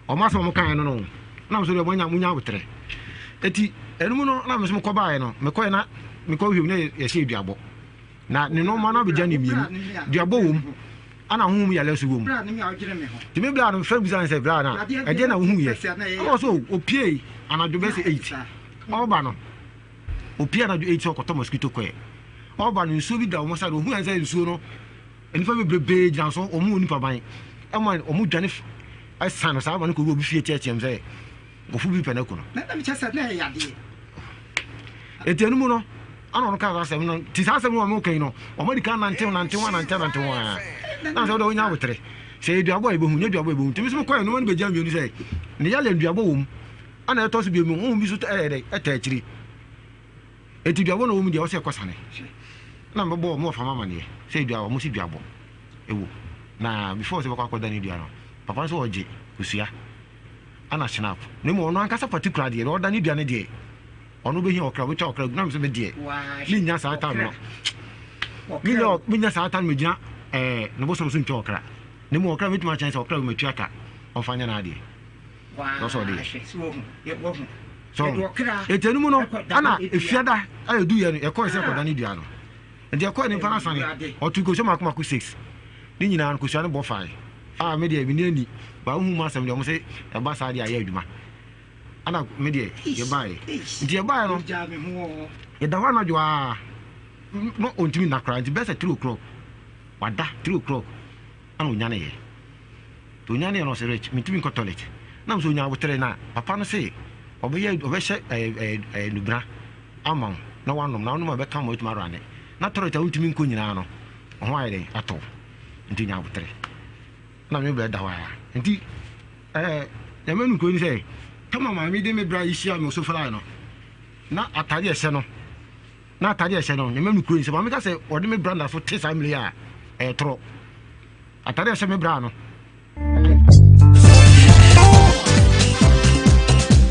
Wɔn asɛm a wɔkaeɛ no no, na me nso deɛ moanya monya aboterɛ. Eti ɛno mu no na me nso mekɔbaeɛ no, mekɔɛ na mekɔ hwɛ mu na yɛhyɛ duabɔ. Na ne nneɛma no abɛgya ne mmienu. Duabɔ wɔ mu, ɛna honhom yare nso wɔ mu. Nti me bra no mefrɛ bisa no sɛ bra no a ɛdeɛ na wohuiɛ? Ɛna ɔsɛ opie anadwo bɛsɛ 8 ɔba no opie anadwo 8 sɛ ɔkɔtɔ mosquito coil. Ɔba no nsuo bi da wɔn side, ohuu sɛ nsuo no Nnipa bebrebe gyina so, wɔn wɔ nipa ban, ɛma wɔn dwane san no saa ma no kɔwura obi fie teɛteɛm sɛ nkurɔfo bi pɛ no aku no.
Na na mekyɛ sɛ na ɛyɛ yadeɛ.
Eti ɛno mu no, ana ɔno kaa saa asɛm no, ti saa asɛm no wɔn kan yi no, wɔn adi kan nantew nantew anantew nantew a, na sɛ ɔdɔ onya abotere. Sɛ yɛ duabɔ a yɛbɛhu, nyɛ duabɔ a yɛbɛhu. Nti mi nso mekɔɛ no, wɔn bɛgya mmienu sɛ ne yale duabɔ wɔ mu, ana ɛtɔ so bio mu, honhom bi so ɛyɛ dɛ ɛta akyiri. Enti duabɔ na ɔwɔ mu deɛ ɔsɛ kɔsane na mebɔɔ mo wɔfa amaneɛ sɛ dua ɔmo si duabɔ ɛwɔ na before sɛ bɛkɔ akɔda ne dua no papa nso ɔgye kosua ana snap na mmom ɔno ankasa particular deɛ na ɔda ne dua no deɛ ɔno bɛhia ɔkra ɔbɛtwa ɔkra gu na mesɛ me deɛ menya saa time no menya menya saa time megyina ɛɛ ne bosom so ntwa ɔkra na mmom ɔkra mɛtumi akyɛn sɛ ɔkra bi matua ka ɔmfa nyɛ n'adeɛ na ɔsɛ ɔde yɛ So eti ɛno mu no ɛna efiada a edu yɛ no yɛkɔɛ sɛ kɔda ne dua no nti ɛkɔɛ ne mfa no asane ɔto kosua mako mako six ne nyinaa no kosua no bɔ fae a me deɛ meni ani ba wohu mu asɛm deɛ ɔmo sɛ ɛba saa deɛ ayɛ adwuma ɛna me deɛ yɛbaeɛ nti yɛbaeɛ no yɛda hɔ anadwo a na ɔntumi nna koraa nti bɛsɛ 3 o'clock wada 3 o'clock Ɛna onyaneeɛ. Nti onyaneeɛ no ɔse Rich mentumi nkɔ toilet. Na mesɛ onya aboterɛ na papa no se ɔbɛyɛ ɔbɛhyɛ ɛɛ ɛɛ ɛɛ nubena ama wo na wanom na wonom a ɛbɛka ma watumi arane. Na toilet a wontumi nkɔ nyinaa no ho ayɛ dɛn atɔ wo. Nti onya aboterɛ. Na me brɛ da hɔ ara. Nti ɛɛ nyame anum kuro ni sɛ tama maame de me bra yi hyia me osofrae no na atade ɛhyɛ no Na atade a ɛhyɛ no, ne mma mekura yi, sɛ maame ka sɛ ɔde me bra nna so te saa mmere yi a, ɛyɛ torɔ. Atade a ɛhyɛ me bra no.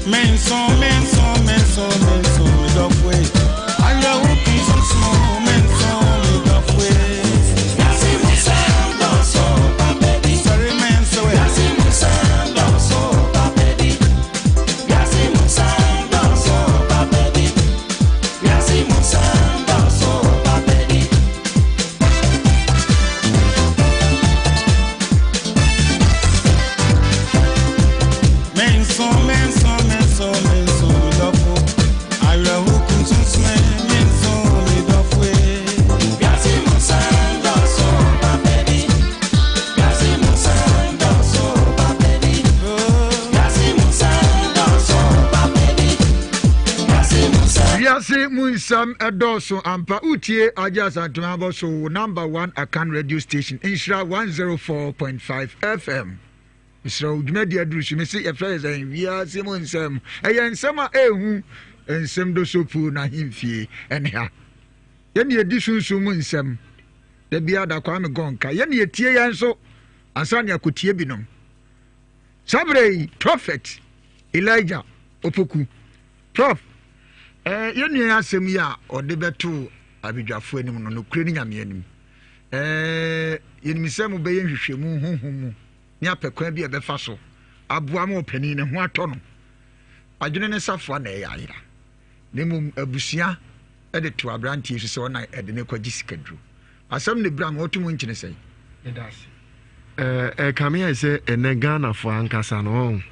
Menso, menso, menso, menso, me dɔfoe. Awerɛho pii susu, menso, me dɔfoe. Sorry, menso, eh.
Wiase mu nsɛm ɛdɔɔso ampa. Wotie Agye Asantuma abɔ so wo number one Akan radio station Nhyira 104.5 FM. Mesrɛ wo dwumadi aduru so mese yɛfrɛ yɛ sɛn wiase mu nsɛm. Ɛyɛ nsɛm a ɛhu nsɛm doso puu n'ahemfie ɛne ha. Yɛne yɛdi sunsum mu nsɛm. Da biara da Kwame Gɔnka. Yɛne yɛtie yɛn nso ansa ne akɔtie binom. Saa berɛ yi Prophet Elijah Opoku Prof. Eh, yɛn nua yi asɛm yi a ɔde bɛto abadwafoɔ anim no, nokorɛ ne Nyame anim. Eh, yɛnim sɛ mobɛyɛ nhwehwɛmu honhom mu ne apɛ kwan bi a ɛbɛfa so aboa ma ɔpanin ne ho atɔ no. Adwene ne safoa na ɛyɛ ayera. Na mmom abusua de to aberanteɛ so sɛ ɔna ɛde ne kɔgye sikaduro. Asɛm ne bra ma ɔto mu nkyene sɛn?
Meda ase. Ɛkame ayɛ sɛ ɛnɛ Ghanafoɔ ankasa no ɔn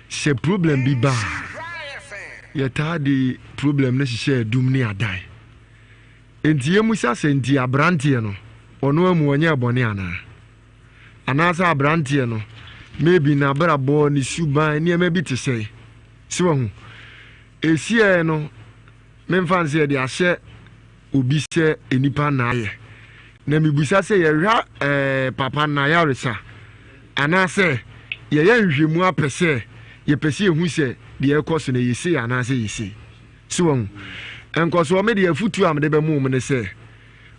sɛ problem bi ba a yɛtaa de problem no hyehyɛ adum ne adan. Enti yɛmmisa sɛ nti abranteɛ no ɔno amu ɔnyɛɛ bɔne anaa? Anaasɛ abranteɛ no maybe n'abrabɔ, ne suban, nneɛma bi te sɛn? So wahu? Ɛsiɛɛ no memfa nsɛ yɛde ahyɛ obi sɛ nnipa na ayɛ. Na mebisa sɛ yɛhwɛ ɛɛ papa no n'ayaresa anaasɛ yɛyɛ nhwehwɛmu apɛ sɛ yɛpɛ sɛ yɛhu sɛ deɛ ɛrekɔ so no ɛyɛ sei anaasɛ ɛyɛ sei. So wahu? Nkɔsoɔ me deɛ afutuo a mede bɛma wɔn ne sɛ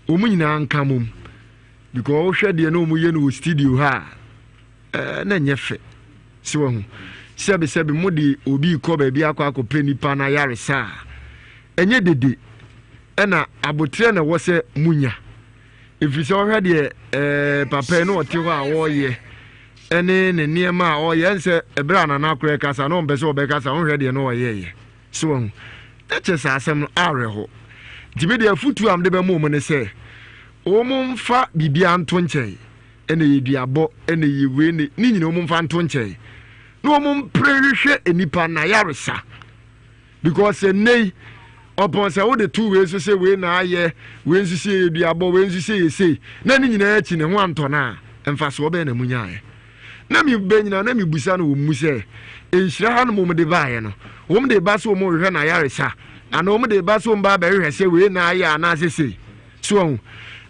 wɔn nyinaa nka mom because wohwɛ deɛ na wɔn yɛ no wɔ studio ha a ɛɛ na ɛnyɛ fɛ. So wahu? Sɛbesɛbe mode obi rekɔ baabi akɔ akɔpɛ nipa no ayaresa a, ɛnyɛ dede ɛna aboterɛ na ɛwɔ sɛ munya. Ɛfiri sɛ wohwɛ deɛ ɛɛ papa yi na ɔte hɔ a ɔreyɛ ɛne ne nneɛma a ɔreyɛ ɛnsɛ ɛberɛ a Nana Akorɛ kasa na ɔmpɛ sɛ ɔbɛkasa wohwɛ deɛ na ɔyɛɛyɛ. So wahu? Na kyerɛ sɛ asɛm no awerɛho. Nti me deɛ afotuo a mede bɛma wɔn ne sɛ wɔn mfa biribiara nto nkyɛn. Ɛna ɛyɛ duabɔ, ɛna ɛyɛ wei ne ne nyina wɔn mfa nto nkyɛn na wɔn mpere hwehwɛ nipa na yaresa because ɛnɛ yi ɔpɔn sɛ wode to wei nso sɛ wei na ayɛ wei nso sɛ ɛyɛ duabɔ wei nso sɛ ɛyɛ sei na ne nyinaa akyi ne ho antɔ no a mfasoɔ bɛyɛ na munyaeɛ na mebɛ nyina na mebusa no wɔn mu sɛ nhyira ha no mom de baeɛ no wɔn de ba sɛ wɔn hwehwɛ na ayaresa anaa wɔn de ba sɛ wɔn ba abɛhwehwɛ sɛ wei na ayɛ anaasɛ sei So wahu?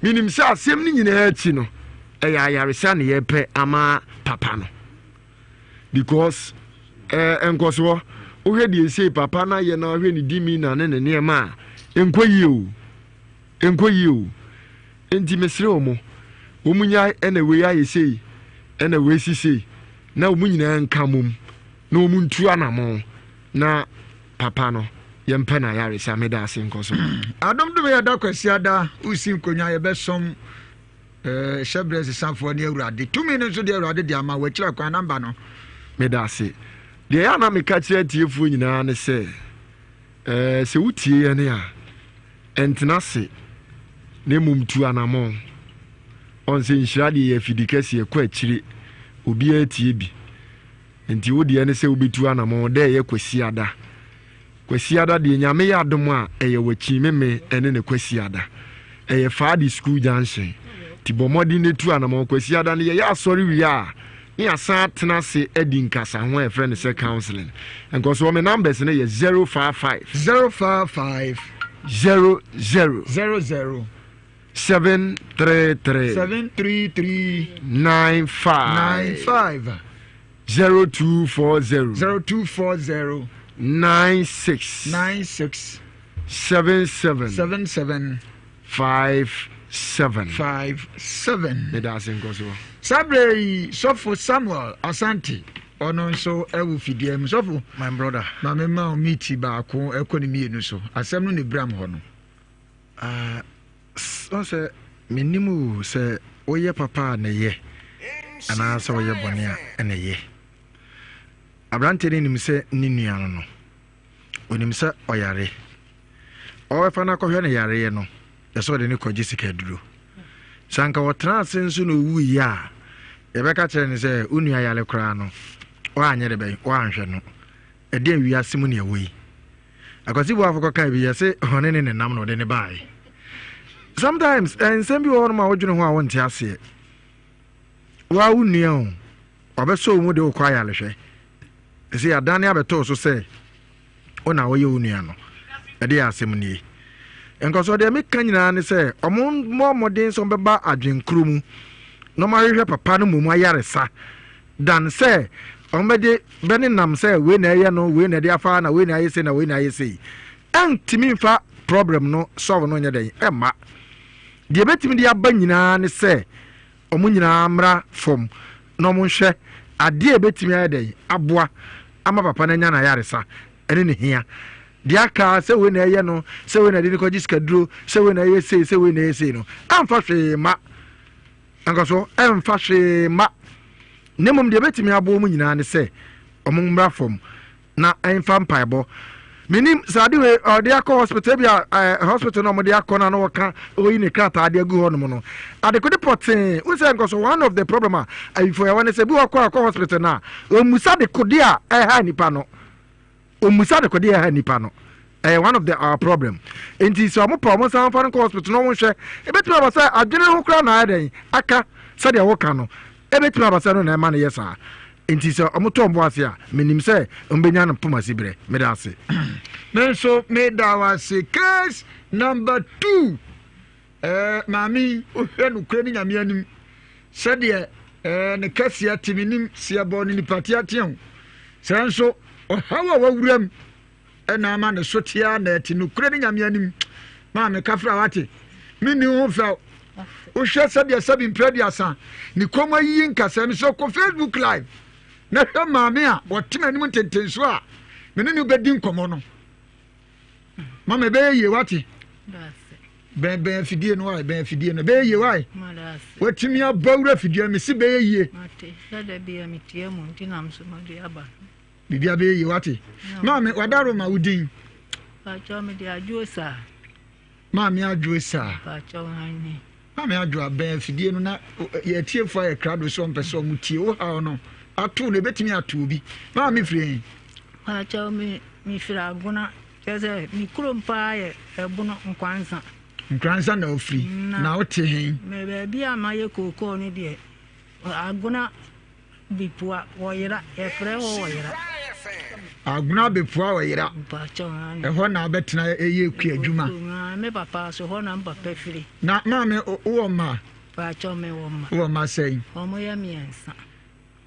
Menim sɛ asɛm no nyinaa akyi no, ɛyɛ ayaresa na yɛpɛ ama papa no. Because eh, nkɔsoɔ, wohwɛ deɛ ɛsei papa no ayɛ na wohwɛ ne demeanor ne ne nneɛma a, ɛnkɔ yie o. Ɛnkɔ yie o. Enti mesrɛ wɔn, wɔn nyae ɛna wei ayɛ sei, ɛna wei si sei, na wɔn nyinaa nka mom, na wɔn ntu anamɔn na Papa no yɛmpɛ no ayaresa meda ase nkɔ so.
Adom dom yɛ da Kwasiada wosi nkonwa yɛbɛsom eh, hyɛbrɛ sesafoɔ ne Awurade tumi no nso deɛ Awurade de ama wakyira kwan namba no.
Meda ase. Deɛ ɛyɛ a na meka kyerɛ atiefoɔ nyinaa ne sɛ, eh, sɛ wotie yɛn a, ɛntena ase na mmom tu anammɔn. Ɔn sɛ nhyira deɛ yɛ afidi kɛseɛ kɔ akyire, obiara tie bi. Nti wo deɛ ne sɛ wobɛtu anamɔn dɛ ɛyɛ Kwasiada. Kwasiada deɛ Nyame yɛ adom a ɛyɛ wakyi meme ɛne ne Kwasiada. Ɛyɛ Faadi School Junction. Nti bɔ mmɔden na tu anamɔn Kwasiada no yɛyɛ asɔre wie a ne yɛasan atena ase adi nkasaho a yɛfrɛ no sɛ counseling. Nkɔsoɔ me numbers no yɛ 055.
055.
00.
00.
733.
733.
95.
95.
0240.
0240.
96.
96.
77.
77.
57.
57.
Meda ase nkɔ so.
Saa berɛ yi sɔfo Samuel Asante ɔno nso ɛwɔ fidie mu sɔfo.
My brother.
Maame ma wo meeti baako ɛkɔ ne mmienu so asɛm no ne bram hɔ no.
Ah, Wohu sɛ, mennim o, sɛ woyɛ papa a na ɛyɛ, anaasɛ woyɛ bɔne a na ɛyɛ. Aberanteɛ no nim sɛ ne nua no no, onim sɛ ɔyare. Ɔbɛfa no akɔhwɛ no yareɛ no, yɛ sɛ ɔde no kɔgye sikaduro. Sɛ anka ɔtena ase nso na ɔwuiɛ a, yɛbɛka kyerɛ no sɛ wo nua yare koraa no, woanyɛ de bɛn, woanhwɛ no. Ɛdeɛn wiase mu ne ɛwɔ yi? Akwasi Boafo kɔkae bi, yɛse ɔne ne nenam na ɔde ne baeɛ. Sometimes eh, nsɛm bi wɔ hɔnom a wodwene ho a wonte aseɛ. Woa wo nua o, ɔbɛsɔ wo mu de wokɔ ayarehwɛ. Ɛsɛ yɛadane abɛtoo so sɛ wo na woyɛ wo nua no. Ɛde yɛ asɛm nie. Nkɔsoɔ deɛ meka nyinaa ne sɛ ɔmo mmɔ mmɔden sɛ ɔmbɛba adwenkoro mu na ɔmo ahwehwɛ papa no mmom ayaresa Dan sɛ wɔbɛde bɛnenam sɛ wei na ɛyɛ no, wei na ɛde afa na wei na ayɛ sei na wei na ayɛ sei. Ɛntumi mfa problem no solve no nyɛ dɛn ɛmma. Deɛ ɛbɛtumi de aba nyinaa ne sɛ wɔn nyinaa mmra fam na wɔn nhwɛ adeɛ a ɛbɛtumi ayɛ dɛn aboa ama papa no anya n'ayaresa ɛne ne hia. Deɛ aka sɛ wei na ɛyɛ no, sɛ wei na ɛde no kɔgye sikaduro, sɛ wei na ɛyɛ sei, sɛ wei na ɛyɛ sei no, ɛmfa hwee mma. Nkɔsoɔ ɛmfa hwee mma, na mmom deɛ ɛbɛtumi aboa wɔn nyinaa ne sɛ wɔn mmra fam na ɛmfa mpaebɔ. Menim sɛ ade wei ɔde akɔ hospital bi a ɛɛ hospital na wɔde akɔ na na wɔka ɔyi ne krataa de agu hɔnom no adekode pɔtee n sɛ nkɔso one of the problem a ayifo yɛwɔ ne sɛ bi wɔkɔ akɔ hospital na ɔmmusa dekode a ɛha nipa no ɔmmusa dekode a ɛha nipa no. Ɛyɛ one of the our problem. Nti sɛ ɔmo pɛ ɔmo nsan fa no nkɔ hospital na ɔmo nhwɛ. Ebetumi aba sɛ adwene ho koraa na ayɛ dɛn aka sɛdeɛ woka no. Ebetumi aba sɛ ɛno na ɛma no yɛ saa. Nti sɛ ɔmo tɔ ɔmo bo ase a, menim sɛ ɔmo benya no mpomasi berɛ. Meda ase.
Me nso meda wo ase. Case number 2. Ɛɛ maame yi, wohwɛ nokorɛ ne Nyame anim sɛdeɛ ɛɛ ne kɛseɛ te, menim sɛ yɛbɔɔ no nipa teatea o, sɛ nso ɔhaw a wawura mu ɛna ama ne so tea na ɛte nokorɛ ne Nyame anim. Maame kafra wate, menni ho fɛw. Wohwɛ sɛdeɛ sɛbi mprɛduasa ne kɔn mu ayiyi nkasɛɛ no sɛ kɔ Facebook live na hwɛ maame a ɔte m'anim ntentenso a me ne no bɛdi nkɔmmɔ no. Mama ɛbɛyɛ yie wate. Bɛn bɛn afidie no wae bɛn afidie no ɛbɛyɛ yie wae. Watumi abɔ awura afidie no mesi bɛyɛ yie. Biribi abɛyɛ yie wate. Maame wadaro ma wo din. Maame adwo saa. Maame Adwo abɛn afidie no na yɛn atiefoɔ ayɛ krado sɛ wɔmpɛ sɛ wɔn tie wo haw no ato no ebetumi ato obi. Maame firi he?
Paakyɛw me mefiri Agona kyerɛ sɛ me kurom paa yɛ Ɛbono Nkwansa.
Nkransa na ofiri na wote he?
Me baabi a mayɛ kookoo no deɛ Agona Bepua wɔyera yɛfrɛ hɔ wɔyera.
Agona Bepua wɔyera. Ɛhɔ na abɛtena ɛyɛ kua adwuma.
Me papa so hɔ na me papa firi.
Na maame wowɔ mma?
Paakyɛw me wɔ mma.
Wowɔ mma sɛn?
Wɔn yɛ mmiɛnsa.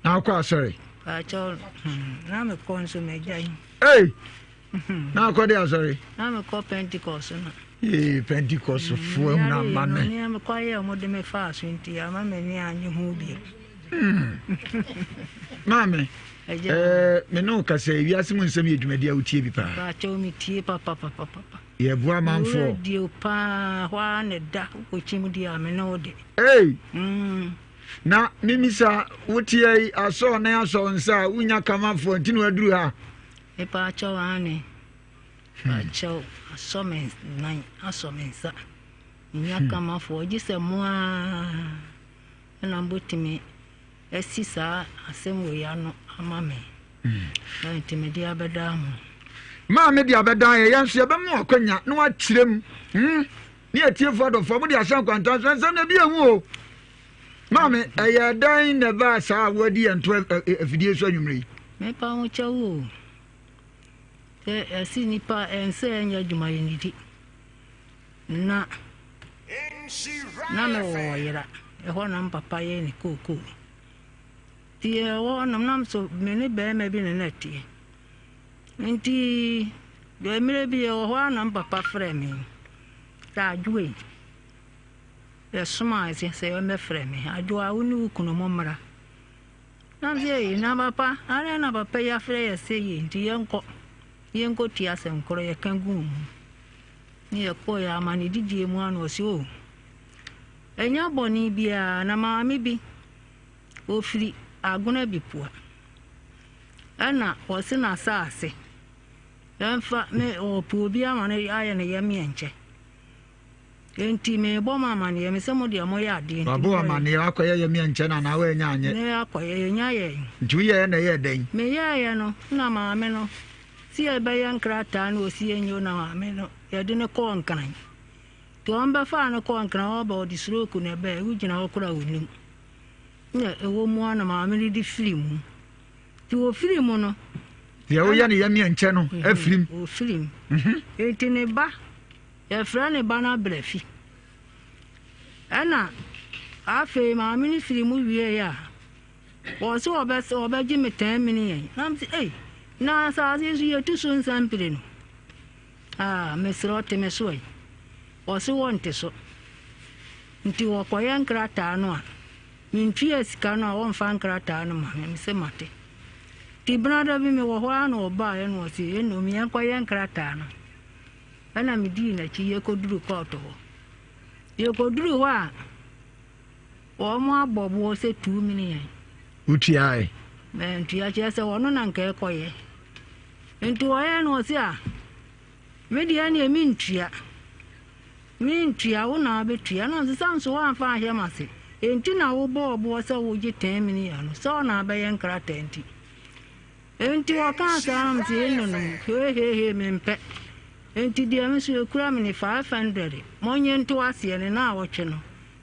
Na akɔ asɔre?
Paakyɛw hmm, na mekɔ nso magyae.
Ei! Na akɔ de asɔre?
Na mekɔ Pentecost no.
Ee, Pentecost foɔ mu na ama ne.
Nea mekɔ ayɛ wɔn de me faa so nti ama m'ani anye ho bio.
Hmm. Maame, ɛɛ me ne wo kasa yi wiase mu nsɛm yɛ dwumadi a wotie bi paa.
Paakyɛw me tie papapapapa.
Yɛboa amanfoɔ.
Radio paa hɔ ara na ɛda wokɔkyim deɛ a me ne wo de.
Ei!
Mm.
Na mimisa woteɛ yi asɔ ne asɔ nsa a wonya kamafoɔ nti na waduru ha.
Mepaakyɛw aane. Paakyɛw asɔ me nan asɔ me nsa. Menya kamafoɔ gye sɛ mo ara na mobɛtumi asi saa asɛm wei ano ama me. Na nti mede abɛdaa mo.
Maame de abɛdaa yɛ, yɛn nso yɛbɛma wo akwanya na wakyerɛ mu. Hmm? Ne atiefoɔ adɔfoɔ, mode ahyɛ nkwanta so, nsɛm na ebi ehu o. Maame, ɛyɛ dɛn na ɛbaa saa a woadi yɛn to afidie so anwummere yi?
Mepa ho kyɛw o. Sɛ ɛsi nipa ɛnsɛ ɛnyɛ adwuma yɛ nidi. Na na mewɔ ɔyera, ɛhɔ na me papa yɛ ne kookoo. Nti yɛwɔ hɔnom na nso me ne barima bi na na ɛteɛ. Nti mmerɛ bi yɛwɔ hɔ a na me papa frɛ me sɛ Adwoa yi, yɛsomaa sɛ sɛ ɔmmɛfrɛ me, Adwoa wo ne wo kunu mommra. Na me sɛ ei na papa, adɛn na papa yi afrɛ yɛ sɛ yei nti yɛnkɔ, yɛnkɔtie asɛm korɔ yɛka guu mu. Ne yɛkɔeɛ amanedidie mu a na ɔse oh, ɛnyɛ bɔne biara na maame bi ɔfiri Agona Bipua ɛna ɔse n'asaase ɛmfa me ɔpɛ obi ama no ayɛ ne yam yɛ nkyɛ nti mebɔ mo amaneɛ me sɛ mo deɛ moyɛ adeɛ nti
wabɔ amaneɛ wakɔyɛ yam yɛ nkyɛ na anaa woanya anyɛ
me akɔyɛ yɛnya yɛ
nti woyɛɛ na ɛyɛɛ dɛn
meyɛɛyɛ no na maame no si yɛbɛyɛ nkrataa na ɔsi yɛnyɛ na maame no yɛde no kɔɔ Nkran. Nti wɔn bɛfaa no kɔɔ Nkran hɔ ba ɔde stroke na ɛbɛɛ, wogyina hɔ koraa wonnim. Na ɛwɔ mu ara na maame no de firi mu. Nti wɔfiri mu no.
Deɛ woyɛ no yɛmeɛ nkyɛ no mhm, afiri mu.
Wɔfiri mu.
Mhm.
Nti ne ba, yɛfrɛ ne ba no Abrafi. Ɛna afei maame no firi mu wieeɛ a, Wɔse wɔbɛgye me ten million. Na mese ei, na asase yi so yɛtu so nsa mpire no. Ah, mesrɛ wo te me so ɛ. Wɔse wɔnte so. Nti wɔkɔyɛ nkrataa no a, mentua sika no a wɔmfa nkrataa no ma me. Mese mate. Nti benada bi mewɔ hɔ ara na ɔbaeɛ na ɔse ɛnnom yɛnkɔyɛ nkrataa no. Ɛna medii n'akyi yɛkɔduru kɔɔto hɔ. Yɛkɔduru hɔ a, Wɔabɔ boɔ sɛ tuu mene yɛn.
Wotuae?
Mantua, kyerɛ sɛ ɔno na nka ɛkɔyɛ. Nti ɔyɛɛ no ɔse a, me deɛ neɛ mentua. Mentua, wo na wobɛtua. Na ɔse sɛ nso woamfa anhyɛ m'ase. Enti na wobɔɔ boɔ sɛ wogye ten million no, sɛ ɔna abɛyɛ nkrataa nti. Enti ɔkaa saa na mese enonom, hehehe mempɛ. Enti deɛ me nso ɛkura me ne 500, monnye nto aseɛ ne naawɔtwe no,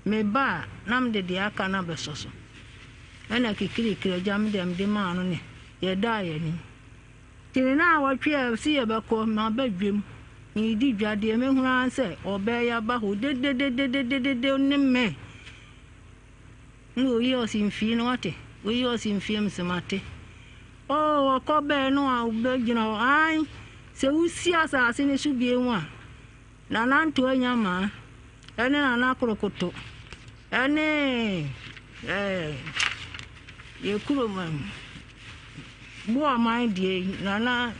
meba a, na mede deɛ aka no abɛsɔ so. Ɛna kikirikiri agya me deɛ mede maa no ne yɛdaa yɛn anim. Nti ne naawɔtwe a ɛse yɛbɛkɔ, maba dwam, meredi dwa, deɛ mɛhunu ara ne sɛ ɔbaa yi aba hɔ dedededededede ne me. Nna oyi ɔse mfii no wate, oyi ɔse mfii mese mate. Oh ɔkɔ bɛɛ no a wobɛgyina hɔ ae sɛ wosi asase no so bio a Nana Ntoa Nyamaa ɛne Nana Korokoto ɛne ɛɛ yɛ kurom Boaman deɛ yi Nana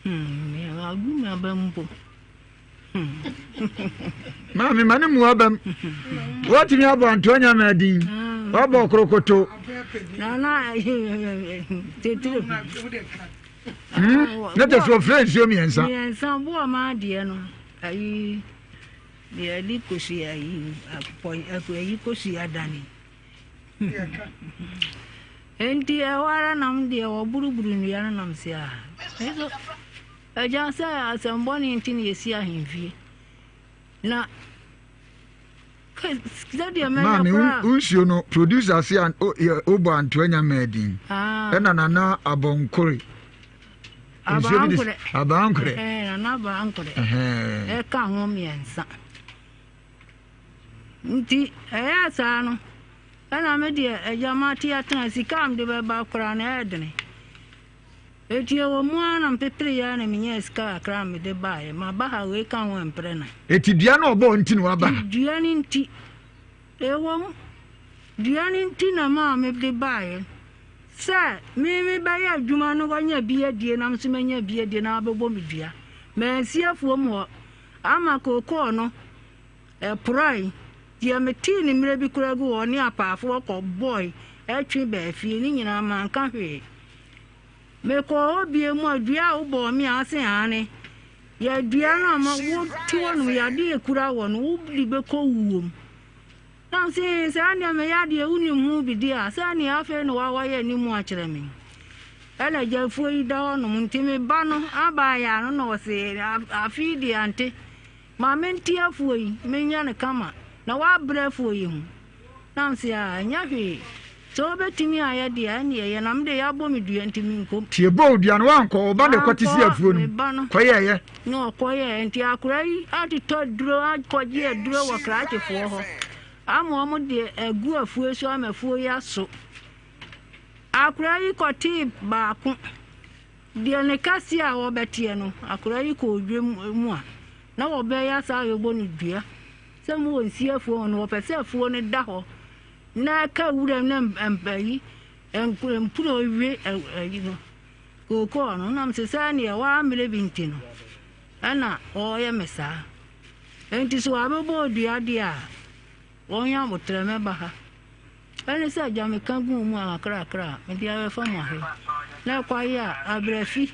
hmm agu me aba mpo.
Maame ma ne mu abam. Watumi abɔ antoa nyame adin. Wabɔ korokoto.
Nana tetire.
Ne te so ofrɛ nsuo mmiɛnsa.
Mmiɛnsa bo ɔma adeɛ no ayi deɛ ɛde kosua ayi akpɔ ayi kosua dane. Enti ɛhɔ ara nam deɛ wɔburuburu nnua no nam se a. Nso Agya, sɛ asɛm bɔne nti na yɛsi ahemfie, na sɛdeɛ mɛyɛ
Maame,
koraa.
wo nsuo no, producer se an, o, yɛ, wobɔ Antoa Nyamaa din.
Ah.
Ɛna Nana Abɔnkore. Nsuo bi de,
Abankorɛ.
Abankorɛ.
Ɛhɛn, Nana Abankorɛ.
Ɛhɛn.
Ɛka ho mmiɛnsa. Nti, ɛyɛɛ saa no, ɛna me deɛ, agya mate atena, sika a mede bɛba koraa no, ɛyɛ dene. Enti ɛwɔ mu ara na mepepereeɛ ara na menyaa sika kakra a mede baeɛ. Maba ha, wei ka ho mprɛ nan.
Enti dua no a ɔbɔɔ nti na waba ha?
Dua no nti. Ɛwɔ mu, dua no nti na maa mede baeɛ. Sɛ me mebɛyɛ adwuma no wanya bi adie na me nso manya bi adie na wabɛbɔ me dua. Mansi afuom hɔ ama kookoo no ɛporae. Deɛ metee ne mmerɛ bi koraa gu hɔ ne apaafoɔ kɔbɔe twe baa fie ne nyinaa manka hwee. Mekɔɔ hɔ bio mu a, dua a wobɔɔ me a ɔse aane. Yɛ dua no a ma wote hɔ nom, yɛ adeɛ ekura wɔ no, wode bɛkɔ wuo mu. Na ɔse ee, saa deɛ meyɛ adeɛ wonim ho bi deɛ a, sɛ neɛ afei na wawayɛ ne mu akyerɛ me. Ɛna gyafuo yi da hɔ nom, nti me ba no abaayɛ ano na ɔse afe yi deɛ ante, ma mente afuo yi, menyɛ no kama, na wabrɛ afuo yi ho. Na mese, Ah, ɛnyɛ hwee. Sɛ wobɛtumi ayɛ deɛ a, ɛnneɛ yɛ. Na me deɛ, yɛabɔ me dua nti menkɔ.
Nti yɛbɔɔ wo dua no, woankɔ? Wo ba na ɛkɔte sii
Mankɔ,
afuo no
me
mu
ba no
kɔyɛeɛ?
na ɔkɔyɛeɛ. Nti akwadaa yi atotɔ aduro, akɔgye aduro wɔ krakyefoɔ hɔ ama wɔde agu afuo so ama afuo yi aso. Akwadaa yi kɔtee baako. Deɛ ne kɛseɛ a wɔbɛteɛ no, akwadaa yi kɔɔ dwam mu a, na wɔbɛyɛ saa a yɛbɔ no dua. Sɛ mowɔ nsi afuo ho no, wɔpɛ sɛ afuo no da hɔ na ɛka wuram na ayi mpuro we ayi no kookoo no. Nam sɛ sɛ neɛ wɔammerɛ bi nti no ɛna wɔyɛ me saa. Enti sɛ wɔabɛbɔ odua deɛ a, wɔnyɛ aboterɛ mɛba ha. Ɛne sɛ agya meka guu mu a kakrakra a mede abɛfa mo ha yi. Na ɛkwae a abrɛfi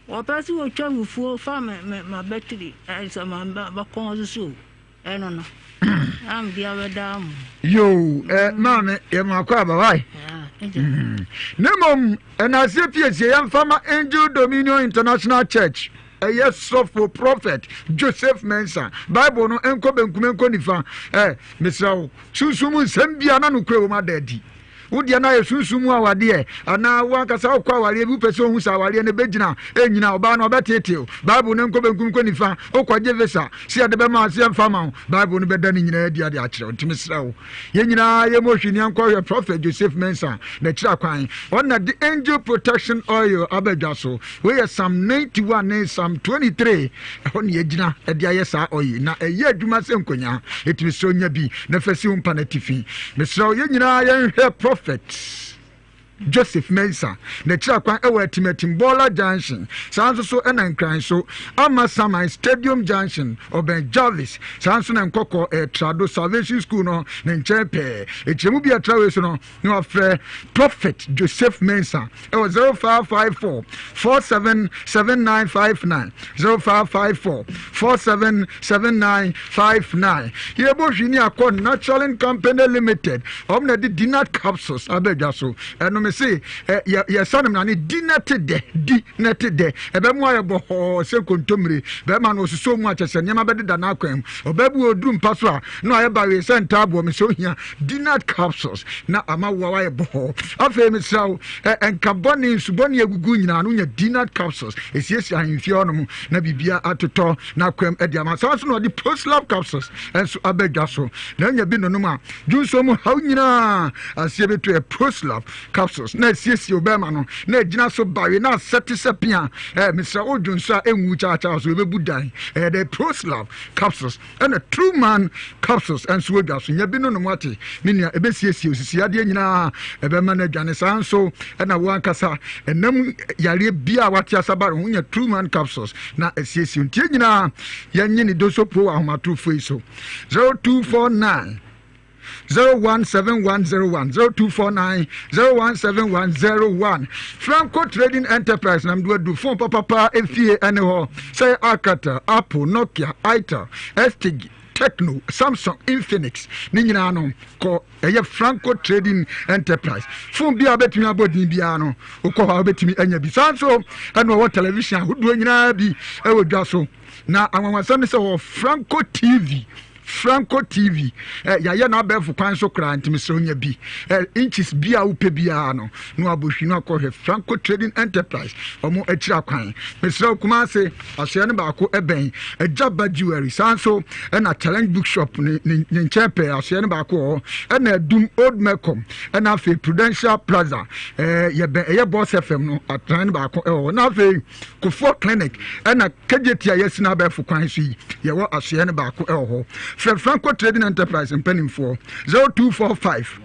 Wɔpɛ sɛ wɔtwa fufuo fa me me m'abatiri sɛ m'abakɔn so so ɛno no na mede abɛdaa mo.
Yoo ɛ eh, maame yɛ mo akɔ aba wae. Mm. Ne mmom ɛnaaseɛ piesie yɛmfa ma Angel Dominion International Church ɛyɛ sɔfo prophet Joseph Mensah Bible no nkɔ benkum nkɔ nifa ɛ eh, mesrɛ wo sunsum nsɛm bia na nokorɛ wɔ mu ada adi. Wo deɛ no ayɛ sunsum mu awadeɛ anaa wo ankasa wokɔ awareɛ bi wopɛ sɛ ohu sɛ awareɛ no bɛgyina ɛnyina ɔbaa no ɔbɛteetew Bible no nkɔ benkum kɔ nifa wokɔgye visa sɛ yɛde bɛma sɛ yɛmfa ma wo Bible no bɛda ne nyinaa adi ade akyerɛ wo nti mesrɛ wo yɛn nyinaa yɛmmɔ hwini nkɔhwɛ Prophet Joseph Mensah n'akyiri akwan ɔna de Angel Protection Oil aba dwa so wei yɛ Psalm 91 ne Psalm 23 Ɛhɔ na yɛagyina de ayɛ saa ɔyi, na ɛyɛ adwuma sɛ nkonyaa. Enti mesrɛ wo nya bi na fa si wo mpa no atifi. Mesrɛ wo yɛn nyinaa yɛnhwɛ Prophet Joseph Mensah n'akyiri akwan ɛwɔ Atimatim Bɔɔla Junction, saa nso so ɛna Nkran so Ama Saman Stadium Junction, ɔbɛn Jarvis, saa nso na Nkɔkɔ ɛyɛ Trado Salvation School no ne nkyɛn pɛɛ. Ɛkyerɛmu bi a ɛtra wei so no na wafrɛ Prophet Joseph Mensah ɛwɔ 0554 477959 0554 477959 yɛbɔ hwini akɔ Naturalin Company Limited wɔn na de dinat capsules abɛdwa so ɛno me mese yɛsa no mmara di na te dɛ, di na te dɛ. Ɛbɛmo ayɛ bɔhɔɔ sɛ nkontommire. Bɛrima no ɔsosɔ mu a kyɛ sɛ nneɛma bɛdeda n'akwan mu. Ɔbaa bi wɔ ɔduru mpa so a na wayɛ bawee sɛ ntaaboɔ. Mesɛ ohia Dinat capsules na ama woa wayɛ bɔhɔɔ. Afei mesrɛ wo, nka bɔne, nsu bɔne agugu nyinaa no wonya Dinat capsules. Ɛsiesie ahemfie hɔnom na biribia atotɔ n'akwam de ama. Saa nso na ɔde Proslab capsules nso aba dwa so. Na anya bi nonom a, dwonsɔ mu haw nyinaa aseɛ bɛtu. Ɛ Proslab capsules na asiesie wo bɛrima no na agyina so bawe na asɛ te sɛ pea. Ɛ mesrɛ wo dwonsɔ a ɛnwu kyaakyaa so ɛbɛbu dan. Ɛyɛ dɛ Proslab capsules ɛna True Man capsules nso wɔ dwa so. Nya bi nonom ate me nua, ɛbɛsiesie osisi adeɛ nyinaa, ɛbɛma no adwane. Saa nso ɛna wo ankasa ɛnam yareɛ biara wate asabare ho nya True Man capsules na asiesie. Ntie nyinaa yɛnye ne doso po wɔ ahomatorofoɔ yi so 0249 017101 0249 017101. Franco Trading Enterprise nam do adu phone papapa efie ɛne hɔ sɛ Alcatel, Apple, Nokia, Itel, Stig, Tecno, Samsung, Infinix ne nyinaa no kɔ ɛyɛ Franco Trading Enterprise. Phone bi a wobɛtumi abɔ din biara no wokɔ hɔ a wobɛtumi anya bi. Saa nso ɛna ɔwɔ television ahodoɔ nyinaa bi ɛwɔ dwa so. Na anwanwasɛm ne sɛ wɔ Franco TV, Franco TV, eh, yɛayɛ no abɛɛfo kwan so koraa, nti mesrɛ wonya bi. Eh, inches bi a wopɛ biara no, na wabɔ hwi no akɔhwɛ Franco Trading Enterprise, ɔmo akyiri akwan. Mesrɛ wo, Kumase, asoɛ no baako ɛbɛn Agyaba Jewelry, saa nso ɛna Challenge Bookshop ne, ne, ne nkyɛn pɛɛ, asoɛ no baako wɔ hɔ, ɛna Adum Old Melcom, ɛna afei Prudential Plaza, eh, yɛbɛn ɛyɛ Boss FM no, atenae no baako ɛwɔ hɔ, na afei Kofoɔ Clinic ɛna KJT a yɛasi no abɛɛfo kwan so yi, yɛwɔ asoɛeɛ no baako ɛwɔ hɔ. Frɛ Franco Trading Enterprise mpanimfoɔ 0245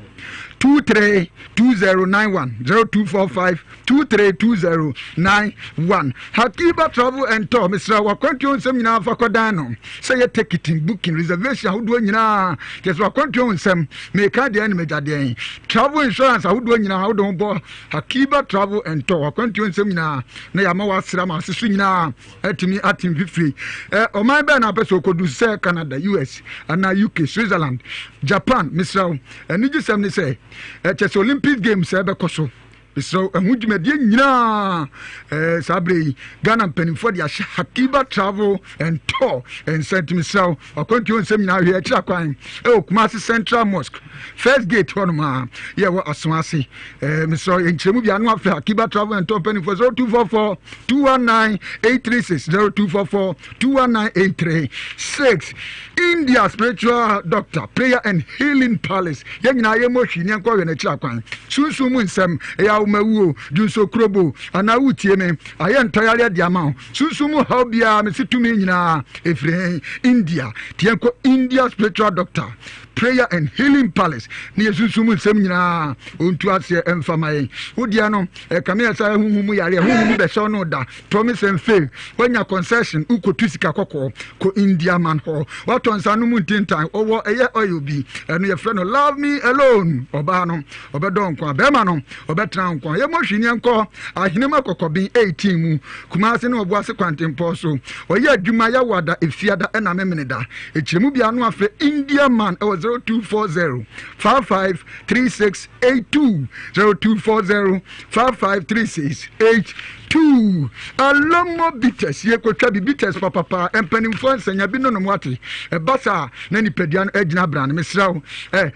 232091 0245 232091. Hakiba Travel and Tour, mesrɛ wakwantuo nsɛm nyinaa fa kɔdan no, sɛ yɛ ticketing, booking, reservation ahodoɔ nyinaa, kyerɛ sɛ wakwantuo nsɛm meka deɛ ne magya deɛn, travel insurance ahodoɔ nyinaa wode ho bɔ Akiba Travel and Tour, w'akwantuo nsɛm nyinaa na yɛama w'asra ma ase so nyinaa atumi ate mfifire. Ɛ ɔman bɛn na apɛ sɛ ɔkɔdu sɛ Canada, US anaa UK, Switzerland, Japan? Mesrɛ wo, anigyesɛm ne sɛ ɛkyɛ sɛ Olympic Games ɛbɛkɔ so. Mesrɛ wo, ɛho dwumadie nyinaa ɛɛ saa berɛ yi Ghana mpanimfoɔ de ahyɛ Hakiba Travel and Tour nsa, nti mesrɛ wo Akwantuo nsɛm nyinaa hwɛ akyiri akwan ɛwɔ Kumasi Central Mosque first gate hɔnom a yɛwɔ aso ase. Ɛɛ mesrɛ nkyerɛmu bi ano afɛ Akiba Travel and Tour mpanimfoɔ 0244 219 836 0244 219 836. India Spiritual Doctor Prayer and Healing Palace yɛn nyinaa yɛmmɔ hwii ne yɛnkɔ hwɛ n'akyiri akwan. Sunsum mu nsɛm ɛyɛ awomawuo dwonso kurobo anaa wotie me ayɛ ntɔyareɛ de ama wo. Sunsum mu haw biara mese tumi nyinaa ɛfiri he? India. Nti yɛnkɔ India Spiritual Doctor Prayer and Healing Palace ne yɛ sunsum mu nsɛm nyinaa ɔntu aseɛ ɛmfa ma yɛn. Wo deɛ no ɛkame yɛ sɛ honhom mu yareɛ, honhom bi bɛhyɛ wo no da, promise and fail, woanya concession, wokɔtu sika kɔkɔɔ kɔ India man hɔ, woatɔ nsa no mu ntintan, ɔwɔ ɛyɛ oil bi, ɛno yɛfrɛ no love me alone, ɔbaa no Ɔbɛdɔ nko a, bɛrima no, ɔbɛtena nko a. Yɛmmɔ hwee ne yɛnkɔ Ahenema Kɔkɔben 18 mu, Kumase ne Ɔboase kwantempɔn so. Ɔyɛ adwuma Yawoada, Efiada ɛna Memeneda. Ɛkyerɛmu biara no afrɛ India Man ɛwɔ 0240 55 3682, 0240 55 3682. Alomo bitters, yɛkɔtwa bi bitters papapa, mpanimfoɔ nsanya bi nonom wate. Ɛba saa na nipadua no agyina brane. Mesrɛ wo, ɛ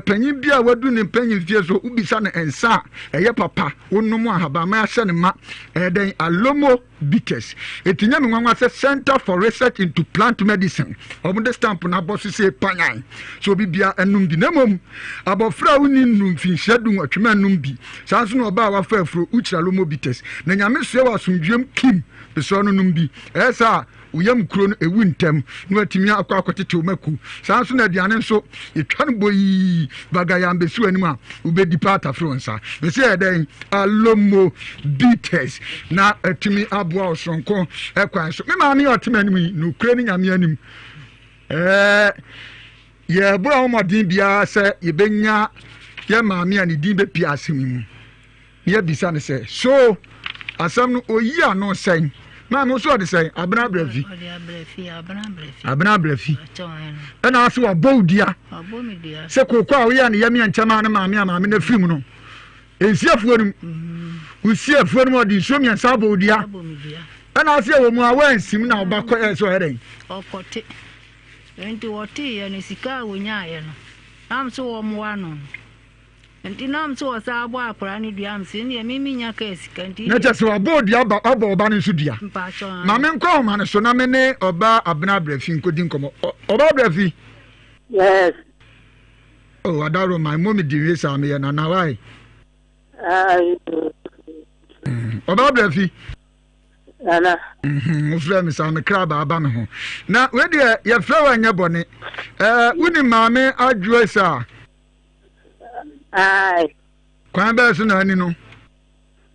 panyin bi a wadu ne mpanyin fie so, wobisa no nsa a ɛyɛ papa, wonom ahabamma ahyɛ no ma, ɛyɛ dɛn? Alomo bitters. Eti nyɛ me nwanwa sɛ Center for Research into Plant Medicine, wɔn de stamp no abɔ so sɛ panyan sɛ obi bia ɛnom bi. Na mmom, abɔfra a wonni nnu mfinhyia 18 ma ɛnom bi. Saa nso na ɔbaa a wafa afuro, wokyiri alomo bitters. Na Nyame soɛ wɔ asomdwoeɛm kim, mesrɛ no nom bi. Ɛyɛ saa a, Wo yam kuro no ɛwu ntɛm na watumi akɔ akɔtetew mako. Saa nso na aduane nso, yɛtwa no boyii bagayam bɛsi w'anim a, wobɛdi paa atafere wo nsa. Mese ɛyɛ dɛn? Alomo bitters na atumi aboa wo soronko kwan so. Me maame a ɔte m'anim yi, nokorɛ ne Nyame anim, ɛɛ yɛbɔ yɛn ho mmɔden biara sɛ yɛbɛnya yɛn maame a ne din bɛpie asɛm yi mu. Na yɛabisa no sɛ, So asɛm no oyi ano sɛn? Maame, wo so ɔde sɛn? Abena Abrafi. Abena Abrafi. Ɛna ase wabɔ wo dua. Sɛ kooko a woyɛ no yɛmeɛ nkyɛn maa ne maame a maame no afiri mu no. Nsi afuo no mu. Wosi afuo no mu ɔde nsuo mmiɛnsa abɔ wo dua. Ɛna ase wɔ mu a woansim na ɔba kɔ ɛsɛ ɔyɛ dɛn?
Ɔkɔte. Nti wɔteeɛ no sika a wɔnyaeɛ no nam so wɔmmoa no no. Nti nam so wɔsan abɔ akwaraa no dua m sɛ ndeɛ me menya kaa sika nti.
Na kyɛ sɛ wabɔ odua ba wabɔ ɔba no nso dua.
Mpakyɛ.
Ma me nkɔ ahoma no so na me ne ɔbaa Abena Abrafi nkɔdi nkɔmmɔ. Ɔbaa Abrafi.
Yes.
Oh, adaro ma mo mi di nwi saa meyɛ nana wai. Ɔbaa Abrafi.
Nana.
Mhm, wofrɛ me saa me kra baa ba me ho. Na wei deɛ yɛfrɛ wo ɛnyɛ bɔne. Ɛɛ wonim maame adwoa saa?
Ae.
Kwan bɛɛ so na ani no?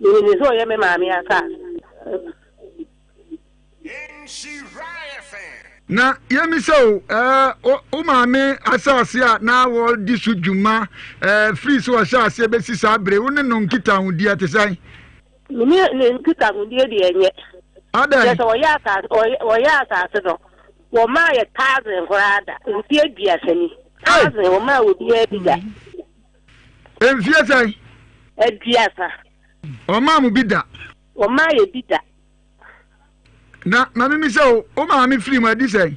Menim sɛ ɔyɛ me maame asase.
Na yɛmmisa o, ɛɛ, wo maame asase a na wɔdi so dwuma ɛɛ firi sɛ ɔhyɛ aseɛ bɛsi saa bere, wo ne no nkitahodie te sɛn?
Me ne ne nkitahodie deɛ nyɛ.
Adɛn?
Kyerɛ sɛ wɔyɛ asase, wɔyɛ asase no, wɔmaa yɛ thousand koraa da, mfeɛ aduasa ni. Thousand, wɔmaa obiara bi da.
Mfeɛ sɛn?
Aduasa.
Wɔmaa mo bi da?
Wɔmaa yɛ bi da.
Na ma mimi sɛ o, wo maame firi mu adi sɛn?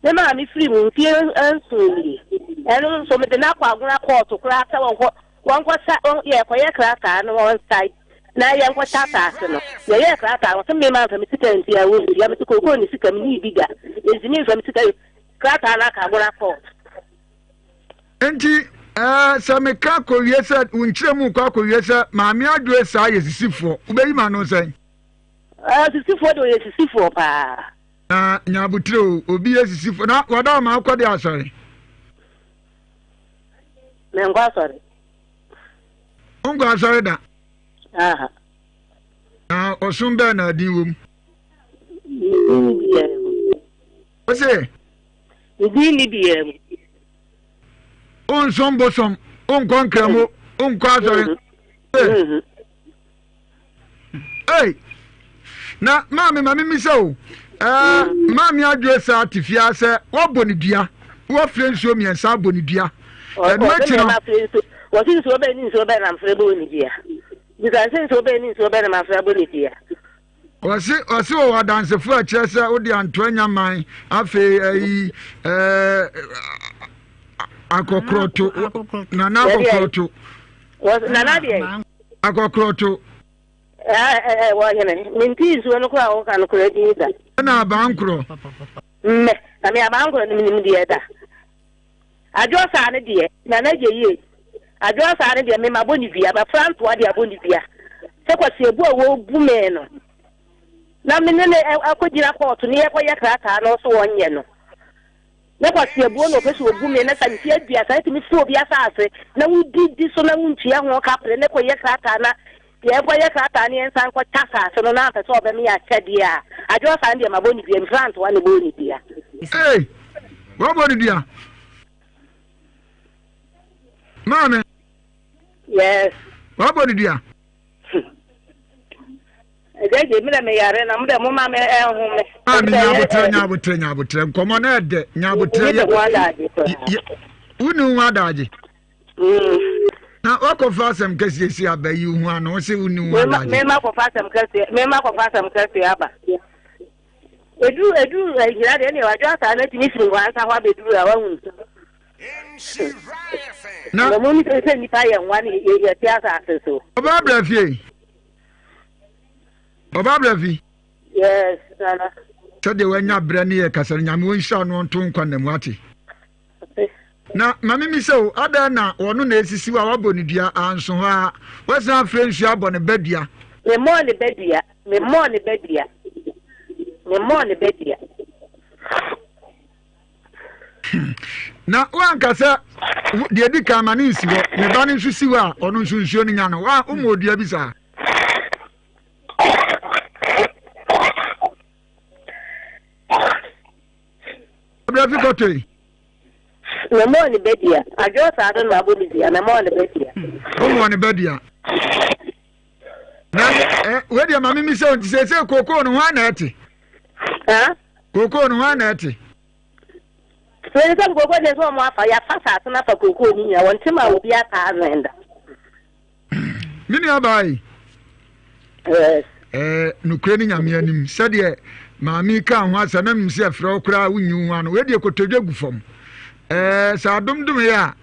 Me maame firi mu mfeɛ nson nie. Ɛno nso mede no akɔ agona kɔɔto koraa sɛ wɔnkɔ wɔnkɔ sa yɛkɔyɛ krataa no wɔnsae na yɛnkɔkyɛ asaase no. Yɛyɛɛ krataa no wɔsɛ me mamfa me sika ntua wɔntua. Mese kookoo ne sika menni bi da enti memfa me sika krataa no aka agona kɔɔto.
Enti ɛɛ sɛ meka kɔwie sɛ wo nkyerɛmu kɔ akɔwie sɛ Maame Adwoe saa yɛ sisifoɔ, wobɛyi m'ano sɛn?
Ɛɛ sisifoɔ deɛ ɔyɛ sisifoɔ paa.
Na nya abotire o, obi yɛ sisifoɔ na wɔda ɔma akɔ de asɔre.
Menkɔ asɔre.
Wonkɔ asɔre da?
Aha.
Na ɔsom bɛɛ na adin wom?
Medin ni biara mu.
Ose?
Medin ni biara mu.
Wonsom bosom, wonkɔ nkramo, wonkɔ asɔre. Mm-hmm. Ei, na maame ma memmisa o, ɛɛ mm. maame adwoe saa te fie sɛ wɔabɔ ne dua, wɔafrɛ nsuo mmiɛnsa abɔ ne dua. Ɛno akyi no.
Wɔsi nsuo bɛn ne nsuo bɛn na mfrɛ bɔ ne dua. Bisa nse nsuo bɛn ne nsuo bɛn na mafrɛ bɔ ne dua.
Wɔsi wɔsi wɔ adansefo a kyerɛ sɛ wode antoa nya man afei ayi ɛɛ akɔkorɔto nana akɔkorɔto.
Nana deɛ.
Akɔkorɔto.
Ɛɛ wɔ hene menti nsuo no koraa a woka no koraa din da.
Ɛna abankorɔ.
Mmɛ na me abankorɔ no menim deɛ da. Adwoɔ saa no deɛ nana gye yie. Adwoɔ saa no deɛ me mabɔ ne dua mafra ntoa de abɔ ne dua sɛ kwasi abu a wɔbu me no na me ne no akɔgyina kɔɔto ne yɛkɔyɛ krataa no so wɔnyɛ no. Na kwaseabuo na ɔpɛ sɛ ɔbu me na sɛ mfeɛ aduasa na tumi fi obi asase na wodi di so na wontua ho kapere ne kɔyɛ krataa na yɛnkɔyɛ krataa ne yɛnsan nkɔkyɛ asase no na ampɛ sɛ ɔbɛme yɛ akyɛdeɛ a adwoa saa no deɛ mabɔ ne dua mfiri antoa ne bɔɔ ne dua.
Hey, wabɔ ne dua. Maame.
Yes.
Wabɔ ne dua.
Ɛgya gye mi na me yare na mo dɛ mo ma me ɛho me.
A mi nya abotrɛ nya abotrɛ nya abotrɛ nkɔmɔ na ɛdɛ nya abotrɛ
yɛ.
Yɛ wuni ho adagye. Na wakɔfa asɛm kɛseɛ si aba yi ho ano sɛ wuni ho adagye.
Mema kɔfa asɛm kɛseɛ mema kɔfa asɛm kɛseɛ aba. Eduru eduru ɛgyina deɛ ɛnna wadwo asaa na tumi firi nkoransa hɔ abɛduru a wahunu.
Na
mo ni sɛ nipa yɛ nwa ne yɛte asase so.
Ɔbaa brɛ fie. Ɔbaa brɛ fi.
Yes, nana.
Sɛdeɛ wanya brɛ ne yɛ kasa no nyame wɔnhyira no ɔnto nkwa nna mu ate. Na ma mimi sɛ o adɛn na wɔno na esisi wo a wabɔ ne dua anso hɔ a wasan afrɛ nsuo abɔ ne ba dua.
Memmɔɔ ne ba dua, memmɔɔ ne ba dua, memmɔɔ ne ba dua.
Na woanka sɛ deɛ di kan ma ne nsi hɔ, ne ba no nso si hɔ a ɔno nso nsuo no nya no, woma odua bi saa. Abira fi kɔtɔ yi.
Mɛmɔɔ ne bɛ dua. Adwoɔ saa no na abɔ ne dua. Mɛmɔɔ ne bɛ dua.
Womɔɔ ne bɛ dua. Na ɛ wei deɛ maame mi sɛ nti sɛ sɛ kookoo no hwan na ɛte. Kookoo no hwan na ɛte.
Sɛ sɛ kookoo deɛ sɛ wɔn afa yɛafa saase no afa kookoo no nyinaa wɔn ti ma obi ataa azɛn da.
Me nua baa yi.
Yes.
Ɛɛ nokorɛ ne nyame anim sɛdeɛ maame yi kaa ho asɛm na menim sɛ ɛfrɛ wo koraa wonyi wo ho ano wei deɛ kotodwe gu fam ɛɛ sɛ adomdom yɛ a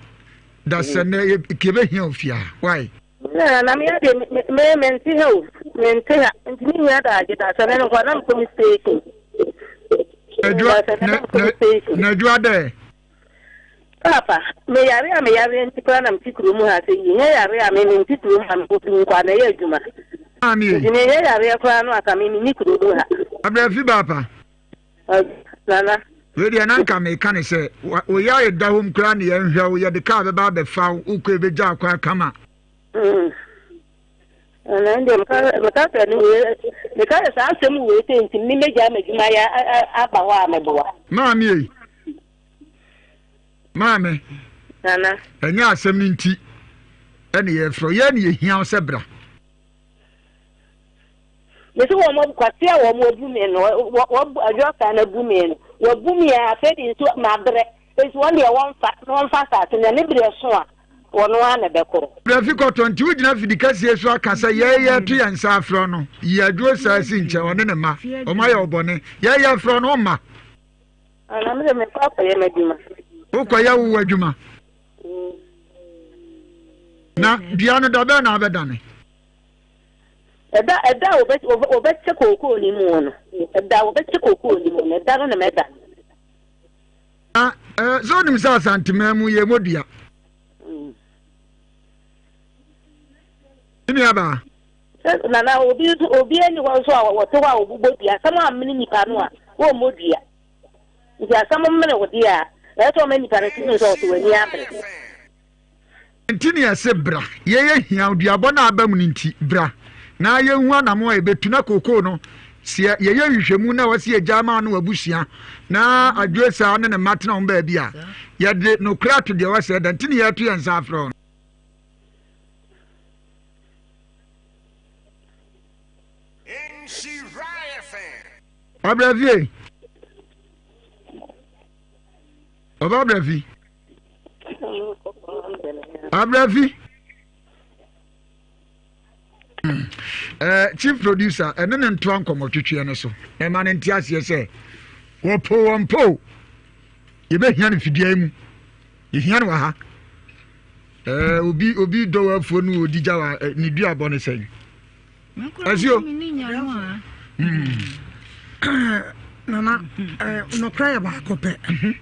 da sɛ nnɛ yɛbɛhia wo fie ha why
Na na me ade me me mente ha o mente ha nti me hia daagye da sɛ ne no nkɔ na mekɔ me station.
Na adwuma dɛ.
Paapa, me yare a me yareɛ nti koraa na mete kurom ha sɛ yi, nyɛ yare a me mente kurom ha mekɔ du nkwa na ɛyɛ adwuma. Nti me nyɛ yareɛ koraa no aka me menni kurom ha.
Abrɛfi baapa.
Nana.
Wei deɛ na nka meka ne sɛ wo yare da hɔ mu koraa ne yɛnhwɛ wo yɛde kaa bɛba abɛfa wo wokɔ ɛbɛgya akwan kama.
Mm. Ɛna ɛndeɛ meka sɛ ne wei meka sɛ saa asɛm wei sɛ nti me mɛgya m'adwuma yɛ aba hɔ a mɛboa.
Maame ei maame.
Nana.
Ɛnyɛ asɛm no nti ɛne yɛfrɛ yɛ ne yɛhia wo sɛ bra.
Mesi wɔn abu kwasi a wɔn abu mi no wɔn adwa no abu mi no wɔabu mi a afei de nso mabrɛ nso wɔn deɛ wɔnfa wɔnfa asase na ne brɛ so a wɔn ara na ɛbɛkɔ.
Brɛfi kɔtɔ nti wogyina fidi kɛseɛ so aka sɛ yɛyɛ to yɛn nsa afrɛ no yi adwo saa si nkyɛn ɔne ne mma wɔn ayɛ ɔbɔne yɛyɛ frɛ no ɔmma.
Ana mi de mekɔ akɔyɛ m'adwuma.
Wokɔyɛ wo adwuma. Na dua no da bɛn na abɛdane?
Ɛda ɛda a wɔbɛ wɔbɛkyɛ kookoo no mu no, ɛda a wɔbɛkyɛ kookoo no mu no, ɛda no na mɛda.
Na ɛɛ sɛ onim sɛ Asanteman mu yɛ mɔ dua. Ne nua baa.
Sɛ nana obi nso obi ani hɔ nso a wɔte hɔ a wɔbobɔ dua asɛm a mene nipa no a wɔmmɔ dua nti asɛm mmene wo deɛ a ɛyɛ sɛ ɔma nipa no tumi sɛ ɔsɛ w'ani abere.
Nti ne yɛse bra, yɛyɛ hia wo, duabɔ no a aba mu no nti, bra na yɛnhu anamon a yɛbɛtu na kookoo no, sɛ yɛyɛ nhwehwɛmu na wɔse yɛgyaa maa no abusua na Adwoesaa ne ne mma tena wɔn baabi a, yɛde nokorɛ ato deɛ wɔsɛ da, nti ne yɛto yɛn nsa afrɛ wo no. Ɔbrɛfie. Ɔba brɛfi. Abrafi. Hmm. Eh, chief producer, ɛne ne ntoa nkɔmmɔtwetweɛ no so. Ɛma no nte aseɛ sɛ wɔpo wɔn po. Yɛbɛhia no fidua yi mu. Yɛhia no wɔ ha. Eh, obi obi dɔ w'afuo no ɔdi gya wa eh, ne dua bɔ ne sɛn. Ɛsio.
Hmm. Nana, eh, nɔkorɛ yɛ baako pɛ. Mhm.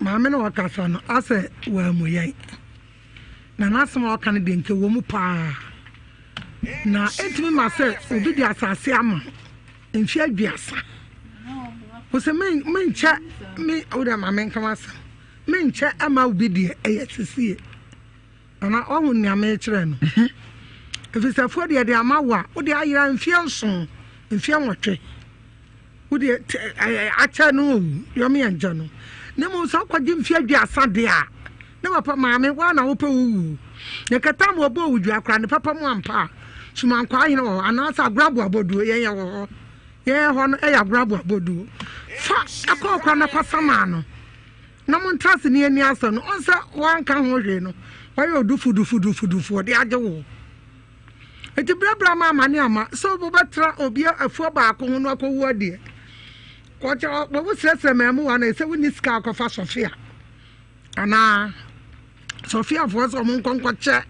Maame no ɔkasa no asɛ wammu yɛn. Na n'asɛm a ɔka no deɛ nka ɛwɔ mu paa. Na ɛntumi ma sɛ obi de asase ama mfe aduasa. Wosɛ menkyɛ me wode ma menka w'asɛm. Menkyɛ ama obi deɛ ɛyɛ sisie. Nana ɔhu nea mekyerɛ no. Ɛfiri sɛ afuo deɛ de ama wo a wode ayera mfeɛ nson mfeɛ nwɔtwe. Wo deɛ akyɛ no o, yɔm yɛ nkyɛ no. Na mmom sɛ wokɔgye mfeɛ aduasa deɛ a, ne papa maame woa na wopɛ wo wuo. Na kɛtɛ ama wɔbɔ wo dua koraa ne papa mu ampa a, Sumankwaa hene wɔ hɔ anaasɛ Agorɔ Aboaboduo yɛn yɛwɔ hɔ. Yɛn hɔ no ɛyɛ Agorɔ Aboaboduo. Fa ɛkɔ ɔkora na kɔsamaa no na montra ase ne yɛnni asɛm no. Ɔn sɛ woanka ho hwee no, wayɛ odufudufudufudufu ɔde agye wo. Enti berɛberɛ ama amane ama sɛ wobɛtra obi afuo baako ho no akɔwu adeɛ. Wɔkyɛ wɔwo srɛsrɛ mmamuwa no sɛ wonni sika akɔfa sɔfea anaa sɔfeafoɔ sɛ wɔn nkɔ nkɔkyɛ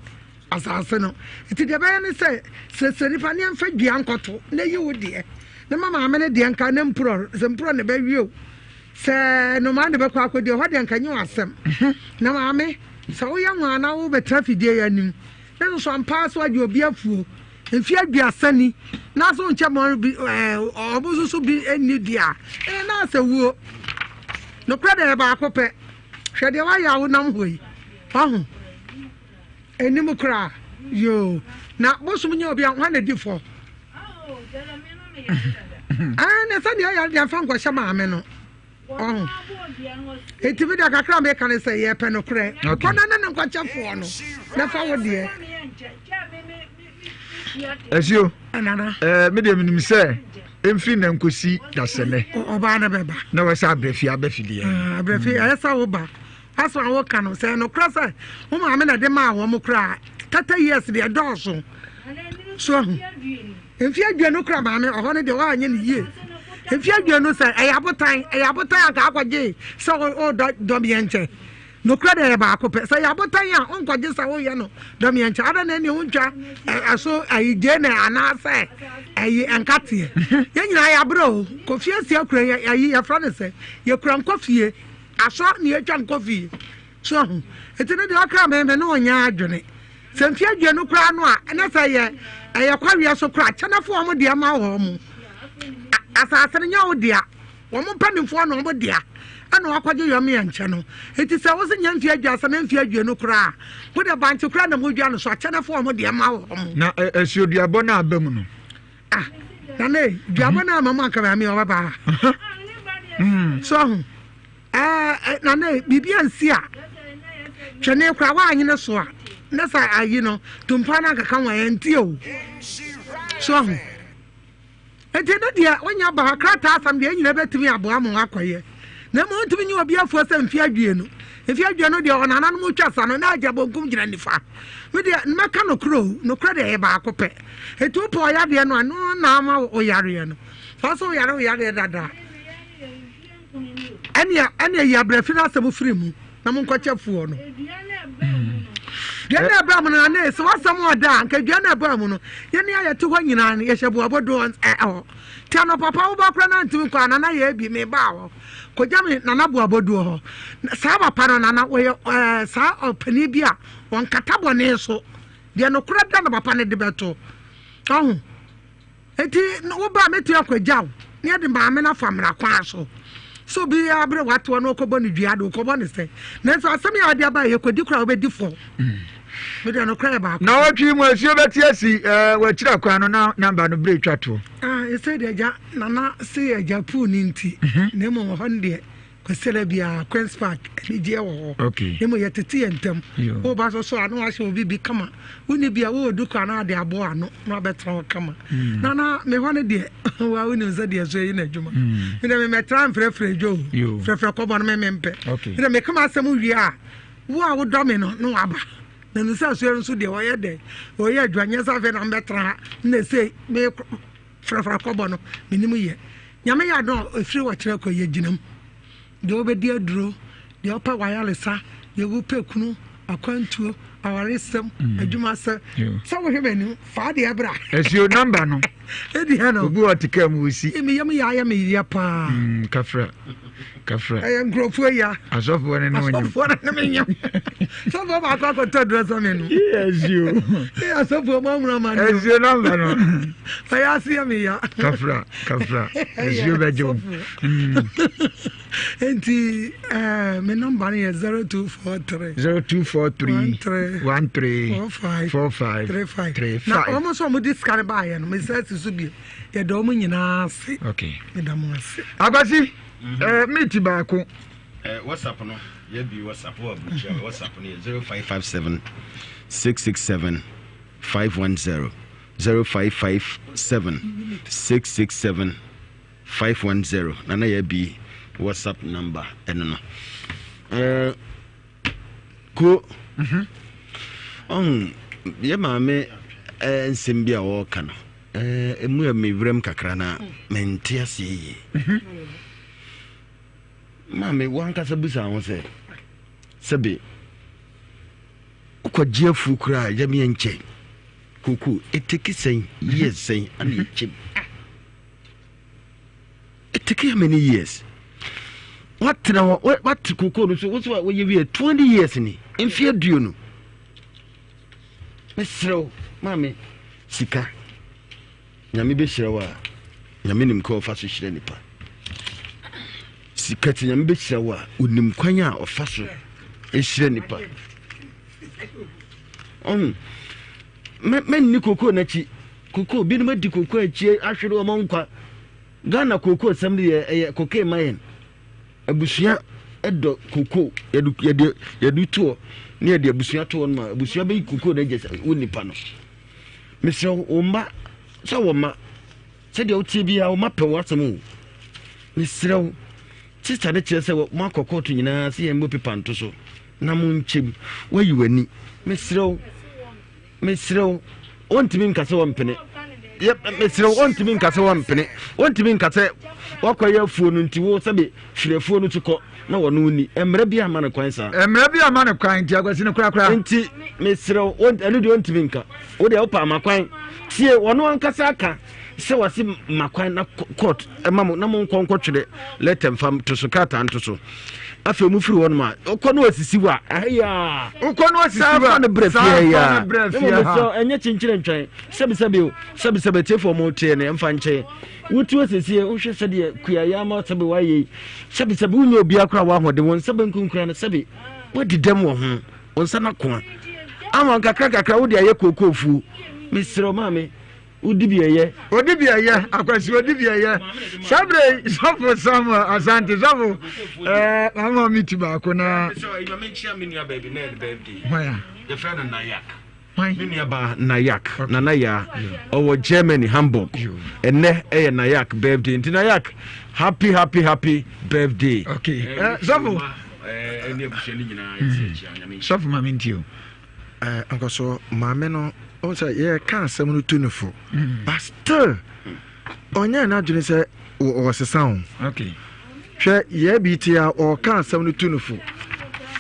asase no. Nti deɛ ɛbɛyɛ ne sɛ srɛsrɛ nipa ne ɛmfa dua nkɔto na yi wo deɛ na ma maame no deɛ nka ne mporɔ sɛ mporɔ ne bɛwie o sɛ nnomaa ne bɛkɔ akɔdi ɛhɔ deɛ nka nye w'asɛm na maame sɛ woyɛ nwa na wobɛtena fidie yɛ anim Ne nso ampa ara sɛ wagye obi afuo mfeɛ aduasa ni na so nkyɛ mɔ bi ɛɛ ɔmo nso so bi nni di a ɛɛ na asɛ wuo nokorɛ deɛ yɛ baako pɛ hwɛ deɛ wayɛ a wonam hɔ yi waho anim koraa yoo na bosom nyɛ obi a hwan na di fɔ ɛɛ na sɛdeɛ ɔyare deɛ mfa nkɔhyɛ maame no. Ɔho. Enti me deɛ kakra a meka ne sɛ yɛpɛ nokorɛ. Kɔ na ne ne nkɔkyɛfoɔ no na fa wo deɛ.
Asuo.
Nana.
Ɛɛ me deɛ menim sɛ mfiri na nkosi dasɛnɛ.
Ɔbaa no bɛba.
Na wɔsɛ abrɛfi aba fidie.
Ah, abrɛfi ɛyɛ sɛ wo ba. Asɛm a woka no sɛ nokorɛ sɛ wo maame na ɛde maa wɔn koraa. 30 years deɛ ɛdɔɔso. So ahu. Mfe aduonu kora maame ɔhɔ no deɛ woanyɛ no yie. Mfe aduonu sɛ ɛyɛ abotan, ɛyɛ abotan anka akɔgye sɛ wodɔ dɔmeɛ nkyɛ. Nokorɛ deɛ ɛyɛ baako pɛ. Sɛ ɛyɛ abotan a wonkɔgye sɛ woyɛ no dɔmeɛ nkyɛ. Adɛn na ɛneɛ wontwa ɛso ayi gyeene anaasɛ ɛyi nkateɛ. Yɛn nyinaa yɛabrɛ o. Kofie asia kura ayi yɛfrɛ no sɛ yɛkura nkɔfie. Asɔ ne yɛtwa nkɔfie. So ahu? Enti no deɛ ɔkra me me ne wo nyɛ adwene. Sɛ mfeɛ aduonu koraa no a, ɛna sɛ ɛyɛ ɛyɛ kwaweɛ so koraa, kyɛnɛfo wɔn deɛ ma wɔn. Asase no nyɛ wo dea, wɔn mpanimfoɔ na wɔn dea, ɛna wɔakɔgye yɔm yɛ nkyɛ no. Enti sɛ wo se nyɛ mfeɛ aduasa na mfeɛ aduonu koraa a, wo deɛ bankye koraa na modua no so a, kyɛnɛfo wɔn deɛ ma wɔn.
Na asuoduabɔ no a aba mu no.
Ah, nane, duabɔ no ama mu anka maame ɔbɛba ha. So ahu. Ɛɛ na ne biribi ansi a twɛne koraa woanyene so a na sɛ ayi no tumpa no ankaka ho a ɛnti o so ahu nti ne deɛ wonya ba ha krataa asɛm deɛ nyina bɛtumi aboa mo akɔyɛ na mmom wontumi nye obi afuo sɛ mfe aduonu mfe aduonu deɛ ɔnananom twa sa no na agya bonkum gyina nifa me deɛ mɛka nokorɛ o nokorɛ deɛ ɛyɛ baako pɛ ɛti wopɛ ɔyadeɛ no a no na ama woyareɛ no saa sɛ woyare woyareɛ dada Ɛnea ɛnea yi abrɛfi no asɛm firi mu na monkɔkyɛ foɔ no. Dua no ɛbaa mu no ane sɛ wasɛm ɔda a nka dua no ɛbaa mu no yɛne a yɛte hɔ nyinaa no yɛhyɛ boabodoɔ hɔ. Nti anɔpapa woba kora na ntumi nkɔ a nana yɛ bi mebaa hɔ kɔgya me nana boabodoɔ hɔ. Saa papa no nana wɔyɛ ɛɛ saa ɔpanin bi a wɔnkata bɔne so deɛ nokorɛ da na papa no de bɛto ɔho. Enti wo ba a mɛtumi akɔgya wo na yɛde maame no afa mmara kwan so sɛ obiara berɛ watoɔ na ɔkɔbɔ no dua de wokɔbɔ no sɛ nanso asɛm yɛ ade aba yɛ kɔdi koraa wobɛdi fɔ mede nokorɛ yɛ baako
na wɔtwe mu asuo bɛte asi wɔakyira kwan no na namba no berɛ twa toɔ
ɛsɛ deɛ agya nana se agya puu no nti na mmom hɔ no deɛ Kwasiada biara Queens Park anigyeɛ wɔ hɔ.
Okay.
Ne mu yɛtete yɛn ntam. Woba so so a na wahyɛ obi bi kama. Wonni bi a wowɔ duku a na ade aboɔ ano na wabɛtena hɔ kama. Mm. Na na me hɔ no deɛ wa wonim sɛ deɛ so yi na adwuma. Mm. Me deɛ memɛtra mfrɛfrɛ dwo o. Frɛfrɛ kɔbɔ no me mempɛ.
Okay.
Me deɛ meka m'asɛm wie a wo a wodɔ me no na waba. Na nu sɛ asoɛ nso deɛ ɔyɛ dɛ ɔyɛ adwuma nyɛ sɛ afei na mbɛtra ha na ɛsei me Frafra kɔbɔ no menim yɛ. Nyame yɛ adom a ɛfiri ɔkyena kɔ yɛgyina mu. Deɛ wobɛdi aduro, deɛ wopɛ wayaresa, deɛ wopɛ kunu, akwantuo, awaresɛm, mm. adwumasɛm. Sɛ wohwɛ m'anim, fa deɛ bra.
Asuo namba no.
Ɛdi no.
Obi wɔ te kaa mu osi.
Me yam yɛ ayɛ me yɛ paa.
Mm, kafra. Kafra.
Ɛyɛ nkurɔfoɔ ya.
Asɔfoɔ ne ne onyam.
Asɔfoɔ ne ne me nyam. Sɔfoɔ baako akɔtɔ aduro sɛ me no.
Asuo.
Ɛyɛ asɔfoɔ mu amuna ma ne.
Asuo namba no.
Ɛyɛ ase yɛ me ya.
Kafra kafra. Asuo bɛgye wo.
Nti ɛɛ me namba no yɛ 0243.
0243. 13.
45.
45.
35.
35.
Na wɔn nso wɔn di sika no baayɛ no mesɛ si so bio yɛda wɔn nyinaa ase.
Okay.
Meda mo ase.
Akwasi. Eh, meet baako.
Eh, WhatsApp no, yɛ bi WhatsApp wɔ aburukyia WhatsApp no yɛ 0557 667 510 0557 667 510 na na yɛ bi WhatsApp number ɛno no. Eh, ko mhm. ɔhu yɛ maame eh, nsɛm bi a wɔreka no Ɛmu yɛ me werɛm kakra na mente aseɛ yie. Mhm. Maame wankasa busa ho sɛ sɛbe wokɔgye afuo koraa yɛmeɛ nkyɛ koko ɛteki sɛn years sɛn ana ɛkyɛm ɛteki how many years watena hɔ wate koko no so wo so wɔyɛ wie 20 years ni mfeɛ aduonu Mesrɛ wo maame sika nyame bɛhyira wo a nyame nim kwan ɔfa so hyira nipa sika ti nyame bɛhyira wo a onim kwan a ɔfa so hyira nipa ɔhu mɛnni kokoo n'akyi kokoo binom adi kokoo akyi ahwere wɔn nkwa Ghana kokoo sɛm deɛ ɛyɛ kokee ma yɛn Abusua dɔ kokoo yɛde yɛde yɛde toɔ ne yɛde abusua toɔ no ma abusua bɛyi kokoo no agya sɛ wo nipa no mesrɛ wo mma sɛ wɔ mma sɛdeɛ woteɛ biara wo mma pɛ wo asɛm o mesrɛ wo sista no kyerɛ sɛ moakɔ kɔɔto nyinaa sɛ yɛmmɔ pepa nto so na monkyɛm woayi w'ani mesrɛ wo.
Mesrɛ wo, ɔntumi nka sɛ ɔmpene. Yɛ mesrɛ wo, ɔntumi nka sɛ ɔmpene. Ɔntumi nka sɛ wakɔyɛ afuo no nti wo sɛbe firi afuo no so kɔ na wɔne wo ni. Mmara bi ama no kwan saa.
Mmara bi ama no kwan nti akwasi no korakora.
Nti mesrɛ wo, ɛno deɛ ɔntumi nka. Wo deɛ wopɛ ama kwan. Tie, ɔno ankasa aka sɛ wase ma kwan na court ɛma mo na mo nkɔ nkɔtwerɛ lɛtɛ mfa to so krataa nto so. Afei mo firi hɔ nom a wokɔ no asisi wa ɛha yi a
wokɔ no asisi wa
saa fa no brɛ fie yi a
brɛ fie ha
sɛ ɛnyɛ kyenkyere ntwɛn sɛbisɛbi o sɛbisɛbi atiefoɔ mo teɛ ne ɛmfa nkyɛn wotu asiesie wohwɛ sɛdeɛ kuayɛ ama sɛbi wayɛ yi sɛbisɛbi wonyɛ obiara koraa w'ahoɔden wɔn nsa benkum koraa no sɛbi wadi dɛm wɔ ho wɔn nsa no akoa ama nkakra kakra wode ayɛ kookoofuo mesrɛ maame Wodi bi ɛyɛ.
Odi bi ɛyɛ akwasi odi bi ɛyɛ. Saa bere yi sɔfo Samuel Asante sɔfo ɛɛ mama mi ti baako na.
Hwan a? Yɛfrɛ no Nayak. Me nua baa Nayak Nana Yaa ɔwɔ Germany Hamburg. Ɛnɛ ɛyɛ Nayak birthday nti Nayak happy happy happy birthday.
Okay. Sɔfo.
Ɛne abusua no nyinaa yɛsɛ kyia nyame.
Sɔfo ma mi nti o.
Eh, nkɔsoɔ maame no ɔhu sɛ yɛka asɛm no tu no fo mm. but still ɔnyɛ n'adwene sɛ ɔsesa o
okay.
hwɛ yɛ bi te a ɔka asɛm no tu no fo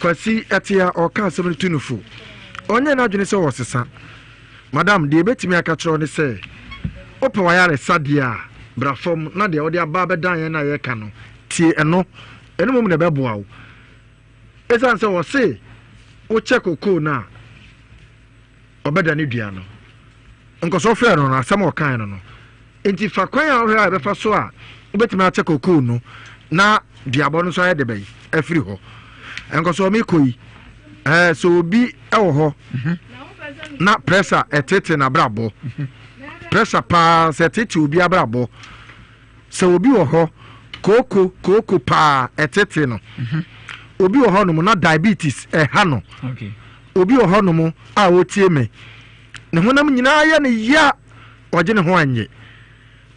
kwasi ɛte a ɔka asɛm no tu no fo ɔnyɛ n'adwene sɛ ɔsesa madam deɛ ebɛtumi aka kyerɛ ne sɛ wopɛ wayaresa deɛ a bra fam na deɛ wode aba bɛdan yɛn na yɛka no tie ɛno ɛno mmom na ɛbɛboa wo Esiane sɛ wɔse wokyɛ kokoo no a ɔbɛda ne dua no, nkɔsoɔ frɛɛ no no, asɛm a ɔkae no no. Enti fa kwan a wohwɛ a ɛbɛfa so a wobɛtumi akyɛ kokoo no na duabɔ no nso ayɛ de bɛn afiri hɔ. Nkɔsoɔ mekɔ yi, ɛɛ sɛ obi wɔ hɔ na pressure ɛtete n'abrabɔ, pressure paa sɛ ɛtete obi abrabɔ. Sɛ obi wɔ hɔ, kooko, kooko paa ɛtete no. Mhm. Obi wɔ hɔ nom na diabetes ɛha no. Obi wɔ hɔ nom a ɔtie me, ne honam nyinaa yɛ ne ya, ɔgye ne ho annye.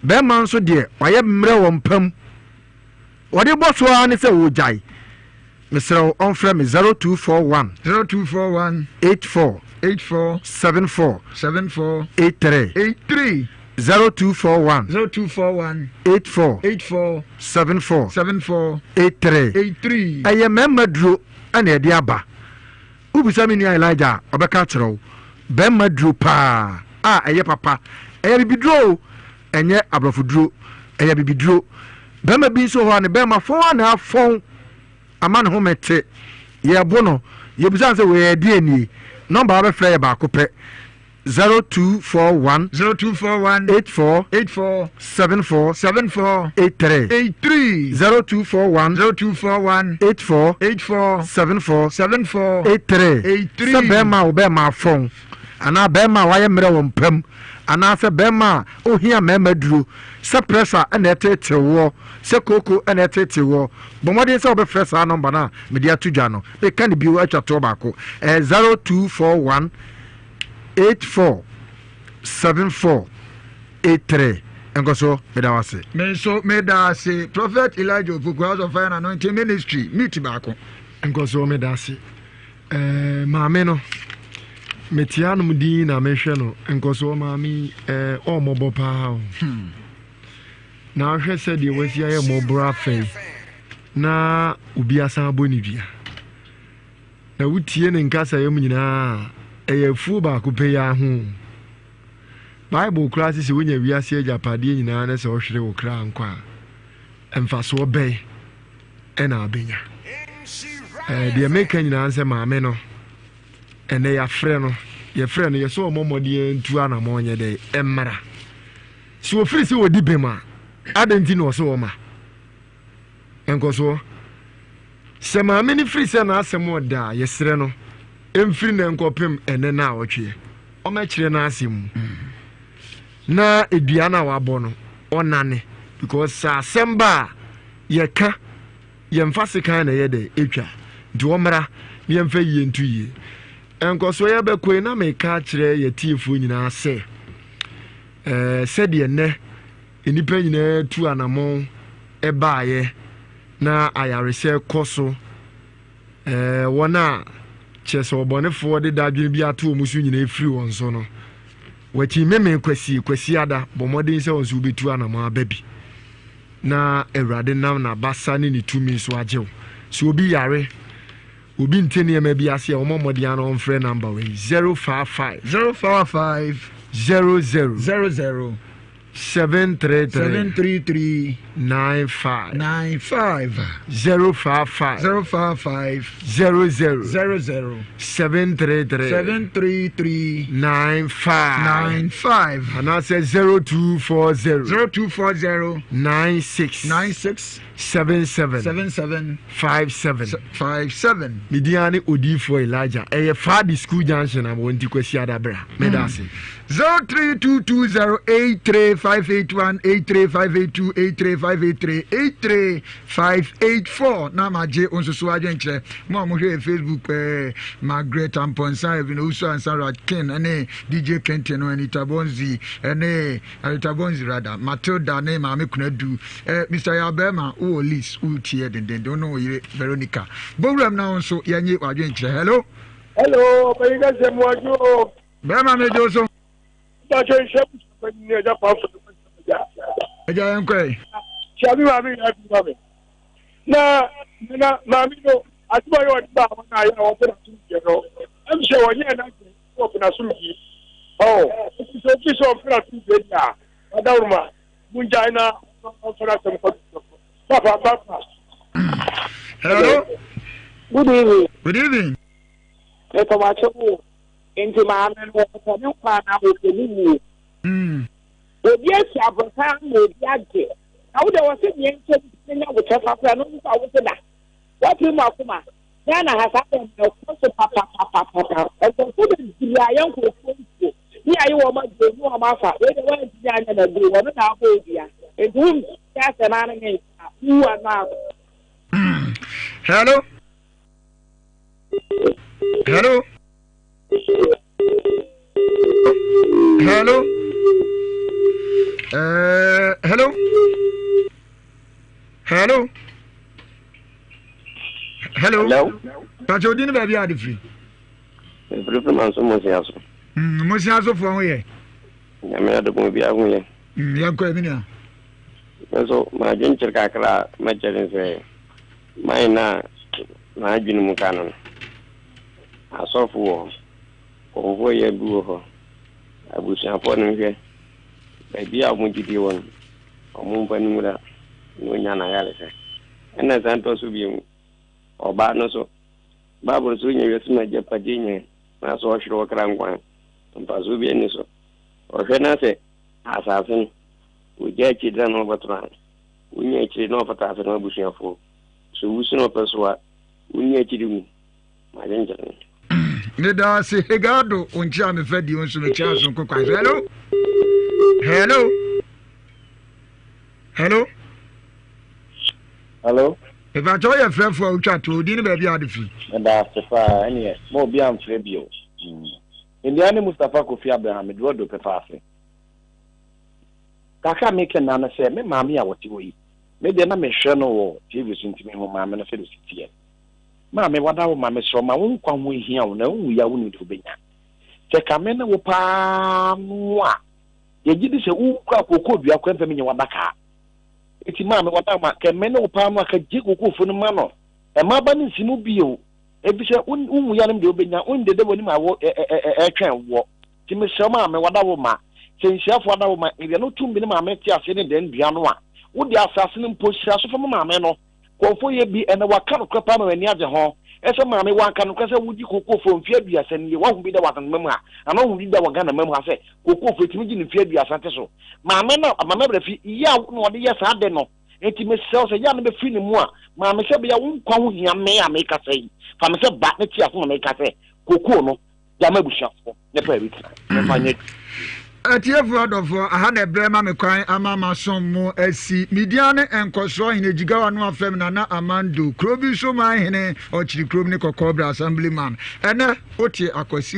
Bɛrima nso deɛ, wayɛ mmerɛ wɔ mpa mu. Wɔde bɔ so ara ne sɛ ɔregyae. Mesrɛ wo ɔmfrɛ me 0241.
0241.
84.
84.
74.
74.
83.
83.
0241.
0241.
84.
84.
74.
74.
83.
83.
Ɛyɛ mmarima duro ɛna ɛde aba. Wobisa me nua Elijah a, ɔbɛka akyerɛ wo. Barima duro paa a ɛyɛ papa. Ɛyɛ bibiduro o, ɛnyɛ aborɔfo duro. Ɛyɛ bibiduro. Barima bi nso wɔ hɔ a ne barima fɔn a na afɔn ama ne home te. Yɛbo no, yɛbisa no sɛ wei ɛdeɛn nie? Nɔmba a wobɛfrɛ yɛ baako pɛ. 0241
0241
84
84
74
74
83
83
0241
0241
84
84
74
74
83
83
sɛ bɛrima a wo bɛrima afɔn anaa bɛrima a wayɛ mmerɛ wɔ mpam anaasɛ bɛrima a ohia mmarima duro sɛ pressure na ɛteetew woɔ sɛ kooko na ɛteetew woɔ bɔ mmɔden sɛ wobɛfrɛ saa nɔmba no a mede ato dwa no meka ne bio atwa toɔ baako ɛyɛ 0241 84 74 83 nkɔsoɔ meda wo ase.
Me nso meda ase Prophet Elijah Opoku House of Fire and Anointing Ministry meet baako.
Nkɔsoɔ meda ase eh, maame no metia nom din na mehwɛ no nkɔsoɔ maame yi eh, ɔmmɔbɔ paa o hmm. na ahwɛ sɛ deɛ wasi ayɛ mmɔborɔ afɛe na obi asan abɔ ne dua Na wotie ne nkasaeɛ mu nyinaa a, ɛyɛ afuo baako pɛ yi ara ho. Bible koraa se sɛ wonya wiase agyapadeɛ nyinaa na sɛ wohwere wo kra nkwa a, mfasoɔ bɛn ɛna abɛnya? Ɛɛ deɛ meka nyinaa sɛ maame no, ɛnɛ yɛafrɛ no, yɛfrɛ no yɛsɛ ɔmmɔ mmɔden ntu anamɔ nyɛ dɛ ɛmmra. Sɛ ofiri sɛ ɔdi bem a, adɛn nti na ɔsɛ ɔma? Nkɔsoɔ. Sɛ maame no firi sɛ n'asɛm ɔdɛ a, yɛsrɛ no mfiri nnɛ nkɔpem ɛnnɛ naawɔtweɛ, ɔmmɛkyerɛ n'asɛm mu na dua no a wabɔ no ɔnane because sɛ asɛm ba a yɛka yɛmfa sekan na ɛyɛ dɛ ɛtwa nti ɔmmra na yɛmfa yie nto yie. Nkɔsoɔ yɛbɛkɔ yi na meka akyerɛ yɛtiefoɔ nyinaa sɛ ɛɛ sɛdeɛ nnɛ Nnipa nyinaa tu anamɔn baeɛ na ayaresɛ kɔ so. Ɛɛ wɔn a kyerɛ sɛ ɔbɔnefoɔ de dadwene bi ato wɔn so nyinaa firi wɔn so no, wakyi meme kwasie kwasiada, bɔ mmɔden sɛ wɔn nso wobɛtu anamɔ aba bi na Awurade nam n'abasa ne ne tumi so agye wo. Sɛ obi yare, obi nte nneɛma bi ase a, wɔmmɔ mmɔden ara ɔmfrɛ namba wei 055
055
00
00
733
733
95
95
055
055
00
00
733
733
95
95
anaasɛ 0240
0240
96
96
77
77
57
57.
Ne din ara ne Odiyifoɔ Elijah. Ɛyɛ Fadi School Junction a wɔn nti Kwasi Adabra. Meda ase.
03220 83581 83582 83583 83584 na magye wo nso so adwenkyerɛ. Mo a mohwɛ yɛ Facebook eh, Margaret Amponsah, Evan Owusu Ansah, Ratkin ne DJ Kente no, Anita Bonzi ne Anita Bonzi rather, Matilda ne Maame Kunadu. Eh, Mr. Yabema, wowɔ Leeds, wotie dendenden, wo ne wo yere Veronica. Bowuram na wo nso yɛnye w'adwenkyerɛ. Hello.
Hello, ɔpanyin kɛseɛ mu adwo o.
Bɛrima mi dwo so.
Mpatsɔ nhyɛ busuapanyin ne agya pamfo ne kɔnkyɛn agya.
Agya yɛn kɔ yi.
Hyia mi maame yɛ adi ma mi. Na na maame no adwuma yɛ ɔde ba wɔn a yɛ a wɔpɛ n'asomdwie no ɛm sɛ wɔnyɛ n'adwene wɔpɛ n'asomdwie. Ɔ nti sɛ ofi sɛ ɔmpɛ n'asomdwie di a ɔdawuruma mungyae na ɔmfa n'asɛm kɔ papa papa.
Hello.
Good evening.
Good evening.
Mepamakyɛ wo nti maame no ɔpɛ ne nkwa anaa ɔpɛ ne wuo. Obi asi aborosan ama obi agye na wo deɛ wɔse deɛ nkyɛ ne nya wo kyɛfa koraa no nso a wose da. Wapere mu akoma. Ghana ha saa deɛ na ɛkɔ so papapapapa. Nkurɔfoɔ bebree a yɛ nkurɔfoɔ nsuo ne ayɛ wɔn aduro ne wɔn afa wei deɛ wɔantumi anyɛ no aduro wɔn na abɔ odua nti wo nti asɛm ano nyɛ nsa wu ano akɔ.
Hello. Hello. Hello. Hello. Hello. Hello.
Hello.
Pàtó odi ni baabi a de firi.
Mefiri firi manso Mosia so.
Mosia so foɔ ho yɛ.
Nyame adom obiara ho yɛ.
Yɛnkɔ ɛmi nua.
Me nso m'adwenkyerɛ kakra a mɛkyerɛ ne sɛ man no a n'adwene mu ka no no, asɔfo wɔ hɔ, kɔmfoɔ yɛ bi wɔ hɔ, abusuafoɔ no nhwɛ baabi a wɔn gyidie wɔ no, wɔn mfa no nwura na ɔnya n'ayaresa. Ɛna san tɔ so bio, ɔbaa no nso, Bible sɛ onya wiase mu agyapadeɛ nyinaa na sɛ ɔhwere ɔkra nkwa a, mfasoɔ biara nni so. Ɔhwɛ na sɛ asase no, Ogya akyiri da na ɔbɛtena ase. Wonya akyiri na ɔfata ase na abusuafoɔ. Sɛ owu so na ɔpɛ so a, wonni akyiri wu. M'adwenkyerɛ no.
Meda ase Hegado onkyia me fa di nso mekyia sonko kwan so. Hello. Hello. Hello.
Hello.
Mepakyɛ woyɛ frɛfoɔ a wotwa to odin ne baabi a wode firi.
Meda ase paa ɛneɛ ma obi amfrɛ bio. Menua ne Mustapha Kofi Abraham meduru ɔdo pɛpɛ ase. Kakra a meka nyinaa ne sɛ, me maame a ɔte hɔ yi, me deɛ na mehwɛ no wɔ TV so nti mehu maame no sɛdeɛ ɔsi teɛ. Maame, wada wo ma, mesrɛ wo ma wo nkwa ho nhia wo na wonwui a wonim deɛ wobɛnya. Sɛ ka me ne wo paa no a, yɛgye di sɛ wowu koraa kookoo dua koraa mfa menyɛ w'adakaa. Enti maame, wada wo ma, kɛ me ne wo paa no a, ka gye kookoofo no ma no. Mma aba no nsi mu bio, efisɛ wonwui a wonim deɛ wobɛnya, wonim deɛ ɛda w'anim a ɛretwɛn woɔ. Nti mesrɛ wo maame wada wo ma, sɛ nhyiafoɔ ada wo ma, awia no tum bi ne maame te aseɛ ne dɛn dua no a, wode asase no mpo hyira so fa ma maame no. Kɔmfoɔ yɛ bi ɛnɛ waka nokorɛ paa ma m'ani agye ho. Ɛsɛ maame wanka nokorɛ sɛ wogye kookoofoɔ mfeɛ aduasa nie, wahu bi da wɔ Asanteman mu ha anaa wahu bi da wɔ Ghana man mu ha sɛ kookoofoɔ ɛtumi gye no mfeɛ aduasa te so. Maame no maame Abrafi yaw na ɔde yɛ saa ade no. Nti mesrɛ wo sɛ yaw no bɛfiri ne mu a, maame sɛ ɛbɛyɛ a wo nkwa ho hia me a mekasa yi, fa me sɛ ba na tie asɛm a meka sɛ kookoo no de ama abusuafoɔ ne pɛ bi tena ne mfa nyɛ
Atiefoɔ adɔfoɔ, aha na ɛberɛ ma me kwan ama masom mo asi. Me din ne Nkɔsoɔ Hene Jigawa no afɛm Nana Amando, kuro bi so man hene, Ɔkyere kurom ne Kɔkɔɔbrɛ Assemblyman. Ɛnɛ, wote Akwasi.